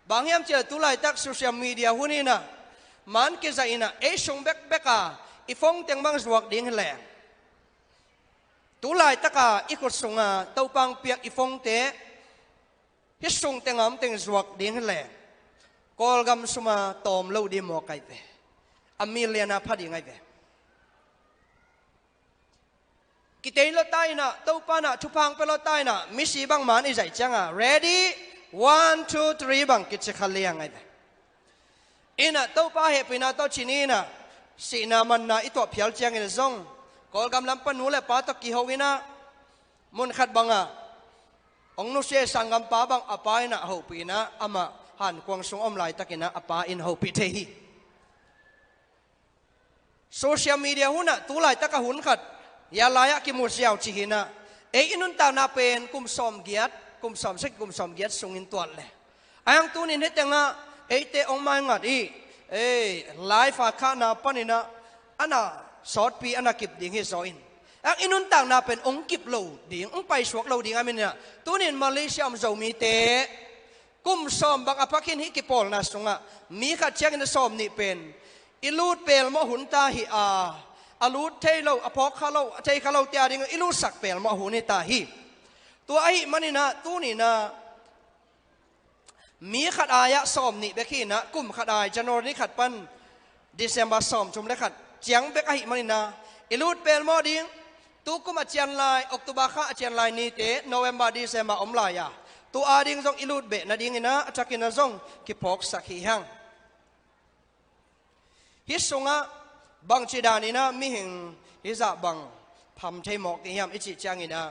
Bang hiam cih leh tu laitak social media hun in ah man kizai in ah ei sung bekbek a i phone teng bang zuak ding hi leh, tu laitak a i khut sung a Topa'n piak i phone te hih sung teng a om teng zuak ding hi leh, Kawlgam sum a tawm lo ding mawk ai ve. A million a pha ding ai ve. Kitei lo ta in ah, Topa'n ah thupha hong pia lo ta in ah, misi bang man i zaih ciang a, ready, one, two, three bang kici kha liang ai ve. In ah Topa hehpihna tawh ci ni in ah, sihna manna i tuah phial ciangin zong, Kawlgam lam pan nu le pa tawh kiho in ah, mun khat bang ah hong nusia i sanggampa bang a pa in ah hopih in ah, amah hankuang sung om laitakin ah a pa in hopih thei hi. Social media hun ah tu laitak a hun khat, ya lai-ah kimu ziau ci hi in ah, ei i nuntakna pen kum sawmgiat, kum sawmsagih, kum sawmgiat sungin tuat leh, a hang tuni-in hih teng ah eite hong maingat i, ei, live a khahna panin ah a na sawtpi, a na kip ding hi zaw in, a hang i nuntakna pen hong kip lo ding, hong paisuak lo ding ahih manin ah, tuni-in Malaysia om Zomite kum sawm bang a pha khin hih kipawlna sungah mi khat ciangin a sawmnih pen i lut pelmawh hun ta hi a, a lut thei lo, a phawk kha lo, a thei kha lote ading i lutsak pelmawh hun hi ta hi. Tua ahih manin ah tuni-in ah mi khat ai-ah sawmnih bek hi in ah, kum khat ai, January ni khat pan December sawmthum le khat ciang bek ahih manin ah, i lut pelmawh ding, tukum a cian lai, October kha a cian lai nite, November, December om lai a, tua ding zong i lut beh nadingin ah, a thakin ah zong kiphawksak hi hang. Hih sungah bangci danin ah mihing hih zah bang pham thei mawk i hiam i cih ciangin ah,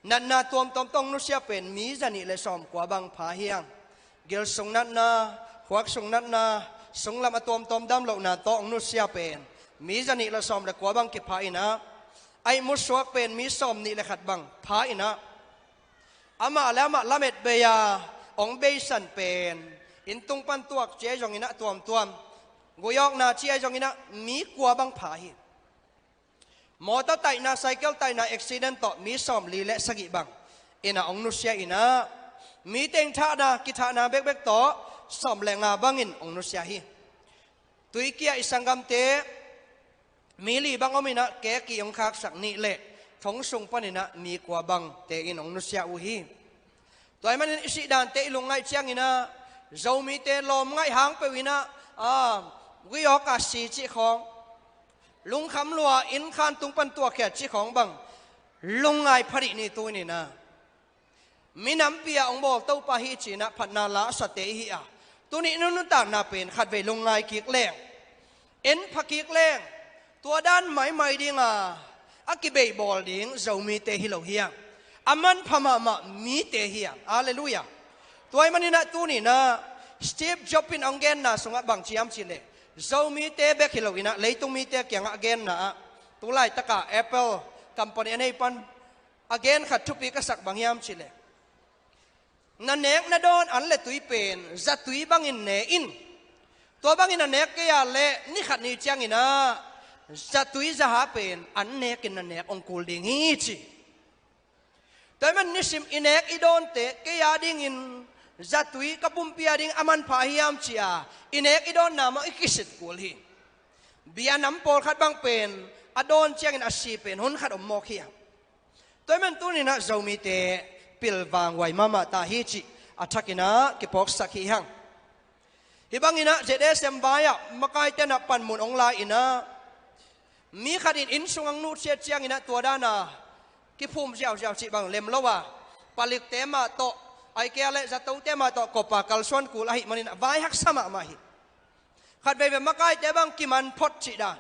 natna tuamtuam tawh hong nusia pen mi zanih le sawmkua bang pha hiam? Gilsung natna, khuaksung natna, sunglam a tuamtuam dam lohna tawh hong nusia pen mi zanih le sawm le kua bang kipha in ah, a ihmu suak pen mi sawmnih le khat bang pha in ah, amah le amah lamet bei a hong beisan pen, inn tung pan tuak ci ahi zongin ah tuamtuam, gui awkna ci ahi zongin ah mi kua bang pha hi. Mawtaw taihna, cycle taihna accident tawh mi sawmli le sagih bang in ah hong nusia in ah, mi teng thahna, kithahna bekbek tawh sawm le nga bangin hong nusia hi. Tuikia i sanggamte mi li bang om in ah, keki hong khaksak nih le thong sung panin ah mi kua bangte in hong nusia uh hi. Tua ahih manin i sih dante i lungngaih ciangin ah, Zomite lawmngaih hang peuh in ah, a, gui awk a si cih khawng, lungkham lua, inn khan tung pan tuakhia cih khawng bang lungngai pha dih ni. Tuni in ah minampi ah hong bawl Topa hi ci-in ah phatna la a sate i hi a, tuni nuntakna pen khatvei lungngai kik leng, en pha kik leng, tua dan maimai ding a, a kibeibawl ding Zomite hi lo hiam? A manpha mahmah mite hiam? Halleluiah. Tua ahih manin ah tuni in ah Steve Jobs in hong genna sungah bang ci hiam cih leh, Zomite bek hi lo in ah, leitung mite kiangah a genna ah, tu laitak a Apple company a nei pan a gen khat thupi ka sak bang hiam cih leh, na nek na dawn an le tui pen zatui bangin ne in. Tua bangin a nek kei a leh ni khat ni ciangin ah zatui zaha pen an nekin na nek hong kul ding hi, ci. Tua ahih man nisim i nek i dawnte kei a dingin zatui, ka pumpi a ding a manpha hiam ci a i nek i dawnna mah i kisit kul hi. Bia nam pawlkhat bang pen a dawn ciangin a si pen hun khat om mawk hiam? Tua ahih man tuni in ah Zomite pilvang huai mahmah ta hi cih a thakin ah kiphawksak hi hang. Hih bangin ah Z S M vai ah makaite in ah panmun hong lai in ah, mi khat in inn sung hong nutsiat ciangin ah tua dan a kiphum ziauziau cih bang lem lo a, palikte mah tawh, ahih kei a leh zatote mah tawh kop a kalsuan kul ahih manin ah vai haksa mahmah hi. Khat veivei makaite bang kiman phot cih dan,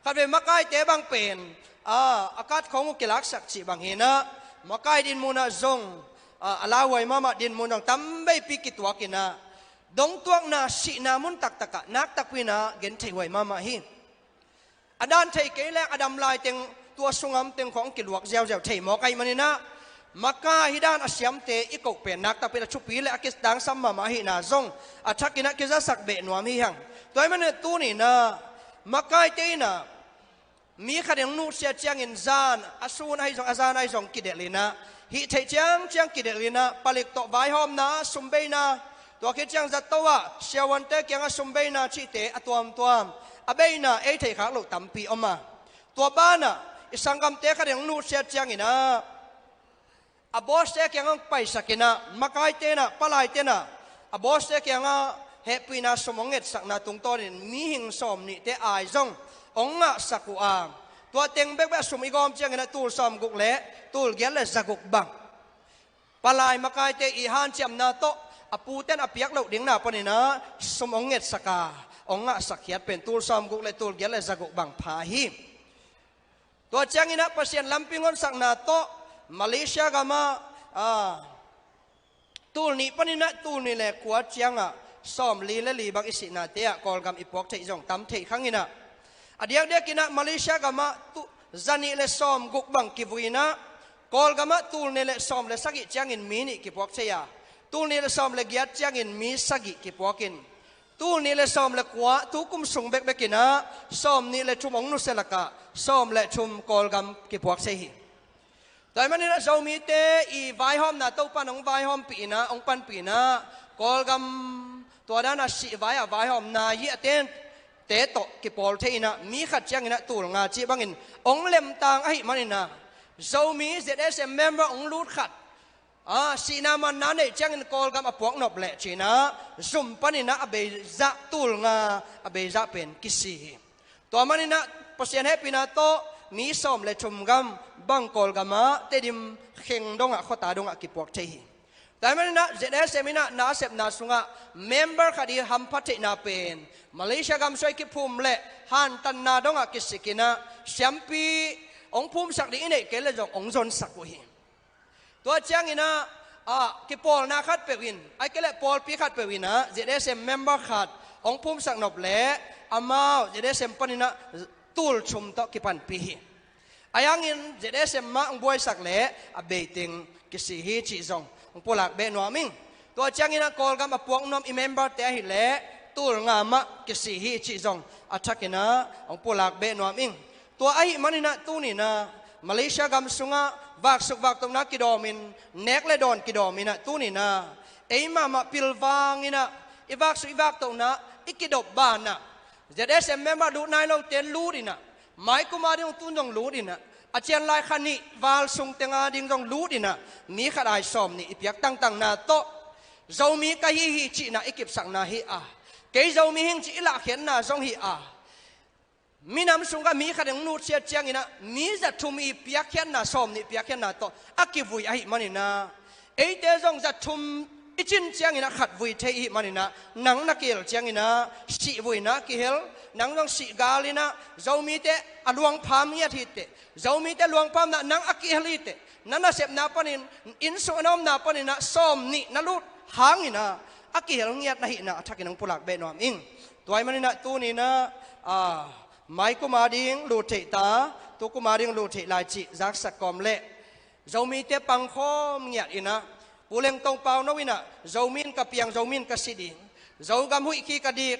khat veivei makaite bang pen, a, a kat khawng uh kilaksak cih bang hi in ah, makai dinmun ah zong, a, a lauhuai mahmah dinmun zong tam veipi kituak in ah, dongtuakna, sihna mun taktak ah naktak pi in ah genthei huai mahmah hi. A dan thei kei leng a dam lai teng tua sungam teng khawng kiluak ziauziau thei mawk ahih manin ah, makai hih dan a siamte i koh pen naktak pi in a thupi le a kidangsam mahmah ahihna zong a thakin ah kizasak beh nuam hi hang. Tua ahih manin ah tuni in ah makaite in ah mi khat in hong nutsiat ciangin zan a sun ahi zong, a zan ahi zong kidelh in ah, hih theih ciangciang kidelh in ah, palik tawh vaihawmna, sumbeina, tua khit ciang zato ah siavuante kiangah sumbeina cihte a tuamtuam, a beina ei theih khak loh tampi om a. Tua banah i sanggamte khat in hong nutsiat ciangin ah, a bawste kiangah hong paisak in ah, makaite in ah, palaite in ah, a bawste kiangah hehpihna sum hong ngetsakna tungtawnin mihing sawmnihte ai zong hong ngahsak uh a. Tua teng bekbek a sum i gawm ciangin ah tul sawmguk le tul giat le zaguk bang, palai makaite i hanciamna tawh a pute in a piak loh dingna panin ah sum hong ngetsak a, hong ngahsak khiat pen tul sawmguk le tul giat le zaguk bang pha hi. Tua ciangin ah Pasian lampi hong honsakna tawh Malaysia gamah, a, tul nih panin ah tul nih le kua ciangah sawmli le li bang i sihnate ah Kawlgam i puak theih zong tam theih khang in ah, a diakdiakin ah Malaysia gamah tu, zanih le sawmguk bang kivui in ah, Kawlgamah tul nih le sawm le sagih ciangin mi nih kipuak thei a, tul nih le sawm le giat ciangin mi sagih kipuak in, tul nih le sawm le kua, tukum sung bekbek in ah sawmnih le thum hong nusia lakah sawm le thum Kawlgam kipuak thei hi. Tua ahih manin ah Zomite i vaihawmna Topa in hong vaihawmpih in ah, hong panpih in ah, Kawlgam tua dan a sih vai a vaihawmna hi a, tente tawh kipawl thei in ah, mi khat ciangin ah tul nga cih bangin hong lemtang ahih manin ah, Zomi Z S M member hong lut khat, a, sihna manna neih ciangin Kawlgam a puak nop leh ci-in ah zum panin ah a beizah, tul nga a beizah pen kisi hi. Tua maninah Pasian hehpihna tawh mi sawm le thum gam bang Kawlgamah Tedim kheng dongah khuata dongah kipuak thei hi. Tua maninah Z S M inah nasepna sungah member khat i hampha theihna pen Malaysia gam sung i kiphum le hantanna dongah kisikinah siampi hong phumsak ding i neih kei le zong hong zonsak uh hi. Tua cianginah ah, kipawlna khat peuh in, ai kei le pawlpi khat peuh inah Z S M member khat hong phumsak nop le amau Z S M paninah tulchum tawh kipanpih hi. Ai hangin Z S M mah hong buaisak le a beiteng kisi hi cih zong hong pulak beh nuam ing. Tua cianginah Kawlgam a puak nuam i member te ahileh tulnga mah kisi hi cih zong a thakinah hong pulak beh nuam ing. Tua ahih maninah tuninah Malaysia gam sungah vaksuk vaktohna kidawmin nek le dawn kidawminah tuninah ei mahmah pilvanginah i vaksuk i vaktohna i kidop banah Z S M member lut nai lote lutinah maikuma ding hong tun zong lutinah a cian lai kha nih val sung tenga ding zong lutinah mi khat ai sawm nih i piak tangtangna tawh Zomi ka hi hi cihna i kipsakna hi a, kei Zomi hing cih i lahkhiatna zong hi a, minam sung kha mi khat in hong nutsiat cianginah mi za thum i piakkhiatna sawm nih piakkhiatna tawh a kivui ahih maninah eite zong za thum i cin cianginah khat vui thei ihih maninah nang na kihel cianginah sihvuina kihel, nang zong sihgalinah Zomite a luangpham ngiat hiteh, Zomite luangphamna nang a kihel hiteh, na nasepna panin inn sung a na omna paninah sawm nih na lut hanginah a kihel ngiat na hihna a thakin hong pulak beh nuam ing. Tua ahih maninah tuninah ah, maikuma ding lut theih ta, tukuma ding lut theih lai cih zaksak kawm leh Zomite pangkhawm ngiat inah Pu Leng Tong Pau No inah Zomi in ka piang, Zomi in ka si ding, Zogam huih khi ka dik,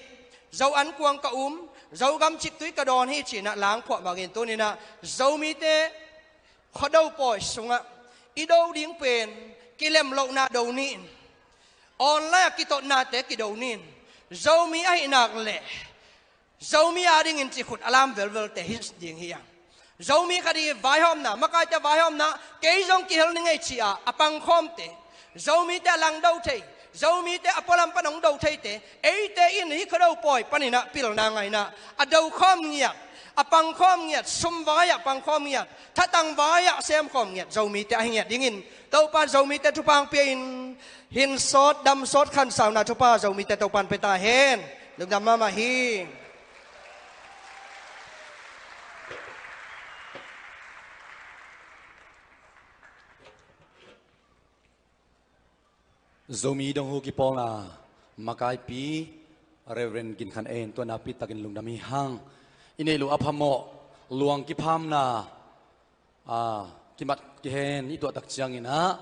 Zo ankuang ka um, Zogam ciktui ka dawn hi cinah langphuah bangin tuninah Zomite khuado pawi sungah i do ding pen kilemlohna do ni in online a kitotnate kido ni in Zomi ahih nak leh Zomi adingin cikhut a lam velvelte hi ding hi a. Zomi khat i vaihawmna, makaite vaihawmna kei zong kihel ni ngei ci-a a pangkhawmte, Zomite a langdo thei, Zomite a pualam pan hong do theite, eite in hih khuado pawi paninah pilna ngainah a dokhawm ngiat, a pangkhawm ngiat, sum vai-ah pangkhawm ngiat, thatang vai-ah semkhawm ngiat Zomite ahi ngiat dingin Topa Zomite thupha hong pia in, hin sawt dam sawt khansauna thupha Zomite Topan pia ta hen. Lungdam mahmah hi. Zomi dong hu kipawlna makaipi Reverend Gin Khan En tua nakpi takin lungdam hi hang. I neih loh a phamawh luang kiphamna a kimat kihen i tuahtak cianginah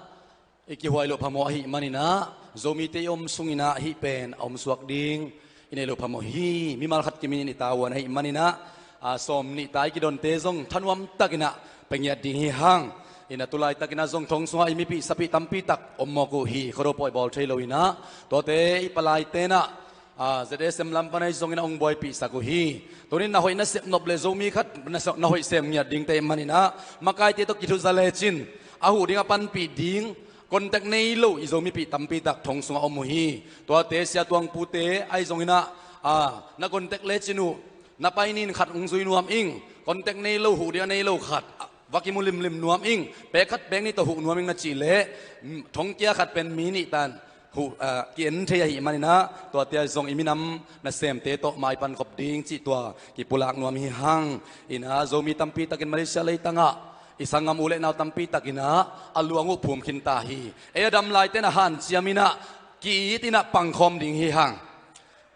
i kihuai loh phamawh ahih maninah Zomite i om sunginah hih pen a omsuak ding i neih loh phamawh hi. Mimal khat kiminin i tavuan ahih maninah a sawm nih ta i kidonte zong thanuam takinah pia ngiat ding hi hang. Inah tulai takinah zong thong sungah i mipih sapih tampi tak om mawk uh hi. Khuado pawi bawl thei lo inah tuate i palaite inah a, Z S M lam pan ahi zongin a hong buaipihsak uh hi. Tunin na hoih na sep nop le Zomi khat na, na hoih sem ngiat dingte maninah makaite tawh kithuza lecin a huh ding a panpih ding contact nei lo i Zomipih tampi tak thong sungah om uh hi. Tuate sia tuangpute ahi zonginah a, na contact lecin uh na pai nin khat hong zui nuam ing, contact nei lo huh ding a nei lo khat va kimu limlim nuam ing. Pek khat pek nih tawh huh nuam ing na cih leh thongkia khat pen mi nih tan huh, ah, ki-en thei ahih maninah tuate ah zong i minam nasemte tawh maipan khop ding cih tua kipulak nuam hi hang. Inah Zomi tampi takin Malaysia leitangah i sanggam u le nau tampi takinah a luang uh phum khinta hi. Ei a dam laite na hanciam inah ki-it inah pangkhawm ding hi hang.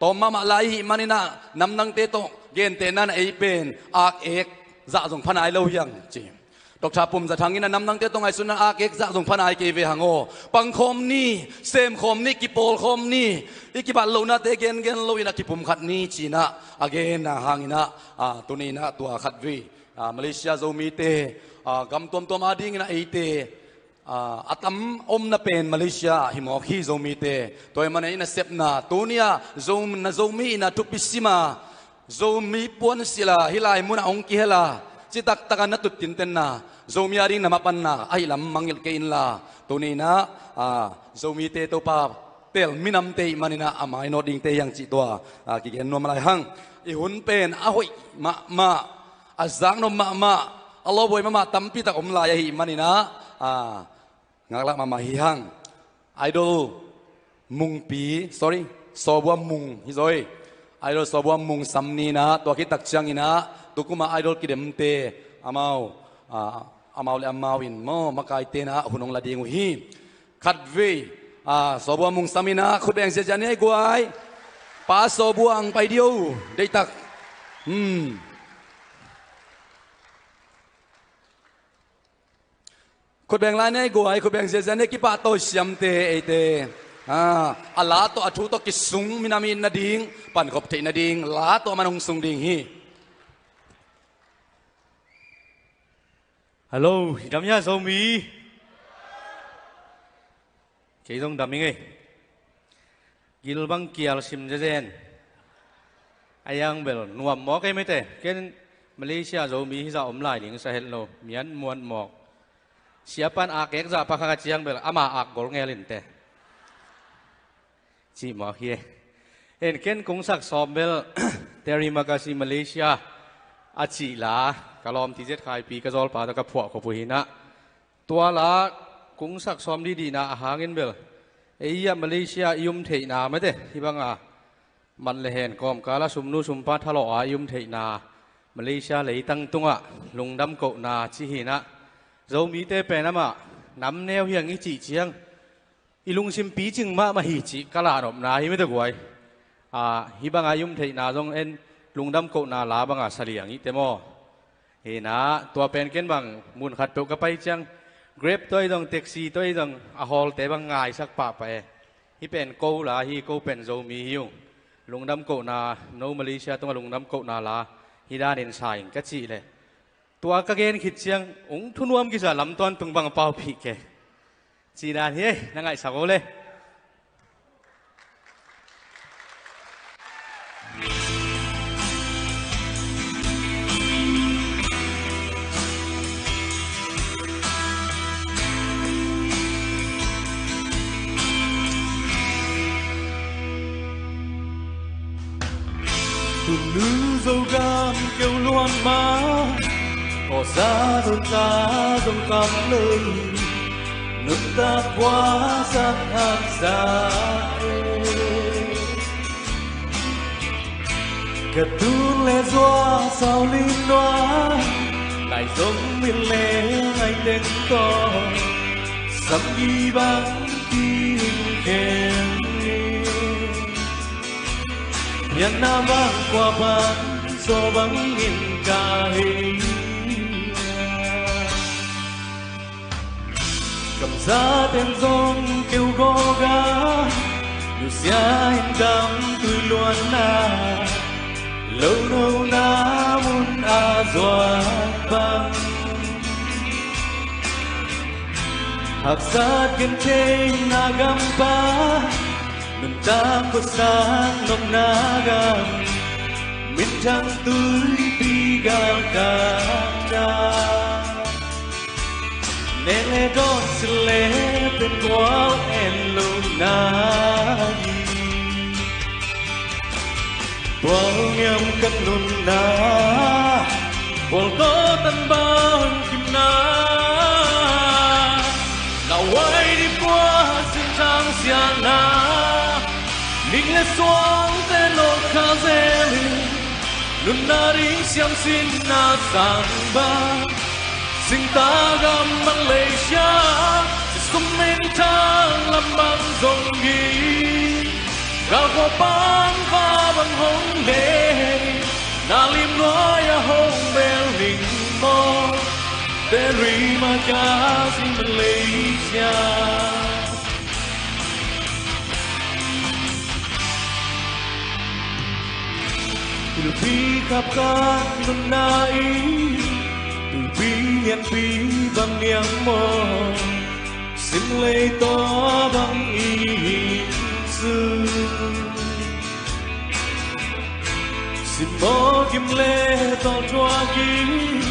Tawm mahmah lai ihih maninah namdangte tawh gentehna in ei pen ak ek zah zong pha nai lo hiang ci. Doctor Pum Za Thang inah namdangte tawh ngaihsutna ak ek zah zong pha nai kei ve hang aw. Pangkhawm ni, semkhawm ni, kipawlkhawm ni, i kibat lohnate gengen lo inah kipumkhat ni cinah a genna hanginah, a, tuninah tua khat vei, a, Malaysia Zomite, a, gam tuamtuam adinginah eite a, a tam omna pen Malaysia ah hi mawk hi Zomite. Tua ahih manin i nasepna tuni-ah Zo, na Zomi inah thupi sima, Zomi puan sila hih lai munah hong kihela citaktakah na tut tintenna Zomi ading na mapanna ahi lam mangngilh kei inla tuni inah, a, Zomite Topa tel minamte ih maninah a mainawt dingte hiang cih tua, a, kigen nuam lai hang. I hun pen a hoih mahmah, a zaknop mahmah, a lawbuai mahmah tampitak om lai ahih maninah, a, ngaklak mahmah hi hang. Idol Mungpi, sorry, Sawbua Mung hi zaw hi. Idol Sawbua Mung sam ninah, tua khit tak cianginah tukuma idol kidemte amau, a, amau le amau in maw makaite inah hun hong la ding uh hi. Khatvei, a, Sawbua Mung sam inah khutbeng ziazia ni ei guai. Pa Sawbua ang pai dio. Deitak. Hmm. Khutbeng lai nei guai, khutbeng ziazia nei, kipah tawh siamte eite. A, a la tawh a thu tawh kisung minam i it nading, pankhop theih nading la tawh man hong sung ding hi. Hello, i dam hia Zomi? Kei zong dam ing ei. Gil bang kial sim zezen. A yang bel nuam mawk ei mete. Ken Malaysia Zomi hizah om lai ding sa het lo. Mian muat mawk. Siapan ak ek zah pakha ka ciang bel ama ak gol ngel inte. Cih mawk hi ei. En ken kungsak sawm bel Terry Magasi Malaysia a cih la ka lawm ti zet khaipi ka zawlpa tawh ka phuah khop uh hinah. Tua la kungsak sawm dihdihna a hangin bel ei ah Malaysia i um theihna mate hih banga mat le hen kawmkala sumnu sumpa thalawh a i um theihna Malaysia leitang tungah lungdam kohna ci hinah. Zomite pen amah nam neu hiang i cih ciang i lungsim picing mahmah hi cih ka lahnopna hi mate guai. A, hih banga i um theihna zong en lungdam kohna la banga saliang ihte maw? Hinah tua pen ken bang mun khat peuh ka pai ciang Grab tawh i zong, taxi tawh i zong a hawlte bang ngaisak pahpah e. Hih pen ko la hi, ko pen Zomi hi ung. Lungdam kohna, no Malaysia tungah lungdam kohna la hih danin sa ing ka cih leh tua ka gen khit ciang ung thunuam kisa lamtuan tung bang a paupih ke. Cih dan hi ei, na ngaihsak o le. Tunu Zogam keu luan ma, kawsa don sa zong kam lei, nuntak kua zat haksa e. Ka tun le zua sau ling nua, ngai zong min le ngai teng tawh, sam gi bang ki hing khen hi. Pianna bang kua bang zaw bangin ka hei. Kamzaten zong keu gawga, nusia in dam tui luanna, lonona mun a zuan bang. Haksat gentheina gampa, nuntak khuasak nopna gam, minthang tuipi galkapna. Nek le dawn silh le pen gual en lo na hi. Bual ngiam kan nunna, bual tawh tan bang kimna. Na wai dip kua sintang siahna, ning le suangte nawt kha zel in, nunna ding siam sinna sang bang. Singta gam Malaysia, sum minthang lam bang zong hi. Galkhuah pan va bang hong lei, na lim nuai a hong bel ning maw. Terry Magasi Malaysia. Tuipi khapkhat nunna in, tuipi lianpi bang niang maw. Sim lei tawh bang i hing su. Simaw gim le tawlthuak in,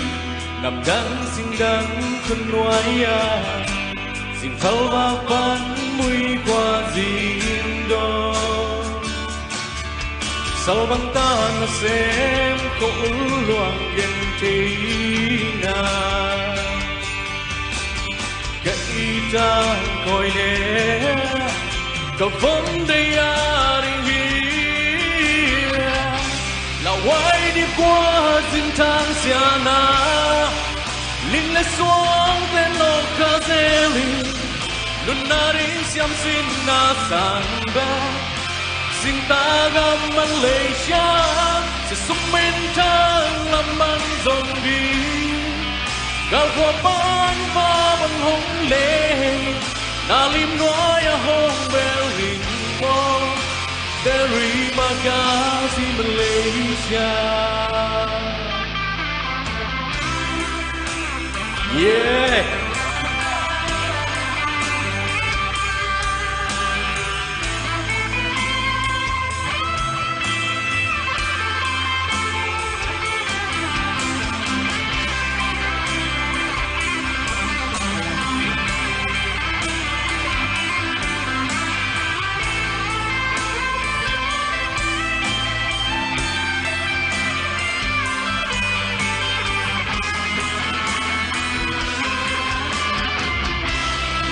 namdang singdang khun nuai-a, singphal vak pan mui kua zing Sal bangtan nasem ko ul luang gen theina ka itang koi le ka von dei a ding hi. Lawai dip kua zintang siana ling le suang te nok ka zeli. Nunna ding siam sinna sang ba singta gam Malaysia. Sisum minthang lam bang zong ding galkhua pan pa bang hong lei. Na lim nuai a hong bel ding maw? Terima kasih Malaysia. Yeah.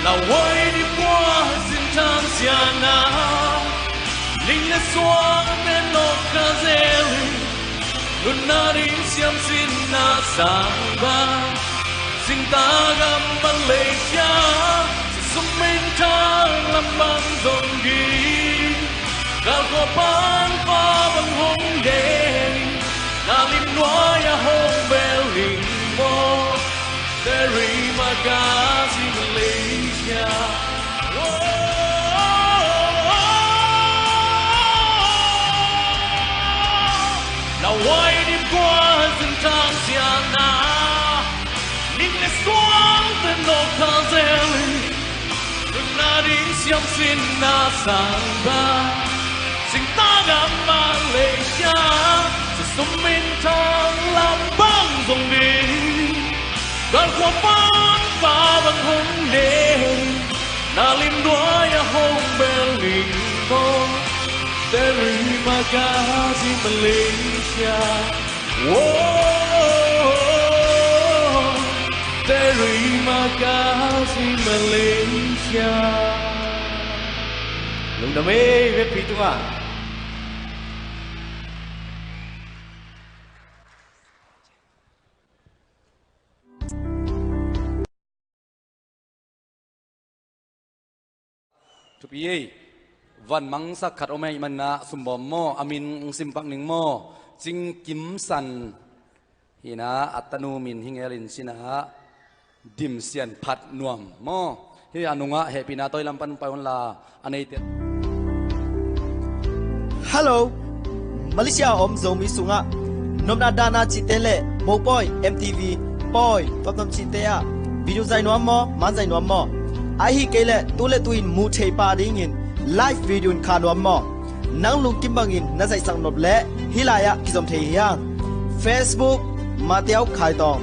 Lawai dip kua zintang siana ling le suang te nok ka zeli. Nunna ding siam sinna sang ba singta gam Malaysia. Sisum minthang lam bang zong ding galkhua pan pa bang hong lei. Na lim nuai a hong bel ding maw? Terima kasih Malaysia. Oh, lawai dip kua zintang siana ling le suang te nok ka zeli. Nunna ding siam sinna sang ba singta gam Malaysia. Sisum minthang lam bang zong ding galkhua pan pa bang hong lei. Na lim nuai a hong bel ding maw? Terima kasih Malaysia. Oh, terima kasih Malaysia. Lungdam ei, vekpi tungah. Thupi ei. Van mangsak khat om ei manna sumbawm maw, a min sim pak ning maw? Cing Kim San hi na, a tanu min hi ngel in ci na, Dim Sian Phat Nuam maw? Hi a nungah hehpihna tawi lam pan pai un la, a neite. Hello. Malaysia a om Zomi sungah nopna dahna cihte le mopawi, M T V pawi, tuamtuam cihte ah video zai nuam maw, man zai nuam maw? Ahi kei leh tu le tu in muh thei pah dingin live video in kha nuam maw? Nang lungkim bangin na zaihsak nop leh hih lai-ah kizom thei hi hang. Facebook, Matiau Khai Tawng.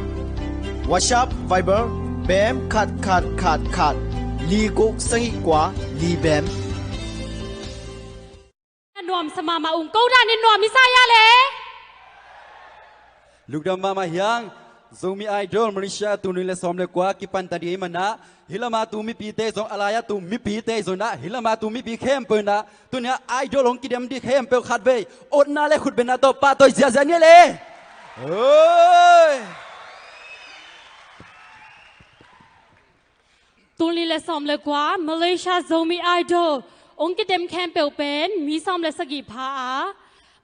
WhatsApp, Viber, bem khat khat khat khat, li guk sagih kua, li bem. Nuamsa mahmah ung, ko dan in nuam i sa ya le. Lungdam mahmah hi hang. Zomi Idol Malaysia tul nih le sawm le kua kipan ta ding ahih manin ah, hih lamah tu mipite zong, a lai-ah tu mipite zong in ah, hih lamah tu mipi khempeuh in ah, tuni-ah Idol hong kidem ding khempeuh khatvei otna le khutbetna tawh pahtawi ziahziah ni le. Oi. Tul nih le sawm le kua Malaysia Zomi Idol hong kidem khempeuh pen mi sawm le sagih pha a,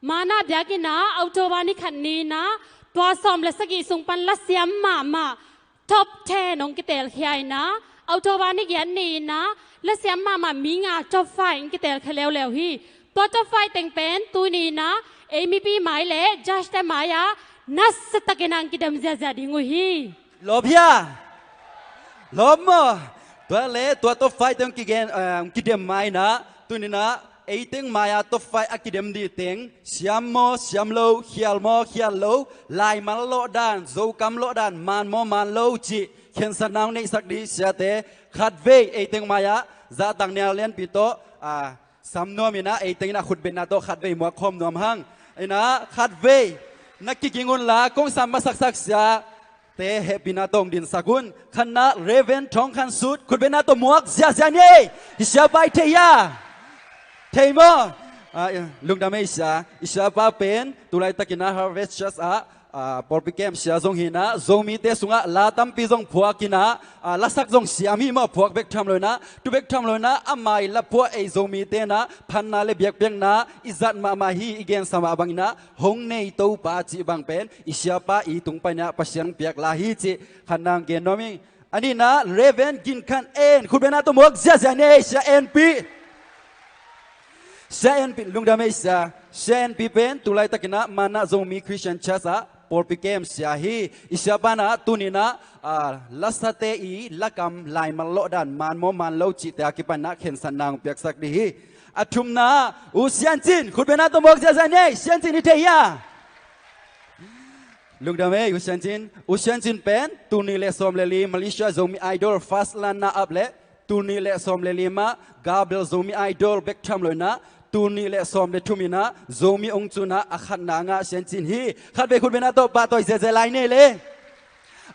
manah biakinn ah October ni khat ni-in ah tua sawm le sagih sung pan lasiam mahmah top ten hong kitelkhia in ah, October ni giat ni-in ah lasiam mahmah mi nga top five hong kitelkhia leuleu hi. Tua top five teng pen tuni-in ah ei mipi mai le judge-te mai-ah nasatakin ah hong kidem ziahziah ding uh hi. Lawp hia? Lawp maw? Tua le tua top five teng kigen, eh, kidem mai-in ah, tuni-in ah ei teng mai-ah top five a kidem ding teng, siam maw siam lo, khial maw khial lo, laimal lawhdan, Zokam lawhdan, man maw man lo cih khensatna hong neihsak ding siate khatvei ei teng mai-ah zahtang nial lianpi tawh, ah, Sam nuam in ah, ei teng in ah khutbetna tawh khatvei muak khawm nuam hang. In ah khatvei na kiging unla, kong sam masaksak siate hehpihna tawh hong dinsak un. Khatna, Reverend Thawng Khan Sut, khutbetna tawh muak ziahziah ni. I siapa i thei hia? Thei maw? Ah, lungdam ei sia. I siapa pen tu laitak in ah Harvest Church ah, ah, pawlpi kem sia zong hi in ah, Zomite sungah la tampi zong phuak in ah, ah, lasak zong siam hi maw, phuak bek tham lo in ah, tu bek tham lo in ah, a mai la phuah ei Zomite in ah phatna le biakpiakna i zat mahmah hi. I gensa mah bang in ah, hong nei Topa cih bang pen i siapa i tung pan in ah Pasian hong piak la hi cih khatna hong gen nuam ing. A nihna, Reverend Gin Khan En, khutbetna tawh muak ziahziah ni. Sia En Pi. Sia En Pi, lungdam ei sia. Sia En Pi pen tu laitak in ah Manna Zomi Christian Church ah pawlpi kem sia hi. I siapa in ah tuni in ah, ah, lasate i lakam laimal lawh dan, man maw man lo cihte a kipan in ah khensatna hong piaksak ding hi. A thumna, U Sian Cin, khutbetna tawh muak ziahziah ni. Sian Cin i thei hia? Lungdam ei, U Sian Cin. U Sian Cin pen tul nih le sawm le li Malaysia Zomi Idol first runner up le tul nih le sawm le li mah Gabriel Zomi Idol bek tham lo in ah, tul nih le sawm le thum in ah Zomi ong cun ah a khatna ngah Sian Cin hi. Khatvei khutbetna tawh pahtawi ziahziah lai ni le.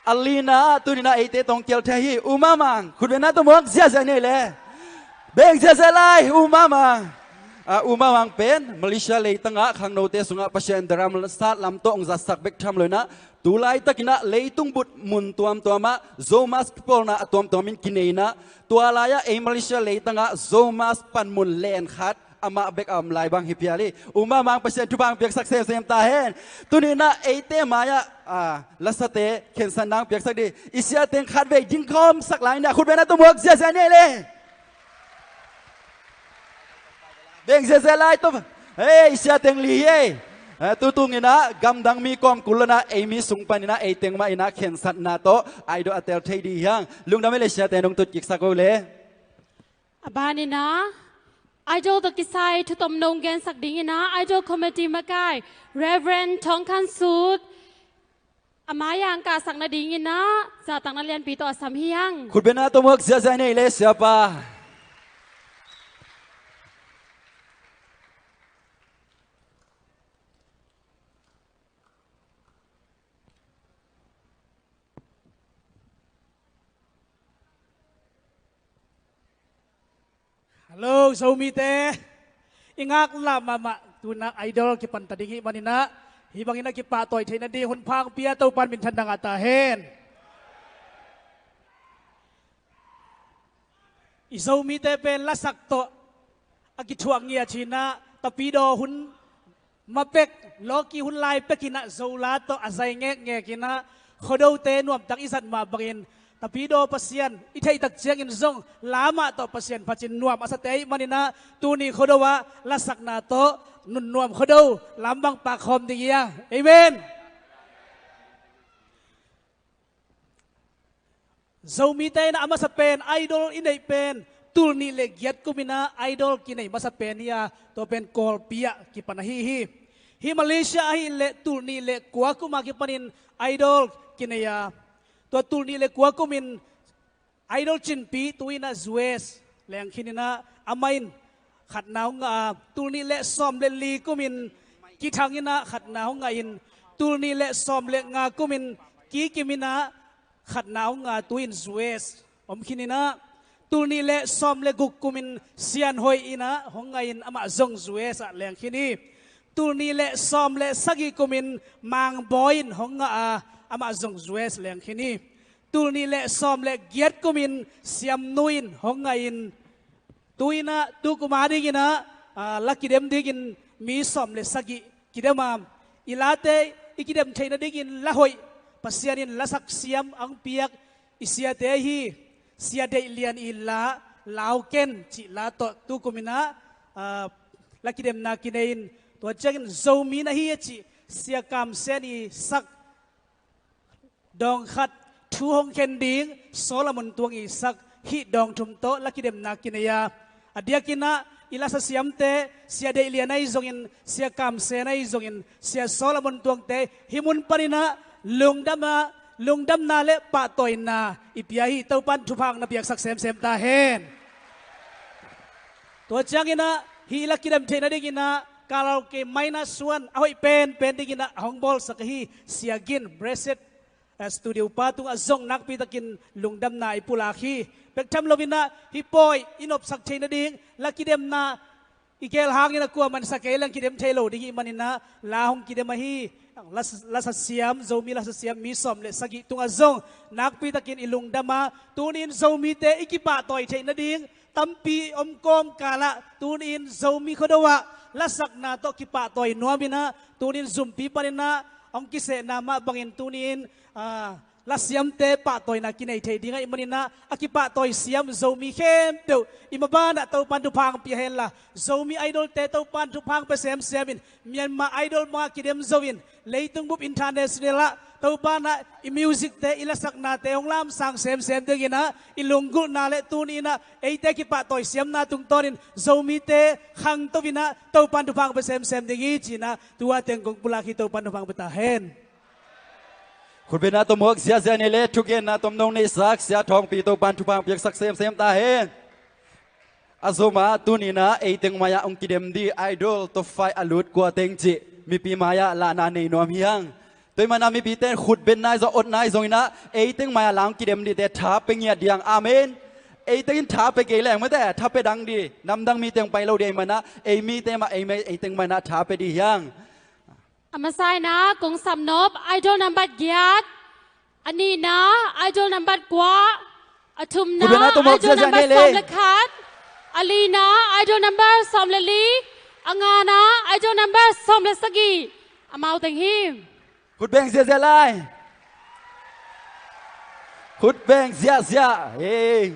A lina, tuni in ah eite tawh hong kial thei hi, U Mamang, khutbetna tawh muak ziahziah ni le. Beng ziahziah lai, U Mamang. Ah, U Mamang pen Malaysia leitang ah khangnote sungah Pasian daram sat lam tawh hong zatsak bek tham lo in ah, tu laitak in ah leitung bup mun tuamtuam ah Zomus kipawlna a tuamtuam in kinei in ah, tua lai ah ei Malaysia leitang ah Zomus panmun len khat amah bek a om lai bang hi phial hi. U Mamang, Pasian thupha hong piaksak semsem ta hen. Tuni in ah eite mai ah, ah, lasate khensatna hong piaksak ding. I sia teng khatvei dingkhawmsak lai in ah, khutbetna tawh muak ziahziah ni le. Beng ziahziah lai tawh. Hei, i sia teng li hi ei. Eh, tu tung in ah gamdang mi kawm kul lo in ah, ei mi sung pan in ah ei teng mah in ah khensatna tawh Idol a tel thei ding hi hang. Lungdam ei le, sia teng hong tut kiksak o le. A ban in ah Idol tawh kisai thutom nong gensak ding in ah, Idol Committee makai Reverend Thawng Khan Sut, a mai ah hong kahsak nading in ah zahtakna lianpi tawh a sam hi hang. Khutbetna tawh muak ziahziah ni le, siapa. Hello, Zomite. I ngaklah mahmah, tu in ah Idol kipan ta ding hi man in ah, hih bang in ah kipahtawi theih nading hun pha hong pia Topa'n minthanna ngah ta hen. I Zomite pen lasak tawh a kithuah ngiat hi in ah, Tapidaw hun ma pek, lawki hun lai pek in ah Zo la tawh a zai ngekngek in ah, Khuadote nuamtak i zat mah bangin, Tapidaw Pasian i theih tak ciangin zong la mah tawh Pasian phat in nuam a sate ahih man in ah, tuni Khuado ah lasakna tawh nunnuam Khuado lamdang pia khawm ding hi hang. Amen. Zomite in ah a masa pen Idol i neih pen tul nih le giat kum in ah Idol kinei masa pen hi a, tua pen Kawlpi ah kipan ahi hi. Hih Malaysia ahih leh tul nih le kua kum a kipanin Idol kinei a, tua tul nih le kua kum in Idol cinpi tu in ah U S leng khin in ah, amah in khatna hong ngah a, tul nih le sawm le li kum in Kithang in ah khatna hong ngah in, tul nih le sawm le nga kum in Kikim in ah khatna hong ngah, tu in U S om khin in ah, tul nih le sawm le guk kum in Sianhoih in ah hong ngah in, amah zong U S ah leng khin hi. Tul nih le sawm le sagih kum in Mangbawi in hong ngah a, amah zong U S leng khin hi. Tul nih le sawm le giat kum in Siamnu in hong ngah in, tu in ah, tu kum a ding in ah, ah, la kidem dingin mi sawm le sagih kidem a, i late i kidem theih nadingin la hoih, Pasian in lasak siam a hong piak i siate hi. Sia Deih Lian i la, Lau Ken cih la tawh tu kum in ah, ah, la kidemna kinei in, tua ciangin Zomi na hi a cih Sia Kam Sen i sak dawng khat, thu hong khen ding Solomon Tuang i sak, hih dawng thum tawh la kidemna kinei a, a diakin ah i lasa siamte, Sia Deih Lian ahi zongin, Sia Kam Sen ahi zongin, Sia Solomon Tuangte, hih mun panin ah lungdam a, lungdamna le pahtawina i pia hi. Topa'n thupha hong na piaksak semsem ta hen. Tua ciangin ah Hih la kidem theih nadingin ah karaoke minus one a hoih penpen dingin ah a hong bawlsak ahi Sia Gin, Blessed, eh, studio pa tungah zong nakpitakin lungdamna i pulak hi. Bek tham loin ah hih pawi i nopsak theih nading la kidemna i geel hangin a kuaman sa kei leng kidem thei lo ding ih manin ah la hong kidem ahi. La, lasa siam, Zomi lasa siam mi sawm le sagih tungah zong nakpitakin i lungdam a, tuni-in Zomite i kipahtawi theih nading tampi om kawmkal ah tuni-in Zomi Khuado ah lasakna tawh kipahtawi nuamin ah, tuni-in zumpi panin ah hong kisehna mah bangin tuni-in, ah, lasiamte pahtawina kinei thei ding ahih manin ah a kipahtawi siam Zomi khempeuh i maban ah Topan thupha hong pia henla, Zomi Idol-te Topan thupha hong pia semsem in, Myanmar Idol bangah kidem zo in, leitung bup international ah Topan ah i music-te, i lasaknate hong lamsang semsem dingin ah i lunggulhna le tuni-in ah eite kipahtawi siamna tungtawnin Zomite khangto in ah Topan thupha hong pia semsem ding hi ci-in ah tua teng kong pulak hi. Topan thupha hong pia ta hen. Khutbetna tawh muak ziahziah ni le thugenna tawh nong neihsak Sia Thawngpi Topan thupha hong piaksak semsem ta hen. A zom ah tuni-in ah ei teng mai-ah hong kidem ding Idol top five a lut kua teng cih mipi mai-ah lahna nei nuam hi hang. Tua ahih manin ah mipite in khutbetna hi zong, otna hi zongin ah ei teng mai-ah la hong kidem dingte tha pia ngiat ding. Amen. Ei teng in tha pia kei leng mate, tha pia dang ding, namdang mi teng pai lo ding ahih manin ah ei mite mah ei, ei teng mai-in ah tha pia ding hi hang. A masa in ah kong sapnop Idol nambat giat, a nihna Idol nambat kua, a thumna Idol nambat sawm le khat, a lina Idol nambat sawm le li, a ngana Idol nambat sawm le sagih. Amau teng hi. Khut beng ziahziah lai. Khut beng ziahziah. Hey.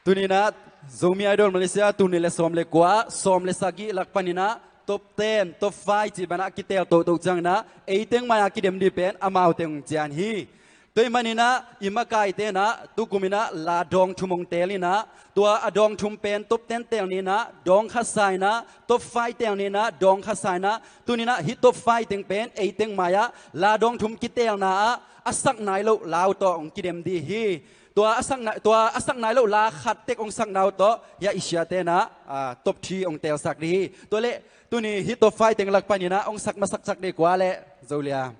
Tuni-in ah Zomi Idol Malaysia tul nih le sawm le kua, sawm le sagih lak panin ah top ten, top five cih banah a kitel toto ciangin ah ei teng mai-ah kidem ding pen amau teng hong cian hi. Tua ahih manin ah i makaite in ah tukum in ah la dawng thum hong teel in ah, tua a dawng thum pen top ten teel ni in ah dawng khat sa in ah, top five teel ni in ah dawng khat sa in ah, tuni-in ah hih top five teng pen ei teng mai-ah la dawng thum kiteelna ah a sak nai loh la uh tawh hong kidem ding hi. Tua a sak nai, tua a sak nai loh la khat tek hong sakna uh tawh hih a i siate in ah, ah, top three hong teelsak ding hi. Tua leh tuni hih top five teng lak panin ah hong sak masaksak ding kua leh Zo Lia?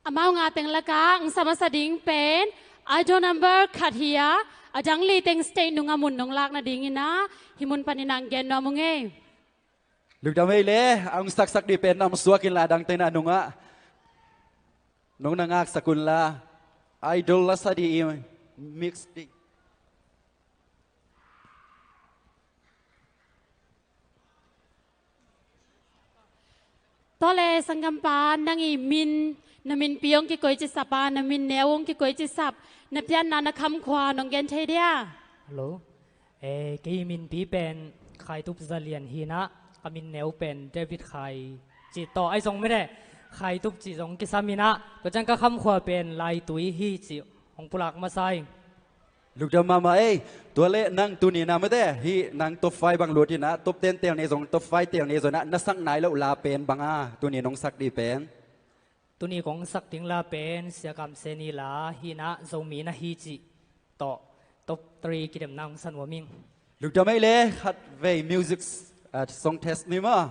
Amau nga teng lakah hong sa masa ding pen Idol number khat hi a, a dang li teng stage nungah mun nong lak nadingin ah hih mun panin ah hong gen nuam ung ei. Lungdam ei le, a hong saksak ding pen nam suak inla dangte in ah nungah nong na ngaksak unla, Idol lasa ding i mix ding. Tua leh sanggampa, nang i min, na minpi hong kikoih cisap a, na min neu hong kikoih cisap, na pianna, na khamkhua nong gen thei dia? Hello. Eh, kei minpi pen Khaitup Za Lian hi in ah, ka min neu pen David Khai cih tawh, ahi zong mite Khaitup cih zong kisam in ah, tua ciang ka khamkhua pen Laitui hi cih hong pulak masa ing. Lungdam mahmah ei. Tua leh nang tuni-in ah mate, hih nang top five bang lut in ah, top ten teel ni zong, top five teel ni zong in ah, na sak nai loh la pen bang a, tuni nong sak ding pen? Tuni kong sak ding la pen Sia Kam Se Ni la hi in ah, Zomi Na Hi cih tawh top three kidemna hong sa nuam ing. Lungdam ei le, khatvei music, ah, song test ni maw.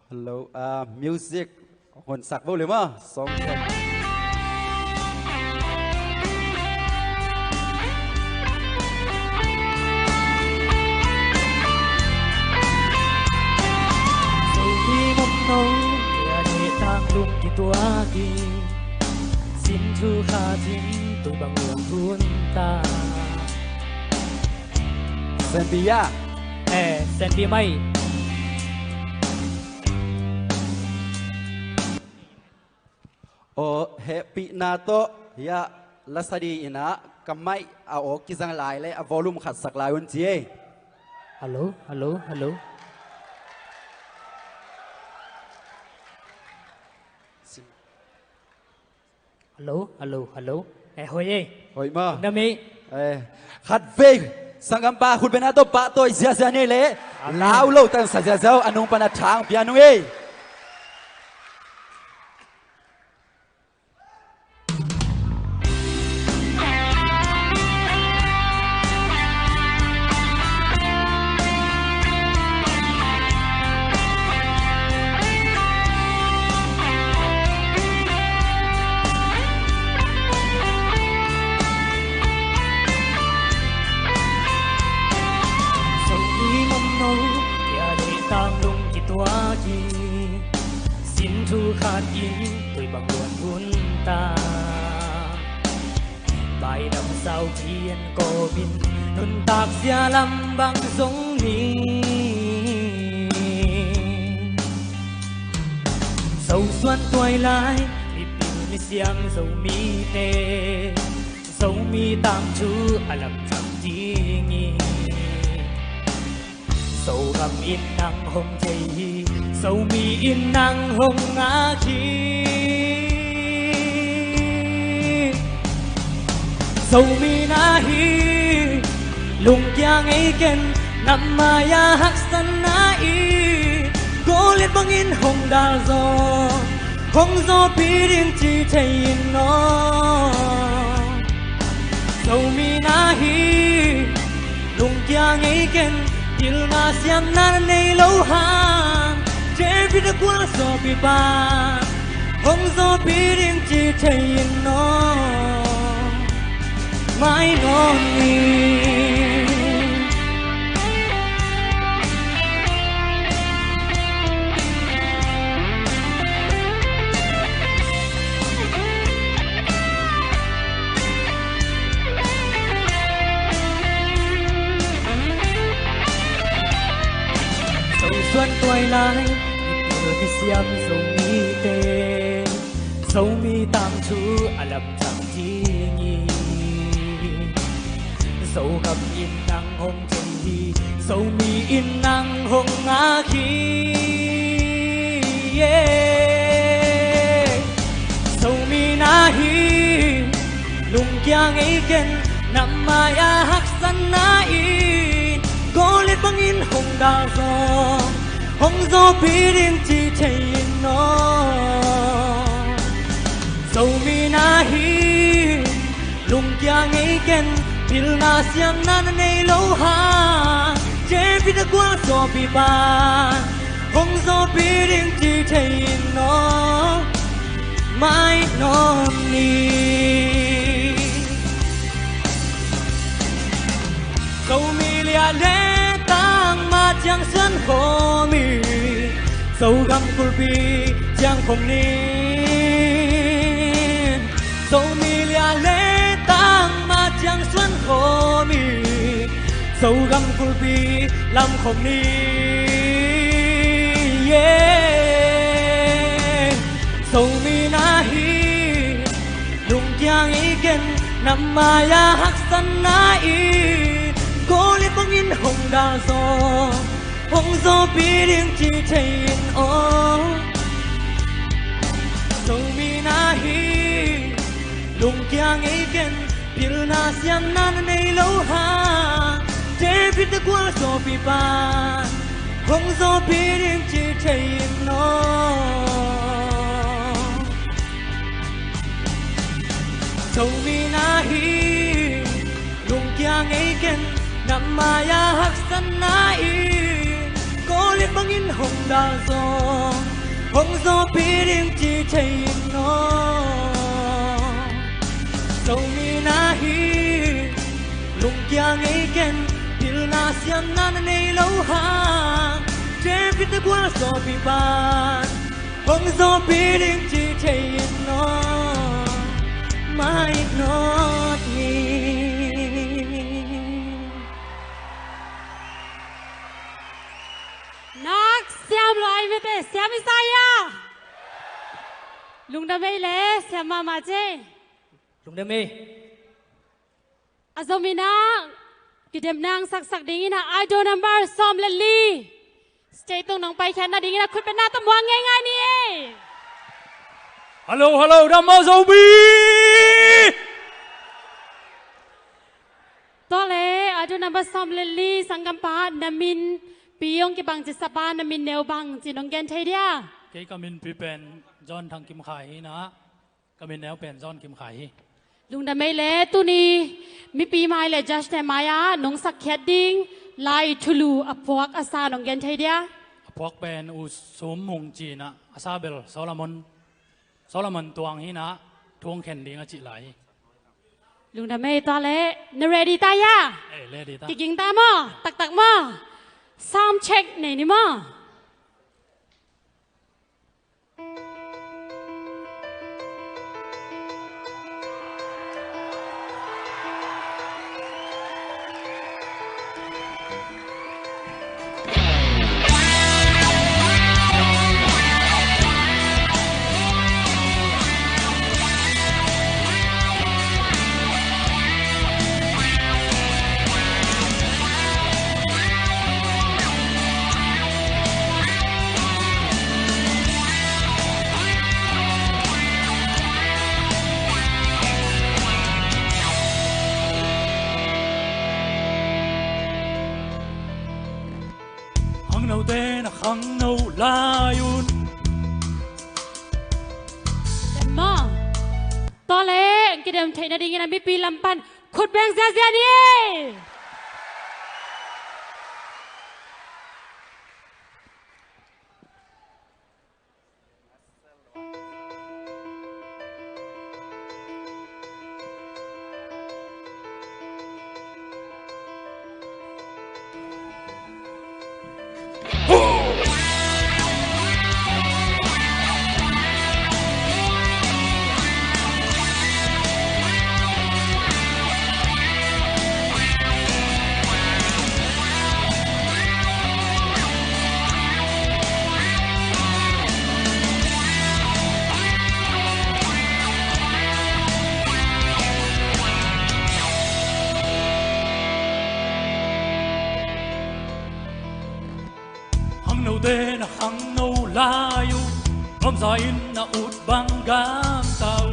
Hello, ah, music honsak vo le maw. Song test. Zomi Mawngno, tua ni tang lung kituak hi. Sin thu kha cin tui bang luang hun ta. Senpi ya. Eh, senpi mai. Aw, hehpihna tawh ya, lasa ding in ah ka mic a aw kizang lai leh a volume khat sak lai un ci ei. Hello, hello, hello. Hello, hello, hello. Eh, hoih ei. Hoih maw. Lungdam ei. Eh, khatvei sanggampa khutbetna tawh pahtawi ziahziah ni le. Amen. Lau lo tan sa ziahziah, a nung pan a tha hong pia nung ei. Khat in tui bang luan hun ta, baidam sau pian kawmin nuntak zia lam bang zong ni. Zosuan tuai lai mipil misiam Zomite, Zomi tangthu a lamcang ding hi. Zogam in nang hong thei hi, Zomi in nang hong ngak hi. Zomi na hi, lungkia ngei ken, na mai-a haksatna in, Goliat bangin hong dal zaw, hong zawpi ding ci thei in aw. Zomi na hi, lungkia ngei ken, pilna siamna na nei lo hang, David a gualzawhpi pan hong zawpi ding ci thei in aw. Mai nawn ni. Zosuan tuai lai mipil misiam Zomite, Zomi tangthu a lamcang ding hi. Zogam in nang hong thei hi, Zomi in nang hong ngak hi. Yeah. Zomi na hi, lungkia ngei ken, na mai-a haksatna in, Goliat bangin hong dal zaw, hong zawpi ding ci thei in aw. Zomi na hi, lungkia ngei ken, pilna siamna na nei lo hang, David a gualzawhpi pan hong zawpi ding ci thei in aw. Mai nawn ni. Zomi liah le tangma ciang suan khawm hi, Zogam kulhpi ciang khawm ni. Zomi liah le tangma ciang suan khawm hi, Zogam kulhpi lam khawm ni. Yeah. Zomi na hi, lungkia ngei ken, na mai-a haksatna in, Goliat bangin hong dal zaw, hong zawpi ding ci thei in aw. Zomi na hi, lungkia ngei ken, pilna siamna na nei lo hang, David a gualzawhpi pan hong zawpi ding ci thei in aw. Zomi na hi, lungkia ngei ken, na mai-a haksatna in, Goliat bangin hong dal zaw, hong zawpi ding ci thei in aw. Zomi na hi, lungkia ngei ken, pilna siamna na nei lo hang, David a gualzawhpi pan hong zawpi ding ci thei in aw. Mai nawn ni. Nak siam lai mite, siam i sa ia. Lungdam ei le, siam mahmah ci. Lungdam ei. A Zomi na, kidemna hong saksak ding in a, Idol number sawm le li. Stage tung nong paikhiatna ding in a, khutbetna tawh muang ngeingai ni ei. Hello, hello, dam maw Zomi. Tua le, Idol number sawm le li, sanggampa, na min pi hong kibang ci, sapa, na min neu bang ci nong gen thei dia? Kei ka min pi pen John Thang Kim Khai hi na. Ka min neu pen John Kim Khai hi. Lungdam ei le, tuni mipi mai le judge te mai-ah nong sakkhiat ding lai thulu a phuak a sa nong gen thei dia? A phuak pen U Sum Mung ci-in ah, a sa bel Solomon, Solomon Tuang hi-in ah, thu hong khen ding a cih lai hi. Lungdam ei. Tua le, na ready ta hia? Eh, ready ta. Kiging ta maw? Taktak maw? Sound check nei ni maw? Note na khangno lai un. Tua leh kidem theih nadingin a mipi lam pan khut beng ziazia ni. Khangnote na khangno lai uh, nuamsa in na ut bang gamta uh.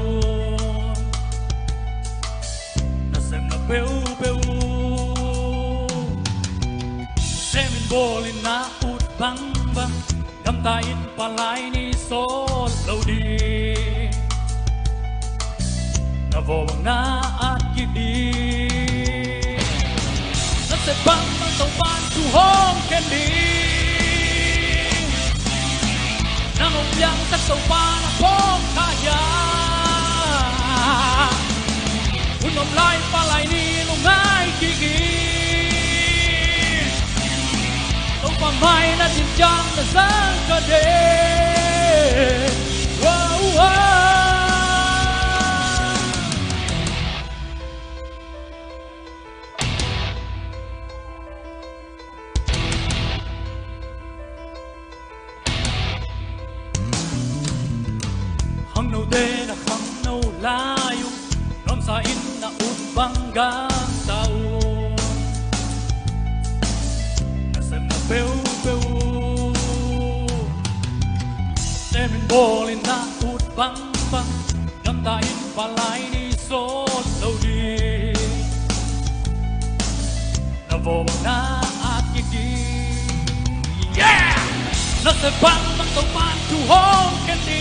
Na sepna peuhpeuh uh, semin bawlin na ut bangbang, gamta in palai ni sawt lo ding. Na vawng na at kik ding. Na sep bangbang Topan thu hong khen ding. Nang hong piangsak Topa na phawk kha hiam? Hun om lai palai ni lungngai kik in. Topa mai na din ciang na zang kha ding. Wow, wow. Khangnote na khangno lai uh, nuamsa in na ut bang gamta uh. Na sepna peuhpeuh uh, semin bawlin na ut bangbang, gamta in palai ni sawt lo ding. Na vawng na at kik ding. Yeah! Na sep bangbang Topan thu hong khen ding.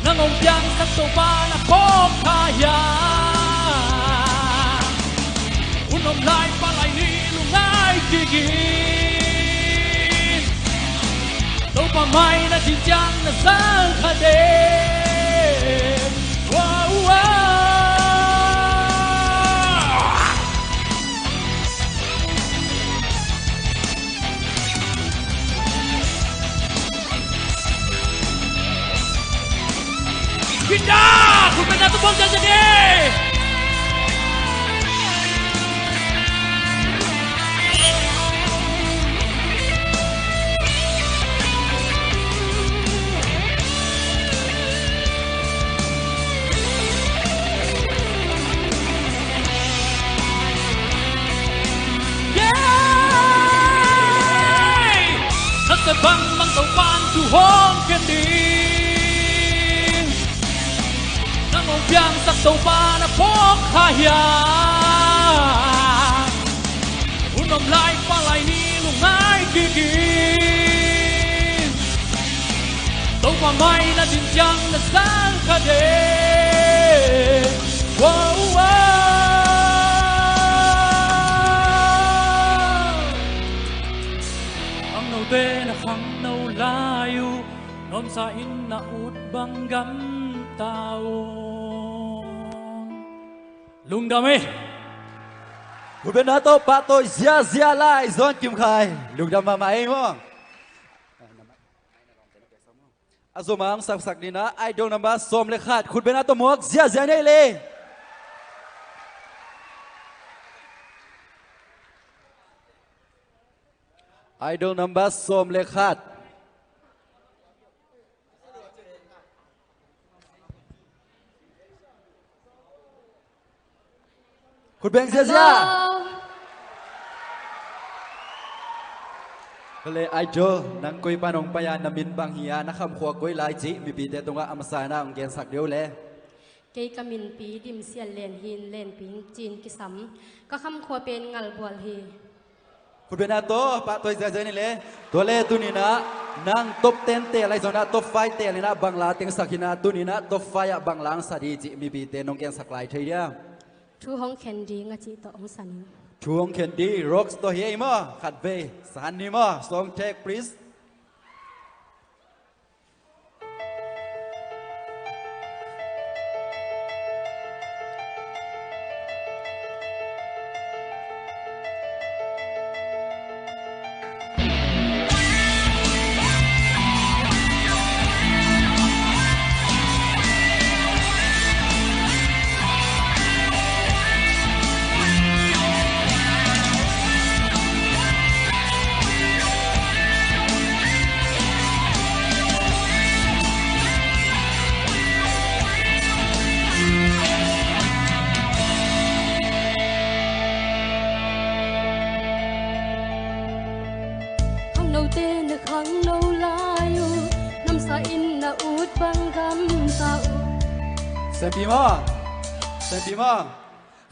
Nang hong piangsak Topa na phawk kha hiam? Hun om lai palai ni lungngai kik in. Topa mai na din ciang na zang kha ding. Wow, wow. Guitar! Khut beng na tum bawm ciangciang ni. Yeah! Na sep bangbang Topan thu hong khen ding. Nang hong piangsak Topa na phawk kha hiam? Hun om lai palai ni lungngai kik in. Topa mai na din ciang na zang kha ding. Wow, wow. Khangnote na khangno lai uh, nuamsa in na ut bang gamta uh. Lungdam e. Khut beng na tawh pahtawi ziazia lai Zon Kim Khai. Lungdam mahmah e maw. A zom a hong saksak dingin Idol number sawm le khat. Khut beng na tawh muak ziazia nei le. Idol number sawm le khat. Khut beng ziazia. Hello. Kale Idol, nang koi pan hong pai a, na min bang hi a, na khamkhua koi lai cih mipite tungah a masa in hong gensak dih o le. Kei ka min Pi Dim Sian Len hi in, Lenpi Cin kisam. Ka khamkhua pen Ngalbual hi. Khutbetna tawh pahtawi ziazia ni le. Tua le tuni-in ah nang top ten teel ahi zongin ah top five teel in ah bang la tengsak hi-in ah, tuni-in ah top five ah bang la hong sa ding cih mipite nong gensak lai thei diam? Thu hong khen ding a cih tawh hong sa ning. Thu hong khen ding, Rocks tawh hi ei maw? Khatvei sa ni maw? Song check, please. Khangnote na khangno lai uh, namsa in na ut bang gamta uh. Sempi maw? Sempi maw?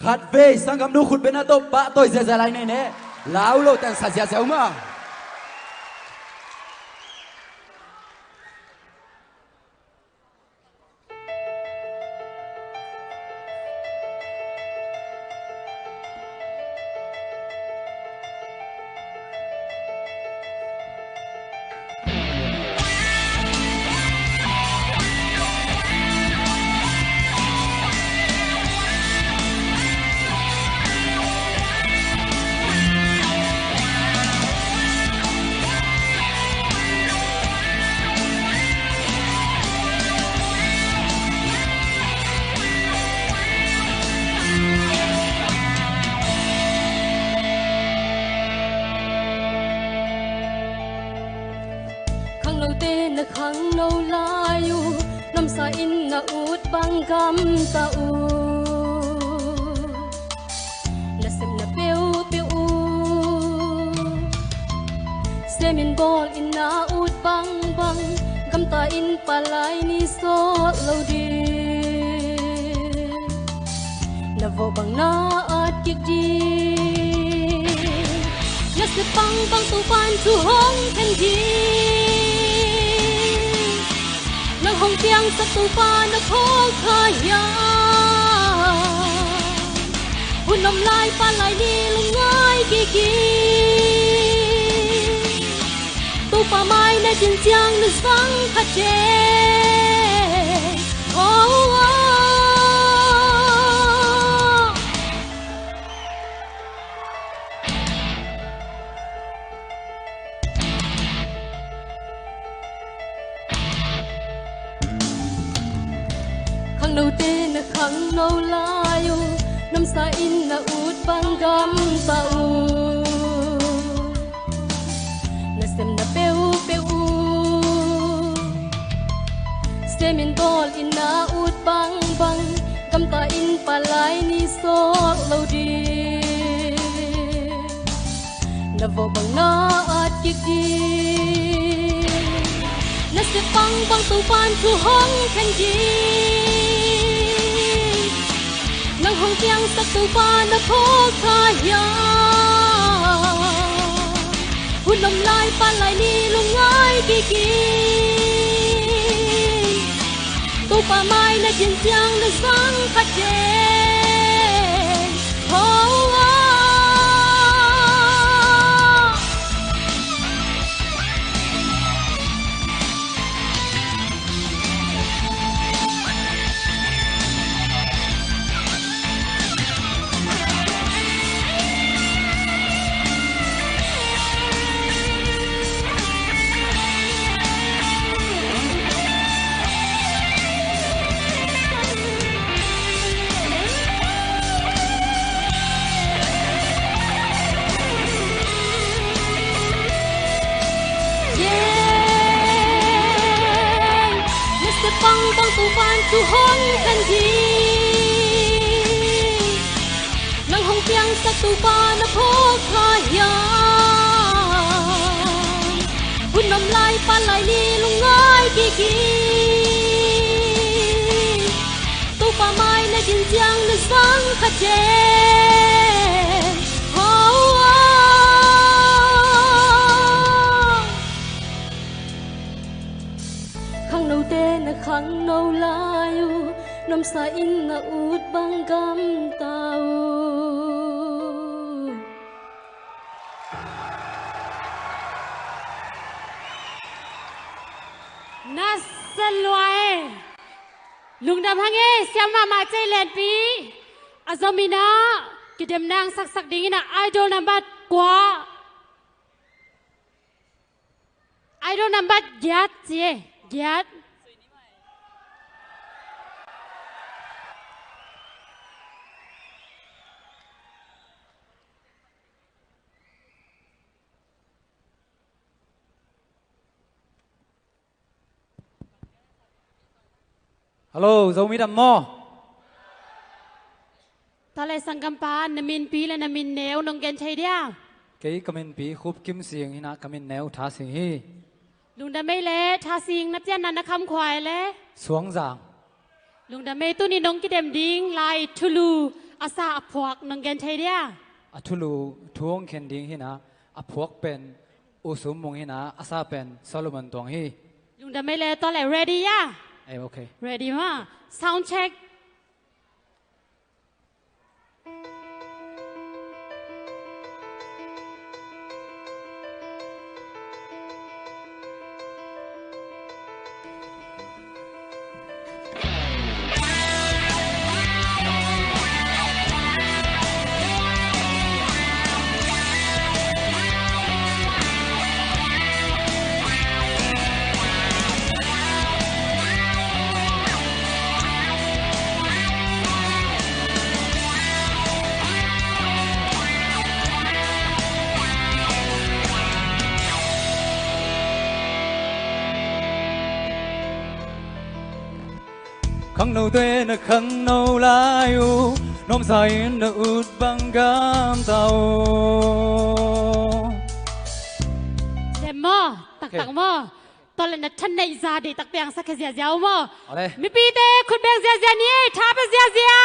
Khatvei sanggamnu khutbetna tawh pahtawi ziazia lai ni le. Lau lo teng sa ziazia uh maw? Khangnote na khangno lai uh, namsa in na ut bang gamta uh. Na sem na peuhpeuh uh, sem in bawl in na ut bangbang, gamta in palai ni sawt lo ding. Na vawh bang na at kik ding. Na sep bangbang Topa'n thu hong khen ding. Nang hong piangsak Topa na phawk kha hiam? Hun om lai, palai ni lungngai kik in. Topa mai na din ciang na zang kha teh. Oh, oh. Khangnote na khangno lai uh, namsa in na ut bang gamta uh. Na sem na peuhpeuh uh, sem in bawl in na ut bangbang, gamta in palai ni sawt lo ding. Na vawh bang na at kik ding. Na sep bangbang Topa'n thu hong khen ding. Nang hong piangsak Topa na phawk kha hiam? Hun om lai, palai ni lungngai kik in. Topa mai na din ciang na zang kha teh. Oh, oh. Yeah. Na sep bangbang Topa'n thu hong khen ding. Nang hong piangsak Topa na phawk kha hiam? Hun om lai, palai ni lungngai kik in. Topa mai na din ciang na zang kha teh. Oh, oh. Sa in na ut bang gamta uh. Na sa lua e. Lungdam hang e, siam mahmah cei lenpi. A zomi na kidem nang saksak ding ina idol nambat kua. Idol nambat giat ci e, giat. Hello, Zomi dam maw? Tua le sanggampa, na minpi le na min neu nong gen thei dia? Kei ka minpi Khup Kim Sing hi na, ka min neu Tha Sing hi. Lungdam ei le, Tha Sing na pianna na kham khuai le? Suangzang. Lungdam ei, tuni nong kidem ding lai thulu a sa a phuak nong gen thei dia? A thulu thu hong khen ding hi na, a phuak pen U Sum Mung hi na, a sa pen Solomon Tuang hi. Lungdam ei le, tua le ready ya? Ei, okay. Ready ma? Sound check. Khangnote na khangno lai uh, nuamsa in na ut bang gamta uh. Dem maw, taktak maw. Tua le na thaneih za deihtak piangsak khia ziazia uh maw. Awle. Mipite khut beng ziazia ni ei, tha pia ziazia.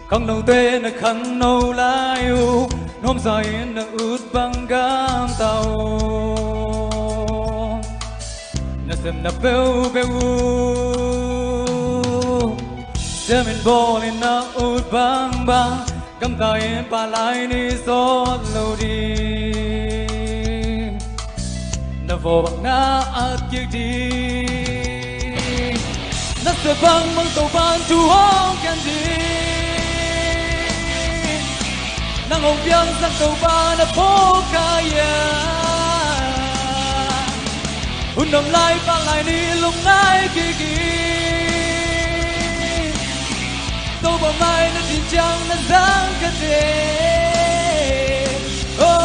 Khangnote na khangno lai uh, nuamsa in na ut bang gamta uh. Na sepna peuhpeuh uh, sem in bawl in na ut bangbang, gamta in pah lai ni sawt lo ding. Na vawh bang na at kik ding. Na sep bangbang Topa'n thu hong khen ding. Nang hong piangsak Topa na phawk kha hiam? Hun nuam lai pah lai ni lungngai kik in. Topa mai na din ciang na zang kha teh. Oh, oh.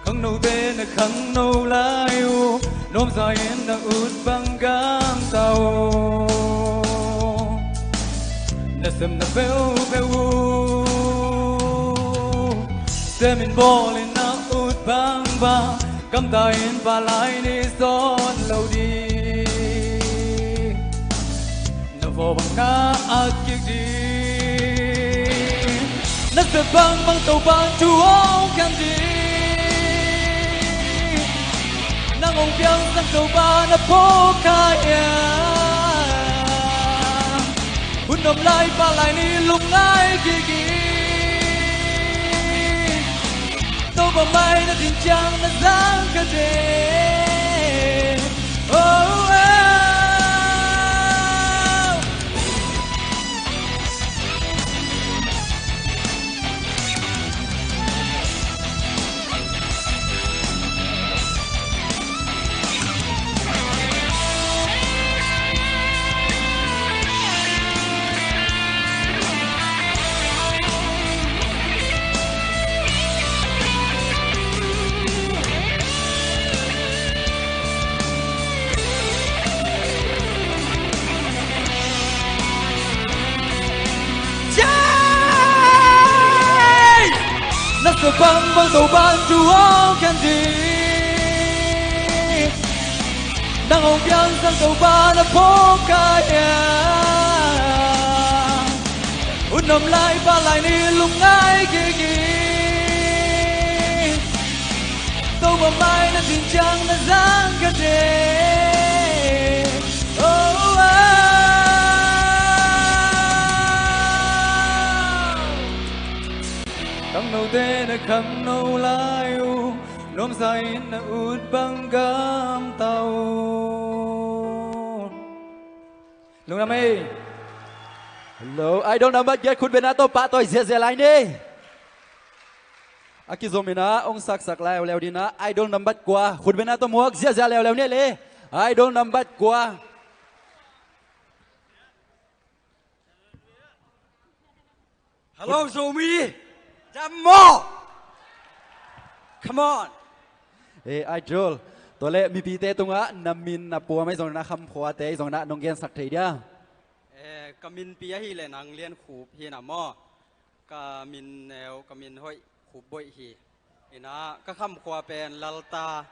Khangnote na khangno lai uh, nuamsa in na ut bang gamta uh. Na sepna peuhpeuh uh, sem in bawl in na ut bangbang, gamta in pah lai ni sawt lo ding. Na vawh bang na at kik ding. Na sep bangbang Topa'n thu hong khen ding. Nang hong piangsak Topa na phawk kha hiam? Hun nuam lai pah lai ni lungngai kik in. Topa mai na din ciang na zang kha teh. Oh, oh. Tua bangbang Topa'n thu hong khen ding, nang hong piangsak Topa na phawk kha hiam? Hun nuam lai pha lai ni lungngai kik in, Topa mai na cin ciang na zang ka teh. Oh, oh. Khangnote na khangno lai uh, nuamsa in na ut bang gamta un. Lungdam ei. Hello, Idol nambat giat khutbetna tawh pahtawi ziahziah lai ni. A kizom in ah hong saksak leuleu ding in ah, Idol nambat kua khutbetna tawh muak ziahziah leuleu ni le. Idol nambat kua. Hello, Zomi! Dam maw? Come on! Eh, Idol, tua leh mipite tungah na min na pua mai zong na khamkhuate zong na nong gensak thei dia? Eh, ka minpi ahih leh Nang Lian Khup hi na maw? Ka min neu, ka min hoih Khup Boih hi. Ina, ka khamkhua pen Lalta.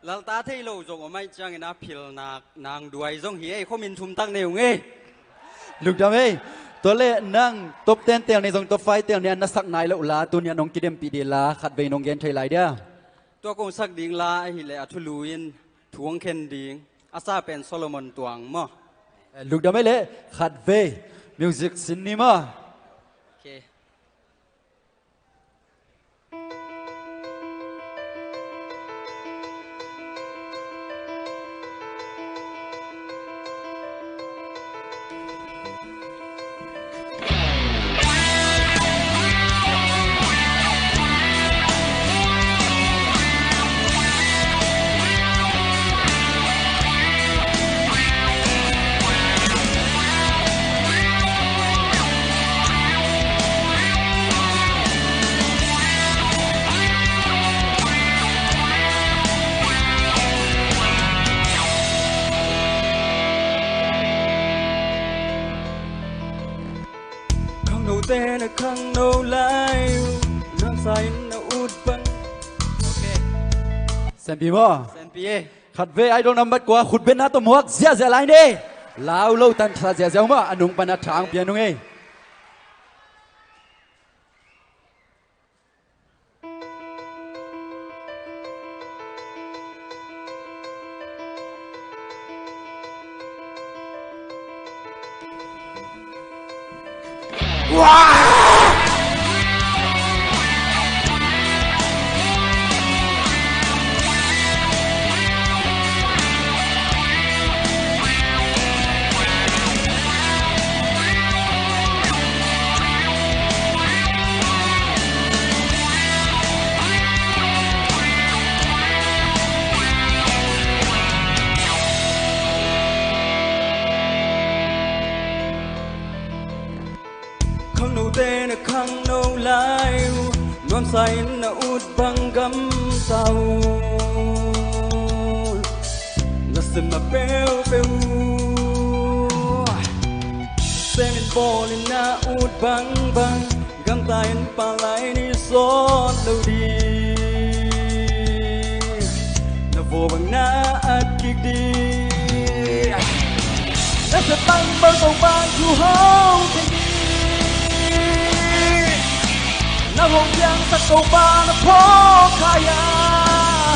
Lalta thei lo zong om ahih ciangin a philnak nang duai zong hi ei, khuamin thumtak nei ung ei. Lungdam ei. Tua leh nang top ten tel ni zong top five tel ni a na sak nai loh la tuni a nong kidempih ding la khatvei nong gen thei lai dia? Tua kong sak ding la ahih leh a thulu in thu hong khen ding a sa pen Solomon Tuang maw? Eh, lungdam ei leh khatvei music sin ni maw? Okay. Khangnote na khangno lai uh, nuamsa in na ut bang. Okay. Senpi maw? Senpi e. Khatvei Idol nambat kua khutbetna tawh muak ziahziah lai ni. Lau lo tan sa ziahziah uh maw, a nung pan a thang pian ung ei. Khangnote na khangno lai uh, nuamsa in na ut bang gamta un. Na sem na peuhpeuh uh, sem in bawl in na ut bangbang, gamta in palai ni sawt lo ding. Na vaw bang na at kik ding. Na sem bangbang Topa'n thu hong khen ding, nang hong piangsak Topa na phawk kha hiam?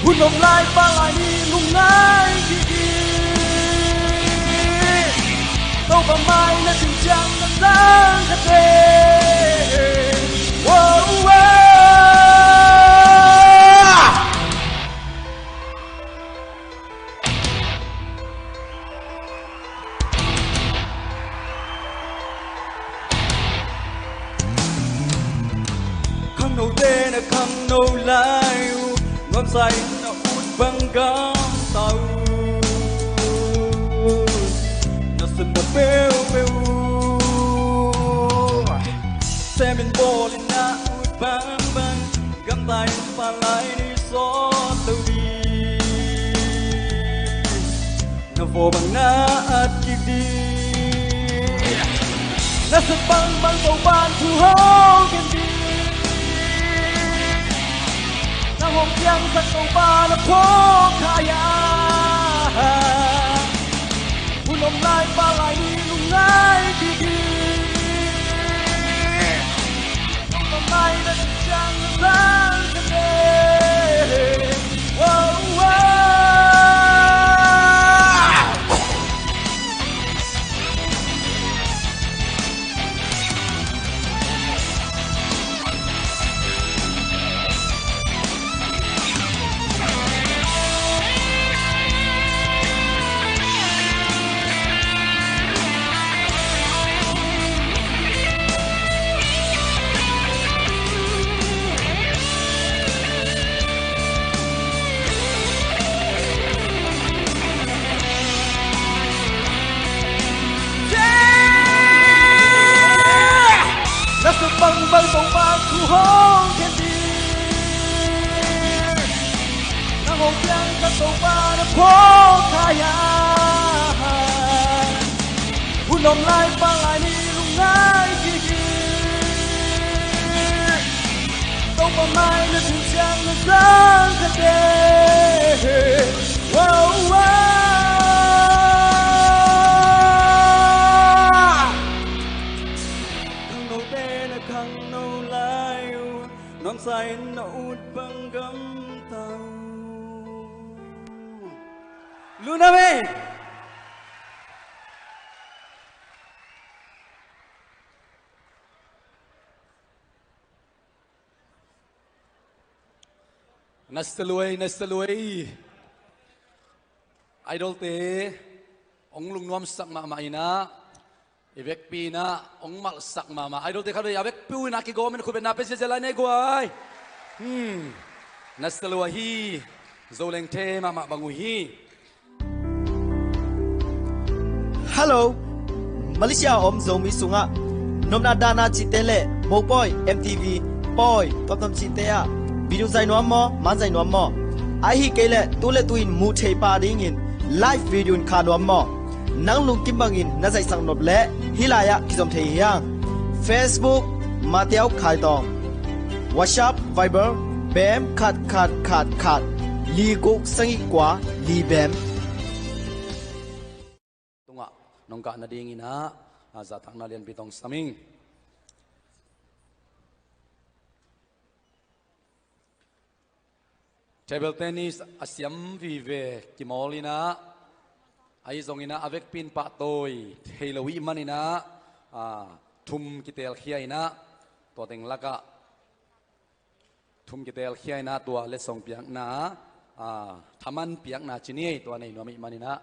Hun nuam lai pha lai ni lungngai kik in, Topa mai na cin ciang na zang ka teh. Wow, wow. Khangnote na khangno lai uh, nuamsa in na ut bang gamta un. Na sem na peuhpeuh uh, sem in bawl in na ut bangbang, gamta in palai ni sawt lo ding. Na vaw bang na at kik ding. Na sep bangbang Topa'n thu hong gen ding. Nang hong piangsak Topa na phawk kha a. Hun om lai pha lai ni lungngai kik in. Topa mai na ciang na sang ka te. Wow, wow. Na sep bangbang Topa thu hong gen ding. Nang hong piangsak Topa na phawk kha a. Hun om lai pha lai ni lungngai kik in. Topa mai na tun ciang na sang ka te. Wow, wow. Khangnote na khangno lai uh, nuamsa in na ut bang gamta uh. Lungdam ei. Na sia lua ei, na sia lua ei. Idol te hong lungnuamsak mahmah in ah, i vekpi in ah hong malhsak mahmah. Idol te khatvei a vekpi uh in ah kigawm in khutbetna pia ziazia lai ni ei guai. Hmm. Na sia lua hi. Zo leng the mahmah bang uh hi. Hello. Malaysia a om Zomi sungah nopna dahna cihte le mopawi, M T V pawi, tuamtuam cihte ah video zaih nuam maw, man zaih nuam maw? Ahi kei leh tu le tu in muh thei pah dingin live video in khah nuam maw? Nang lungkim bangin na zaihsak nop leh hih lai-ah kizom thei hi hang. Facebook, Matiau Khai Tawng. WhatsApp, Viber, bem khat khat khat khat, li guk sagih kua li bem. Tungah nong kah nadingin ah, a, zahtakna lianpi tawh hong sam ing. Table tennis a siam vive kimawl in ah, ahi zongin ah a vekpi in pahtawi thei lo ih manin ah, a, thum kitelkhia in ah, tua teng lakah thum kitelkhia in ah tua letsong piakna, a, thaman piakna ci ni ei, tua nei nuam ih manin ah.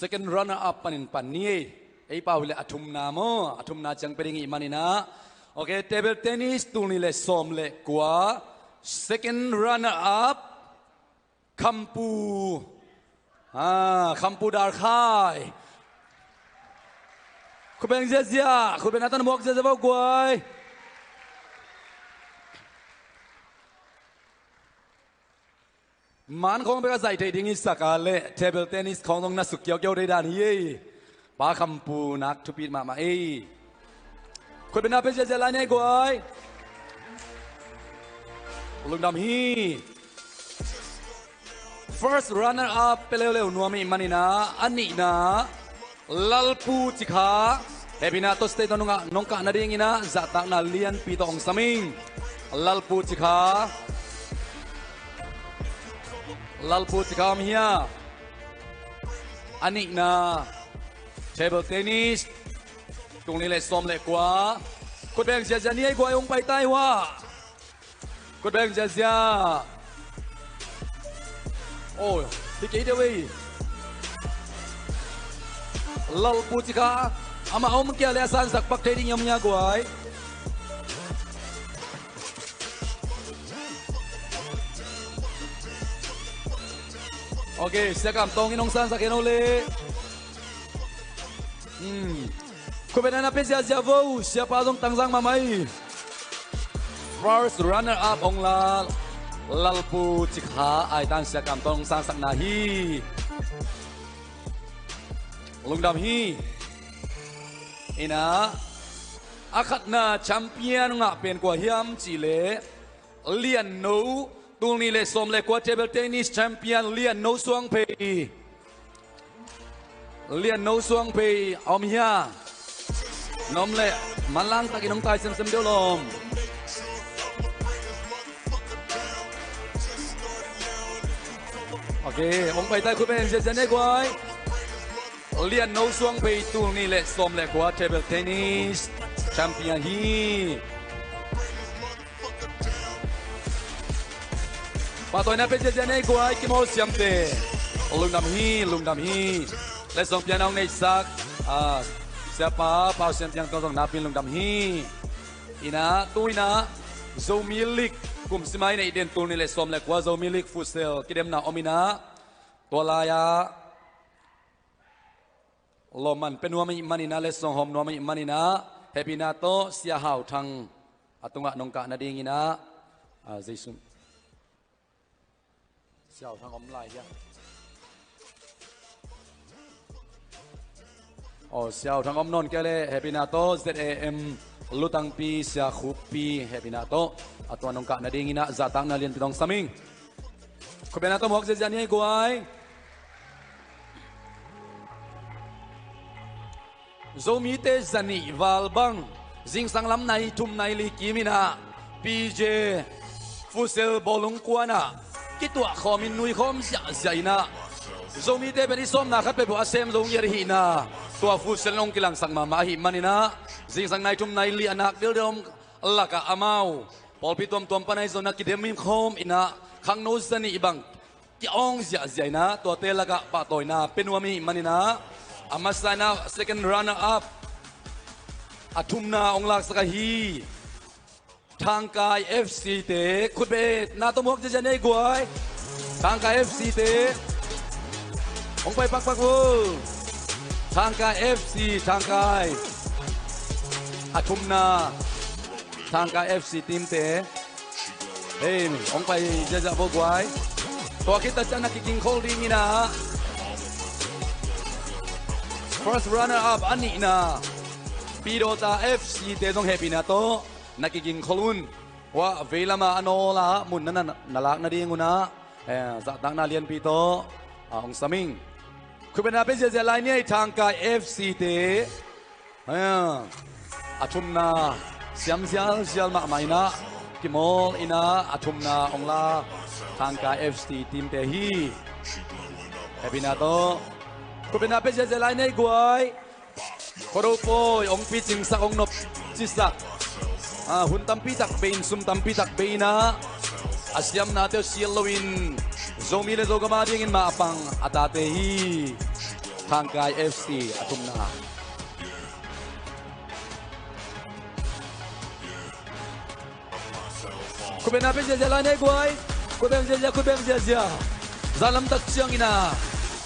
Second runner up panin pan ni ei. Ei pau le a thumna maw, a thumna ciang pia ding ih manin ah. Ok, table tennis tul nih le sawm le kua. Second runner up, Khampu. Ah, Khampu Darkhai. Khutbeng ziazia, khutbeng a tan muak ziazia vo guai. Man khawng bek a zaih theih ding i sak a leh table tennis khawng zong na suk kiaukiau thei dan hi ei. Pa Khampu nak thupit mahmah ei. Khutbetna pia ziazia lai ni ei guai. Lungdam hi. First runner up pia leuleu nuam ih manin ah, a nihna Lalpu Cikha, hehpihna tawh stage tawh nungah nong kah nadingin ah zahtakna lianpi tawh hong sam ing. Lalpu Cikha. Lalpu Cikha om hia? A nihna table tennis, tul nih le sawm le kua. Khutbeng ziazia ni ei guai, hong pai tai hua. Khutbeng ziazia. Oh, hi kei deuh ei. Lalpu Cikha. Amah om kia le a sansak pak thei ding i om hia guai. Ok, Sia Kam Tawng in hong sansak hen o le. Hmm. Khutbetna na pia ziazia vo, siapa zong tangzang mahmah ei. First runner up hong lal. Lalpu Cikha Aitan Siakam tawh hong sangsakna hi. Lungdam hi. Inah, a khatna champion ngah pen kua hiam cihleh Lian No, tul nih le sawm le kua table tennis champion Lian No Suangphei. Lian No Suangphei a om hia? Nom leh manlang takin hong tai semsem deuh lawm. Ok, hong pai tai, khut beng ziazia ni ei guai. Lian No Suangphei, tul nih le sawm le kua table tennis champion hi. Pahtawina pia ziazia ni ei guai, kimawl siamte. Lungdam hi, lungdam hi. Letsong piakna hong neihsak, ah, Siapa Pau Siam Piang tawh zong nakpi-in lungdam hi. Inah, tu-inah Zomi League kum simai neih den, tul nih le sawm le kua Zomi League Futsal kidemna om inah, tua lai-ah lawmman pia nuam ahih maninah, letsong hawm nuam ahih maninah, hehpihna tawh Sia Hau Thang a tungah nong kah nadinginah, ah, Jesu. Sia Hau Thang om lai hia? Aw, Sia Hau Thang om nawn kei leh, hehpihna tawh Z A M lutangpi Sia Khuppi, hehpihna tawh a tungah nong kah nadinginah zahtakna lianpi tawh hong sam ing. Khut bengna tawh muak ziazia ni ei guai. Zomite zanih val bang zingsang lam nai thum nai li kim inah P J Futsal bawlung kuanah kituah khawmin nui khawm ziahziah inah, Zomite pen i sawmna khat peuhpeuh a sem zo ngiat ahihna, tua futsal in hong kilangsak mahmah ahih maninah, zingsang nai thum nai li a nak dildel om lakah amau pawlpi tuamtuam pan ahi zongin a kidem khawm inah, khangno zanih bang ki-awng ziahziah inah, tuate lakah pahtawina pia nuam ahih maninah, a masa inah second runner up, a thumna hong laksak ahi Thangkai F C te, khut bengna tawh muak ziazia ni ei guai. Thangkai F C te hong pai pakpak vo. Thangkai F C, Thangkai. A thumna Thangkai F C team te. Hei, hong pai ziazia vo guai. Tua khit tak ciang na kigingkhol dinginah, first runner up a nihna Pidawta F C te zong hehpihna tawh na kigingkhol un. Tua veilamah a nawla mun na, na, na lak nadingunah, eh, zahtakna lianpi tawh, ah, hong sam ing. Khut bengna pia ziazia lai ni ei, Thangkai F C te. Eh, a thumna siam zialzial mahmah inah, kimawl inah a thumna hong la Thangkai F C team te hi. Hehpihna tawh khut bengna pia ziazia lai ni ei guai. Khuado pawi hong picingsak, hong nopcisak, ah, hun tampi tak bei-in, sum tampi tak bei-in ah, a siamnate uh sial loin Zomi le Zogam adingin mapang a tate hi. Thangkai F C a thumna. Khut bengna pia ziazia lai ni ei guai. Khut beng ziazia, khut beng ziazia. Zan lam tak ciangin ah,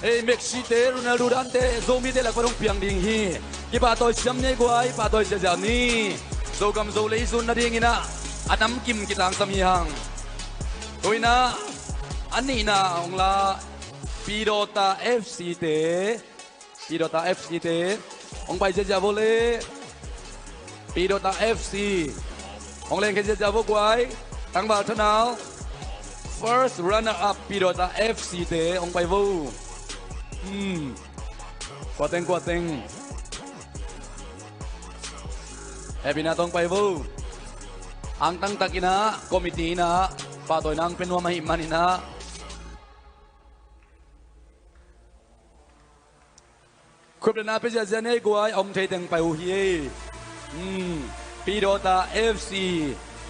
ei, Messi te, Ronaldo dante Zomite lak pan hong piang ding hi. Kipahtawi siam ni ei guai, pahtawi ziazia ni. Zogam Zolei zun nadingin ah a namkim kitangsam hi hang. Tu-in ah a nihna hong la Pidawta F C te. Pidawta F C te hong pai ziazia vo le. Pidawta F C hong lengkhia ziazia vo guai. Tangval Thanal, first runner up Pidawta F C te hong pai vo. Hmm. Kuateng, kuateng. Hehpihna tawh hong pai vo. Angtang takin ah, committee in ah pahtawina hong pia nuam ahih manin ah. Khut bengna pia ziazia ni ei guai, a om thei teng pai uh hi ei. Hmm. Pidawta F C,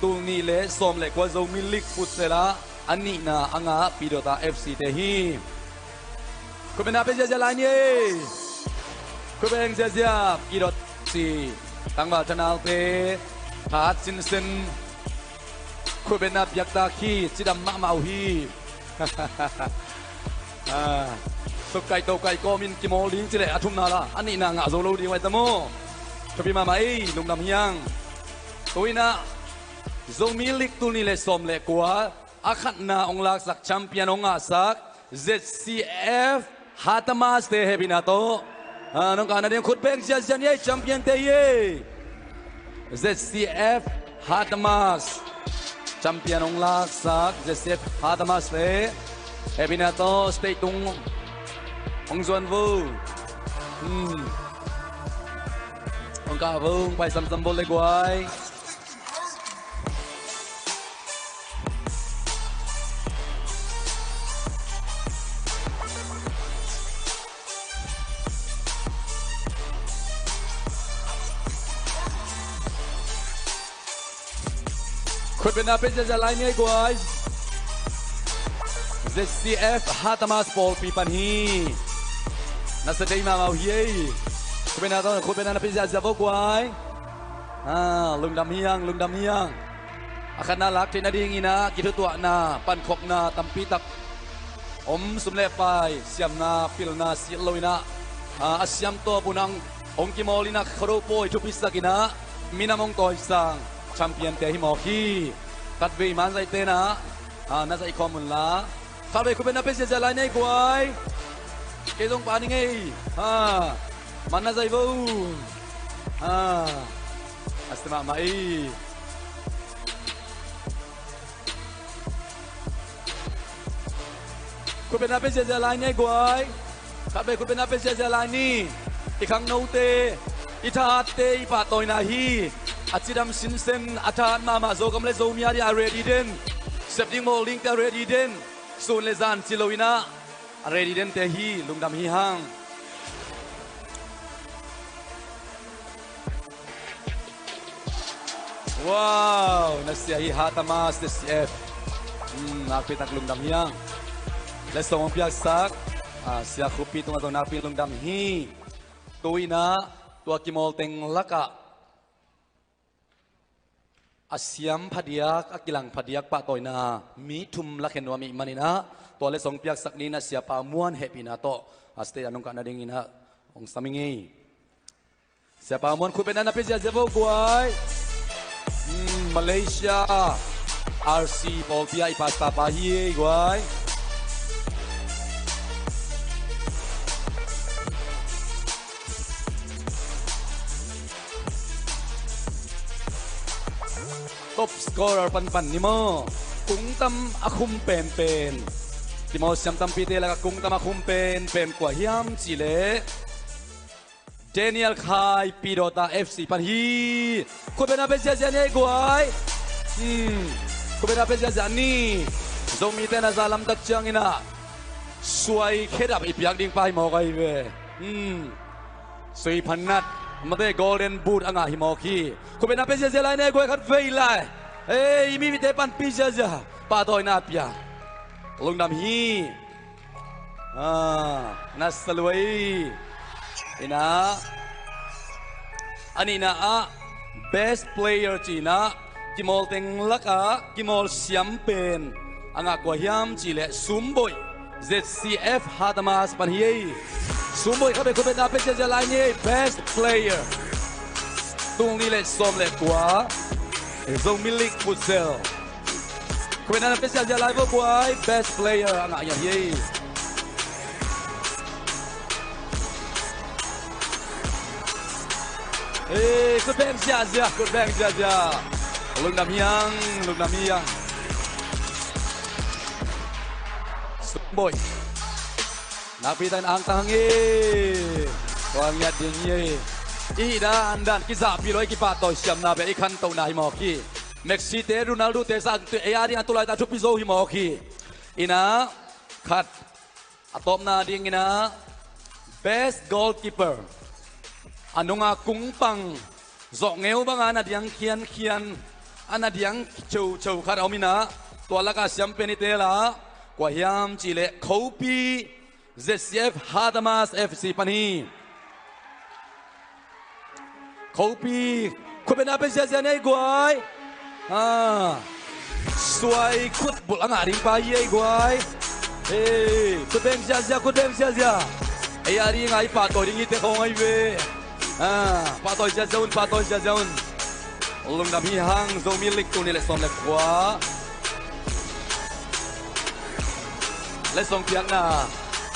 tul nih le sawm le kua Zomi League Futsal ah a nihna a ngah Pidawta F C te hi. Khut bengna pia ziazia lai ni ei. Khut beng ziazia, Pidawta F C. Tangval Thanal te, tha sinsen. Khut bengna piaktak hi, cidam mahmah uh hi. Ah, sukkaih tokaih kawmin kimawl ding ci leh a thumna la a nihna ngah zo lo ding vai ta maw. Thupi mahmah ei, lungdam hi hang. Tu-in ah Zomi League tul nih le sawm le kua a khatna hong laksak, champion hong ngahsak Z C F Hatamas te hehpihna tawh, ah, nong kah nading khut beng ziazia ni ei, champion te hi ei. Z C F Hatamas, champion hong laksak Z C F Hatamas te hehpihna tawh stage tung hong zuan vo. Hmm. Hong kah vo, hong pai samsam vo le guai. Khutbetna pia ziazia lai ni ei guai. Z C F Hatamas pawlpi pan hi. Nasa dei mahmah uh hi ei. Khutbetna tawh, khutbetna na pia ziazia vo guai. Ah, lungdam hi hang, lungdam hi hang. A khatna lak theih nadingin ah kithutuahna, pankhopna tampi tak om, sum le pai, siamna, pilna silh lo in ah, ah, a siam tawp un ah hong kimawl in ah, Khuado pawi thupisak in ah minam hong tawisang champion te hi mawk hi. Khatvei man zaihte in ah, ah, na zaih khawm un la. Khatvei khutbetna pia ziazia lai ni ei guai. Kei zong pa ning ei. Ha. Man na zaih vo. Ha. A si mahmah ei. Khutbetna pia ziazia lai ni ei guai. Khatvei khutbetna pia ziazia lai ni. I khangnote, i thahatte i pahtawina hi. A cidam sinsen, a thahat mahmah Zogam le Zomi a ding a ready den, sep ding mawl dingte a ready den, sun le zan ci lo in ah a ready dente hi, lungdam hi hang. Wow, na sia hi Hatamas, na sia. Hmm, nakpi tak lungdam hi hang. Letsong hong piaksak, ah, Sia Khupi tungah zong nakpi lungdam hi. Tu in ah tua kimawl teng lakah a siam phadiak, a kilang phadiak pahtawina mi thum lakhen nuam ih manin ah, tua letsong piaksak ni in ah Siapa Muan hehpihna tawh a stage ah nong kah nadingin ah hong sam ing ei. Siapa Muan khutbetna na pia ziazia vo guai. Hmm, Malaysia R C pawlpi ah i pastor pa hi ei guai. Top scorer panpan ni maw. Kungtam a khum penpen, kimawl siam tampite lakah kungtam a khum penpen kua hiam cih leh Daniel Khai, Pidawta F C pan hi. Khutbetna pia ziazia ni ei guai. Hmm. Khutbetna pia ziazia ni. Zomite na za lamtak ciangin ah suai khedap i piak ding pa hi mawk ahi ve. Hmm. Sui phanat, mate Golden Boot a ngah hi mawk hi. Khutbetna pia ziazia lai ni ei guai, khatvei lai. Ei, i mite panpih ziazia, pahtawina pia. Lungdam hi. Ah, nasa lua ei. In ah, a nihna ah best player ci-in ah kimawl teng lakah kimawl siam pen a ngah kua hiam cih leh Sumboih, Z C F Hatamas pan hi ei. Sumboih khatvei khutbetna pia ziazia lai ni ei, best player. Tul nih le sawm le kua, Zomi League Futsal. Khutbetna na pia ziazia lai vo guai, best player a ngah hi ei. Ei, khut beng ziazia, khut beng ziazia. Lungdam hi hang, lungdam hi hang. Sumboih. Nakpi takin angtang hang ei. Tua ngiat ding hi ei. I hih dan dan kizahpih lo, i kipahtawi siamna bel i khantohna hi mawk hi. Messi te, Ronaldo te sang tu ei a ding a tu laitak thupi zo hi mawk hi. In ah khat, a tawpna dingin ah best goalkeeper. A nunga kungpang, zawhngeu banga na diang khiankhian, a na diang cheucheu khat a om in ah, tua lakah siam pen i teel a, kua hiam cih leh Khopi, Z C F Hatamas F C pan hi. Khopi, khut beng na pia ziazia ni ei guai. Ah. Suai khut bulh a ngah ding pa hi ei guai. Ei, khut beng ziazia, khut beng ziazia. Ei a ding a i pahtawi ding hite khawng ahi ve. Ah, pahtawi ziazia un, pahtawi ziazia un. Lungdam hi hang, Zomi League tul nih le sawm le kua. Letsong piakna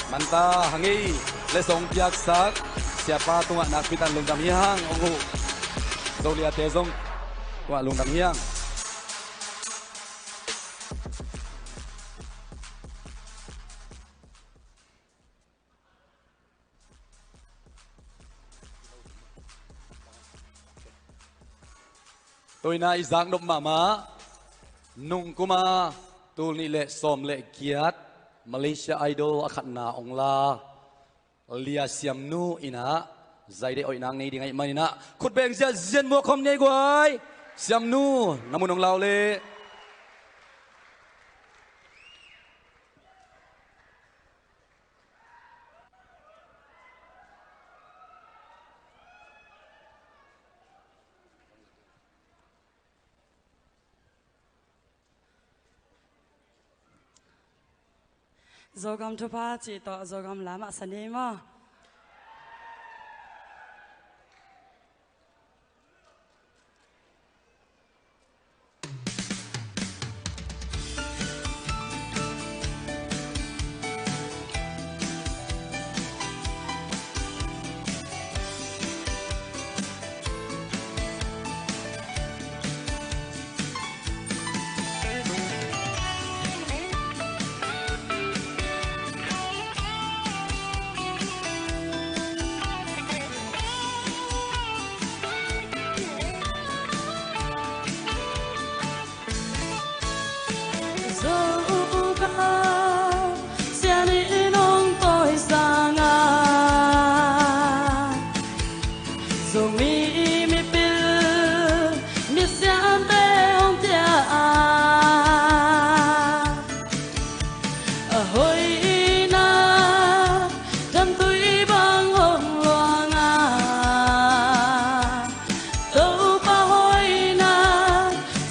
manta hang ei, letsong piaksak siapa tungah nakpi takin lungdam hi hang. Ong uh Zoliate zong tungah lungdam hi hang. Tuina i zaknop mahmah, nungkuma tul nih le sawm le giat Malaysia Idol a khatna ong la Lia Siamnu inah zaideh oih nang nei ding ahih maninah khutbeng ziahziah muak khawm ni ei guai. Siamnu, na mun ong lau leh. Zogam thupha cih tawh Zogam lam a sa ni maw? Zogam siangin hong tawi sangin Zomi mipil misiamte hong tia a, a hoihna damtui bang hong luang a, Topa hoihna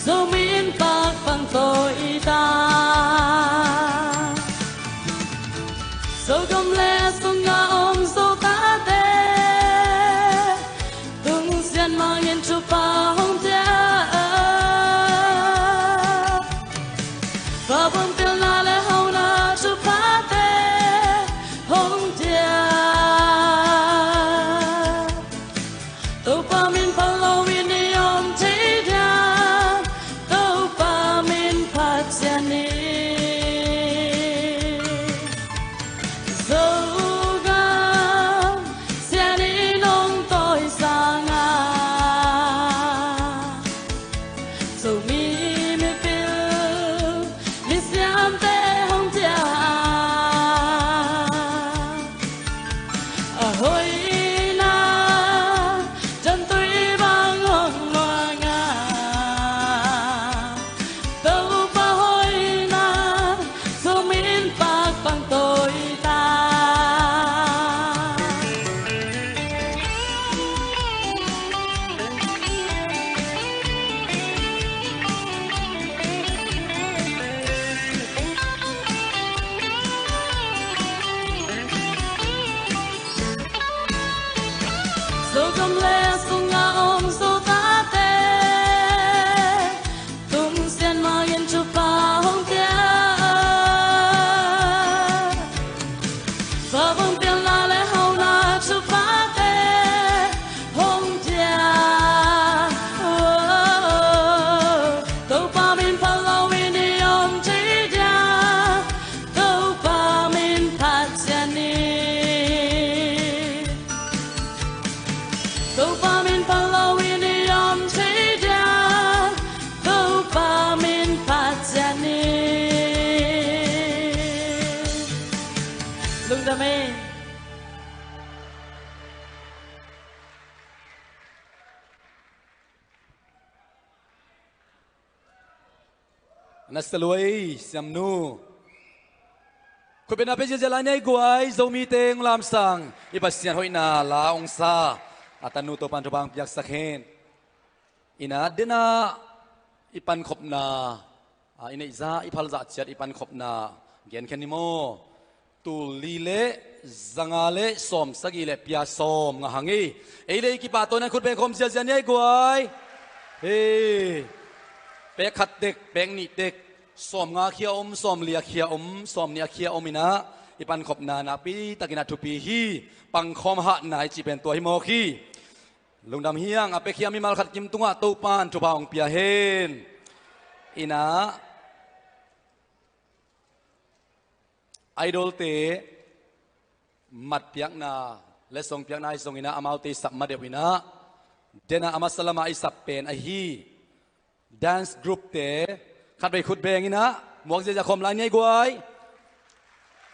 Zomi in pakpang tawi ta. Zogam le sungah om Zotate tung sian mangin thupha hong tia. Vavang pilna le hauna thuphate hong tia. Topa min phat loin i om thei diam, Topa min phat ciat ni. Zogam siangin hong tawi sangin Zomi mipil misiamte hong tia a, a hoihna damtui bang hong luang a, Topa hoihna Zomi in pakpang tawi ta. Zogam le sungah om Zotate tung sian mangin thupha hong tia. Vavang pilna le hauna thuphate hong tia. Topa min phat loin i om thei diam, Topa min phat ciat ni. Topa min phat loin i om thei diam, Topa min phat ciat ni. Lungdam ei. Na sa lua ei, Siamnu. Khutbetna pia ziahziah lai ni ei guai, Zomite hong lamsang, i Pasian hoihna la hong sa a tanu Topa'n thupha hong piaksak hen. Inah, denah i pankhopna, a, i neihzah, i phalzah ciat i pankhopna genkhia ni maw? Tul li le zanga le sawmsagih le pia sawmnga hang hi. Ei le ei kipahtawi nan khut beng khawm ziahziah ni ei guai. Hei. Pek khat tek, pek nih tek. Sawmnga khia om, sawmli a khia om, sawmnih a khia om inah i pankhopna nakpi takinah thupi hi. Pangkhawm hatna i cih pen tua hi mawk hi. Lungdam hiang. A pekhiam mimal khat kim tungah Topan thupha hong pia hen. Inah idolte matpiakna, letsong piakna i zong inah amaute i sap ma deuh inah, denah a masa lamah i sap pen ahi dance group te khatvei khut beng inah muak ziazia khawm lai ni ei guai.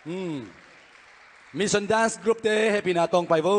Hmm. Mission dance group te hehpihna tawng pai vo.